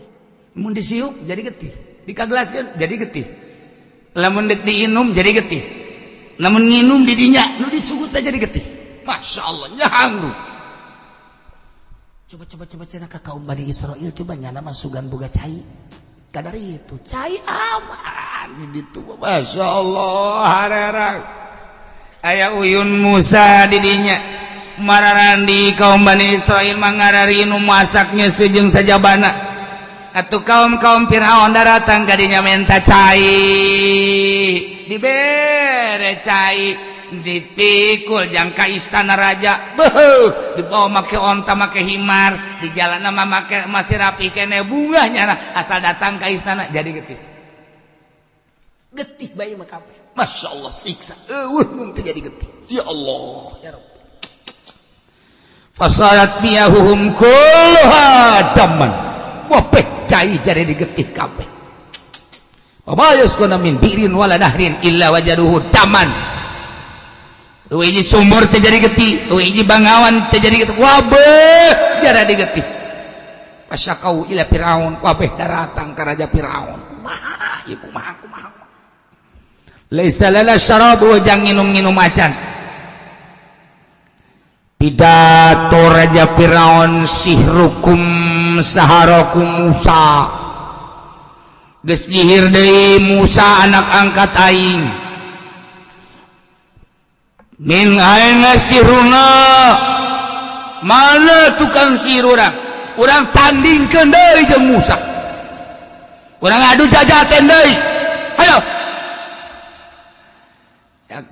Mun disiuk jadi getih, dikagelaskeun jadi getih. Lamun dek diinum jadi getih. Lamun nginum di dinya nu disugut teh jadi getih. Masya Allah nyahangru. Coba cenah ka kaum Bani Israil coba nyana mah sugan boga cai. Kadar itu cai aman di ditu Masya Allah harerang. Aya uyun Musa di dinya. Mararandi kaum Bani Israil mangararinu masaknya sejeung sajabana. Atuh kaum-kaum Fir'aun daratang kadinya menta cai, dibere cai, dipikul jangka istana raja, beuh, dibawa make onta make himar, di jalan mah make masih rapi kene bungahnya nah, asal datang ke istana jadi getih. Getih bae mah kabeh. Masya Allah siksa, eueuh mun teu jadi getih. Ya Allah, ya Rabbi. Fasalat miyahuhum kulluha daman. Wabeh cai jadi digetih kabeh. Wa ma yasquna min bi'rin wala nahrin illa wajaduhu daman. Hiji sumur teh jadi getih, hiji bangawan teh jadi getih. Wabeh jara digetih. Pasyakau ila Firaun, wabeh daratang ka raja Firaun. Kumaha ieu kumaha kumaha. Laisa lana syarabu jang nginum-nginum acan. Pidato Raja Firaun sihrukum saharakum Musa. Geus nyihir deui Musa anak angkat aing. Min aina siruna? Mana tukang sihir urang? Urang tandingkeun deui jeung Musa. Urang adu jajaten deui. Hayo.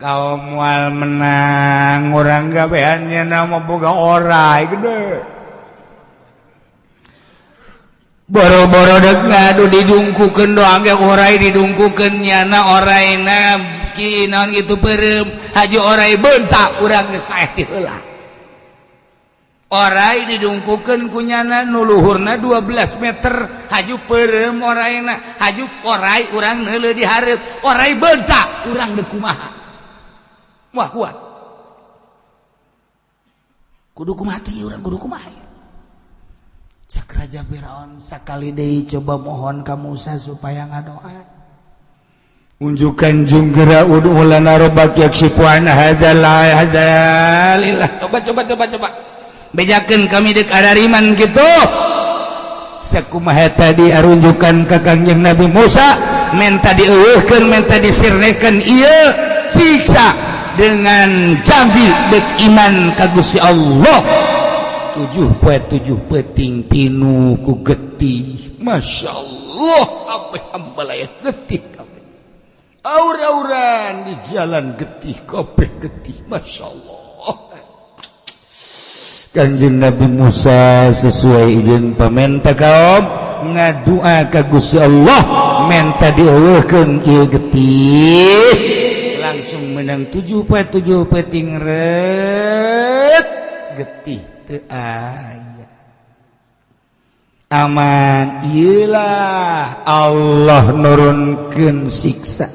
Kaum mual menang urang gaweannya nama boga orai gede. Boro-boro dek ngadu didungkukeun doang ge orai didungkukeun nyana oraina ki naon kitu peureum haji orai bentak urang geus paeh ti heula. Orai didungkukeun ku nyana nu luhurna 12 meter haju peureum oraina haju orai urang neuleuh di hareup orai bentak urang deuk kumaha. Wah kuat. Kudu kumaha teh urang kudu kumaha. Cak Raja Firaun sakali deui coba mohon ka Musa supaya ngadoa. Unjukkan junggera ud'u lana rabbak yakshifu an hadzal hadzalillah. Coba. Bejakeun kami deuk arariman kitu. Sakumaha tadi arunjukan ka Kangjeng Nabi Musa menta dieuweuhkeun menta disirnekeun ieu siksa dengan janji dek iman ka Gusti Allah. 7 poe 7 peuting pinu ku getih. Masya Allah kabeh hambalaya getih kabeh. Aur-auran di jalan getih kabeh getih. Masya Allah. Kanjeng Nabi Musa sesuai izin pamenta kaum Ngadua ka Gusti Allah, menta dieuweuhkeun ieu getih, langsung menang 7 poe 7 peuting ret getih teu aya, aman. Iyalah, Allah nurunkeun siksa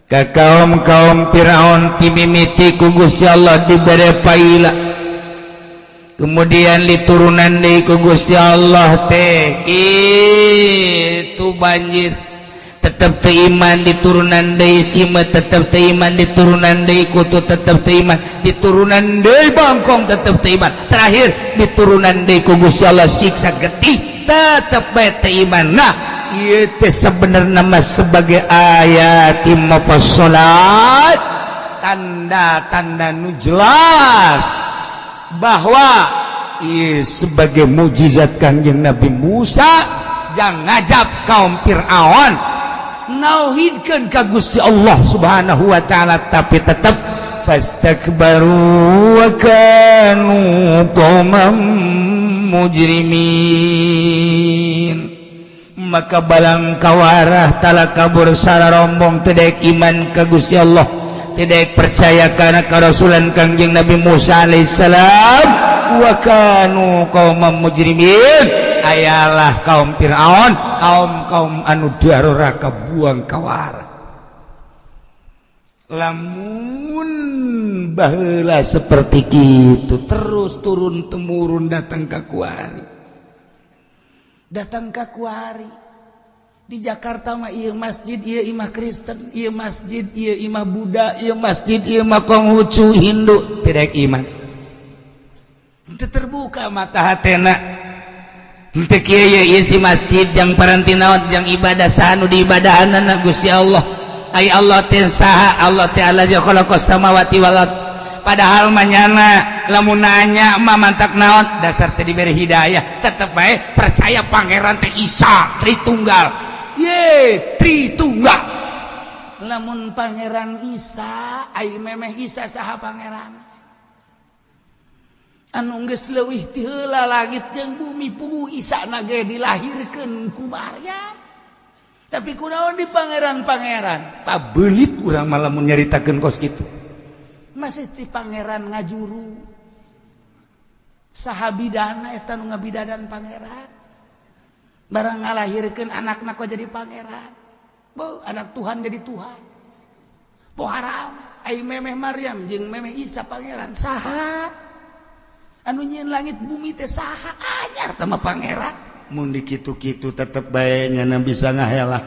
ka kaum kaum Firaun. Timimiti ku Gusti Allah dibere paila, kemudian diturunan deui ku Gusti Allah teh itu banjir, tetep teu iman. Diturunan deui simeut, tetep teu iman. Diturunan deui kutu, tetep teu iman. Diturunan deui bangkong, tetep teu iman. Terakhir diturunan deui ku Gusti Allah siksa getih, tetep bae teu iman. Nah, ieu teh sebenarnya mah sebagai ayat mufassalat, tanda-tanda nu jelas bahwa ieu sebagai mujizat Kangjeng Nabi Musa jang ngajab kaum Fir'aun nauhidkeun ka Gusti Allah Subhanahu wa taala, tapi tetap fastakbaru wa kanu qauman mujrimin. Maka balang kawarah tala kabur sararombong, tidak iman ka Gusti Allah, tidak percaya karena kerasulan Kangjeng Nabi Musa alaihissalam. Wa kanu qauman mujrimin, ayalah kaum Fir'aun, kaum kaum anu daruraka buang kawara. Lamun baheula seperti itu terus turun temurun datang ke kuari. Datang ke kuari di Jakarta mah, ieu masjid ieu imah Kristen, ieu masjid ieu imah Buddha, ieu masjid ieu mah Konghucu, Hindu, tidak iman. Teu terbuka mata hatena. Henteu kieu ye isi masjid jang paranti naon, jang ibadah. Saha nu diibadahanna? Gusti Allah. Ai Allah teh saha? Allah teh allazi khalaqas samawati wal ard. Padahal manyana lamun nanya mah mantak naon, dasar teh diberi hidayah, tetep bae percaya pangeran teh Isa Tritunggal ye Tritunggal. Lamun Pangeran Isa, ai memeh Isa saha pangeran anu geus leuwih ti heula langit jeung bumi? Puguh Isa na ge dilahirkeun ku Maryam, tapi kunaon di pangeran-pangeran? Pabelit urang malah mun nyaritakeun kos kitu. Masih ti pangeran ngajuru. Saha bidana eta nu ngabidadan pangeran? Barang ngalahirkeun anakna kok jadi pangeran? Bo, anak Tuhan jadi Tuhan. Po haram. Ai memeh Maryam jeung memeh Isa pangeran saha? Anu nyieun langit bumi teh saha? Anyar teh mah pangeran. Mun dikitu-kitu tetep bae nyana bisa ngahelah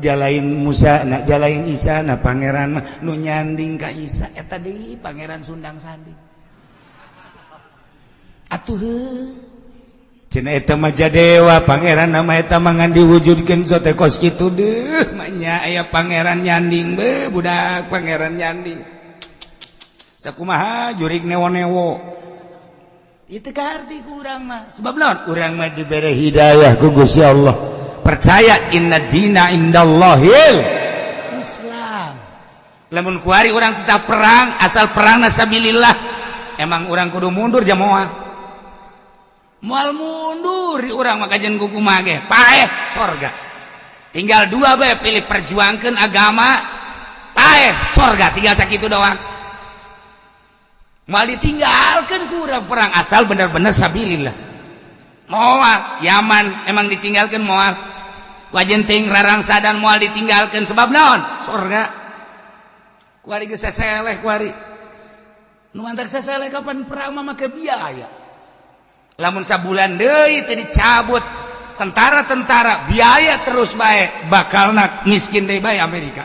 jalain Musa na jalain Isa na pangeran mah nu nyanding ka Isa. Eta deui pangeran Sundang Sandi atuh heuh. Cenah eta mah jadewa pangeran nama eta mah ngan diwujudkeun sote kos kitu deuh mah. Aya pangeran nyanding be budak pangeran nyanding sakumaha jurig newo-newo. Itu arti kurang mah. Sebab naon? Urang mah dibere hidayah ku Gusti Allah, percaya inna dina indallahil Islam. Lamun kuari urang tetap perang, asal perang sabilillah. Emang urang kudu mundur jamoah? Moal mundur urang mah, kajian kuku mage paeh sorga. Tinggal dua bae, pilih perjuangkan agama, paeh sorga, tinggal sakitu doang. Moal ditinggalkan ku urang perang asal bener-bener sabilillah. Moal Yaman emang ditinggalkan? Moal wajenting rarang sadan moal ditinggalkan. Sebab naon? Sorga. Kuari geus seseleh kuari. Nu mantak seseleh, kapan perang mah make biaya. Lamun sabulan deui teu dicabut tentara-tentara, biaya terus bae, bakal nak miskin deui bae Amerika.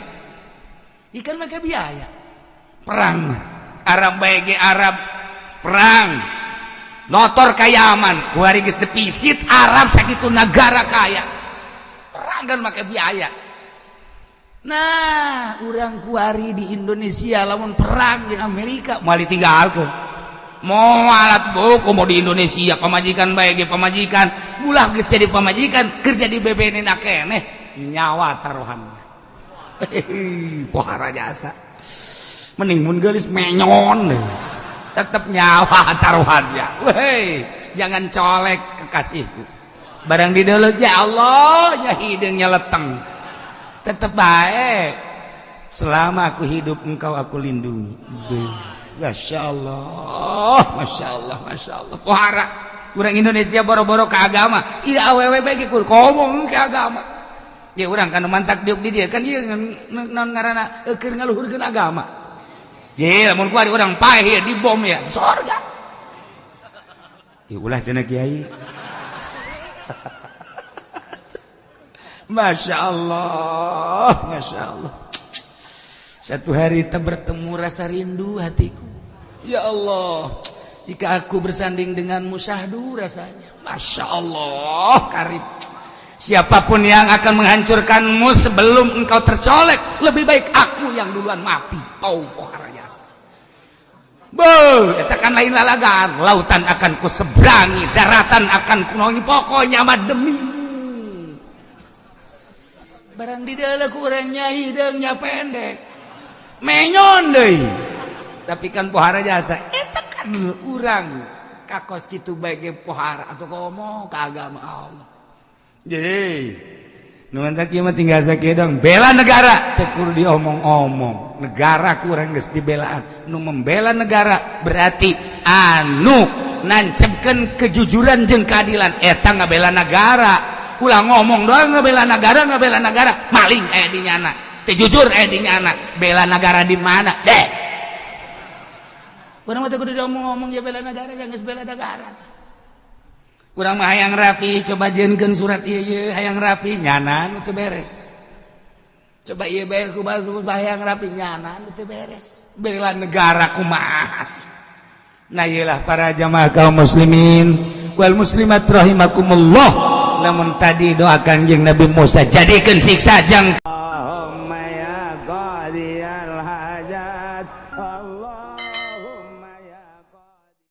Ikan make biaya. Perang mah Arab bae ge, Arab perang notor ka Yaman kuari geus defisit. Arab sakitu negara kaya perang dan make biaya. Nah, urang kuari di Indonesia lamun perang di Amerika moal ditinggalkeun, moal alat buku mau di Indonesia. Pamajikan bae ge pamajikan, ulah geus jadi pamajikan kerja di BBN keneh nyawa taruhannya. Pohara jasa, mending mun geulis menyon tetep nyawa taruhannya. Weh, jangan colek kekasihku. Barang di ya Allah nya, hideungnya leteng, tetep baik. Selama aku hidup, engkau aku lindungi. Masya Allah, Masya Allah, Masya Allah. Pohara urang Indonesia boro-boro ke agama. Iya, awewe bae kur ngomong ke agama. Ya, urang kan mantak diuk di dia kan ieu non ngaranna keur ngaluhurkeun agama. Ye, lamun ku urang paeh ya dibom ya sorga. Ya ulah cenah kiai. Masya Allah, Masya Allah. Satu hari tak bertemu, rasa rindu hatiku. Ya Allah, jika aku bersanding denganmu, syahdu rasanya. Masya Allah, karib. Siapapun yang akan menghancurkanmu sebelum engkau tercolek, lebih baik aku yang duluan mati. Kau pohara jasa. Beuh, eta kan lain lalagan. Lautan akan ku seberangi, daratan akan ku pokoknya mah demi. Barang di dalam kurangnya hidungnya pendek, menyon deui, tapi kan pohara jasa. Eta kan urang kakos kitu bae ge pohara atau komo ka agama Allah. Jadi nu mantak ieu mah tinggal sakieu dong. Bela negara teu kudu diomong-omong. Negara kurang geus dibelaan. Nu membela negara berarti anu nancepkeun kejujuran jeung keadilan, eta ngabela negara. Ulah ngomong doang ngebela negara, ngebela negara, maling eh di nyana, teu jujur eh di nyana, bela negara di mana deh? Urang mah teu kudu diomong-omong ya bela negara, jangan geus bela negara. Urang mah hayang rapi, coba jieunkeun surat ieu ieu, hayang rapi, nyana nu teu beres. Coba ieu beres ku hayang rapi, nyana nu teu beres. Bela negara kumaha sih? Nah, iyalah para jamaah kaum muslimin wal muslimat rahimakumullah. Namun tadi doakan jeung Nabi Musa, jadikan siksa jang.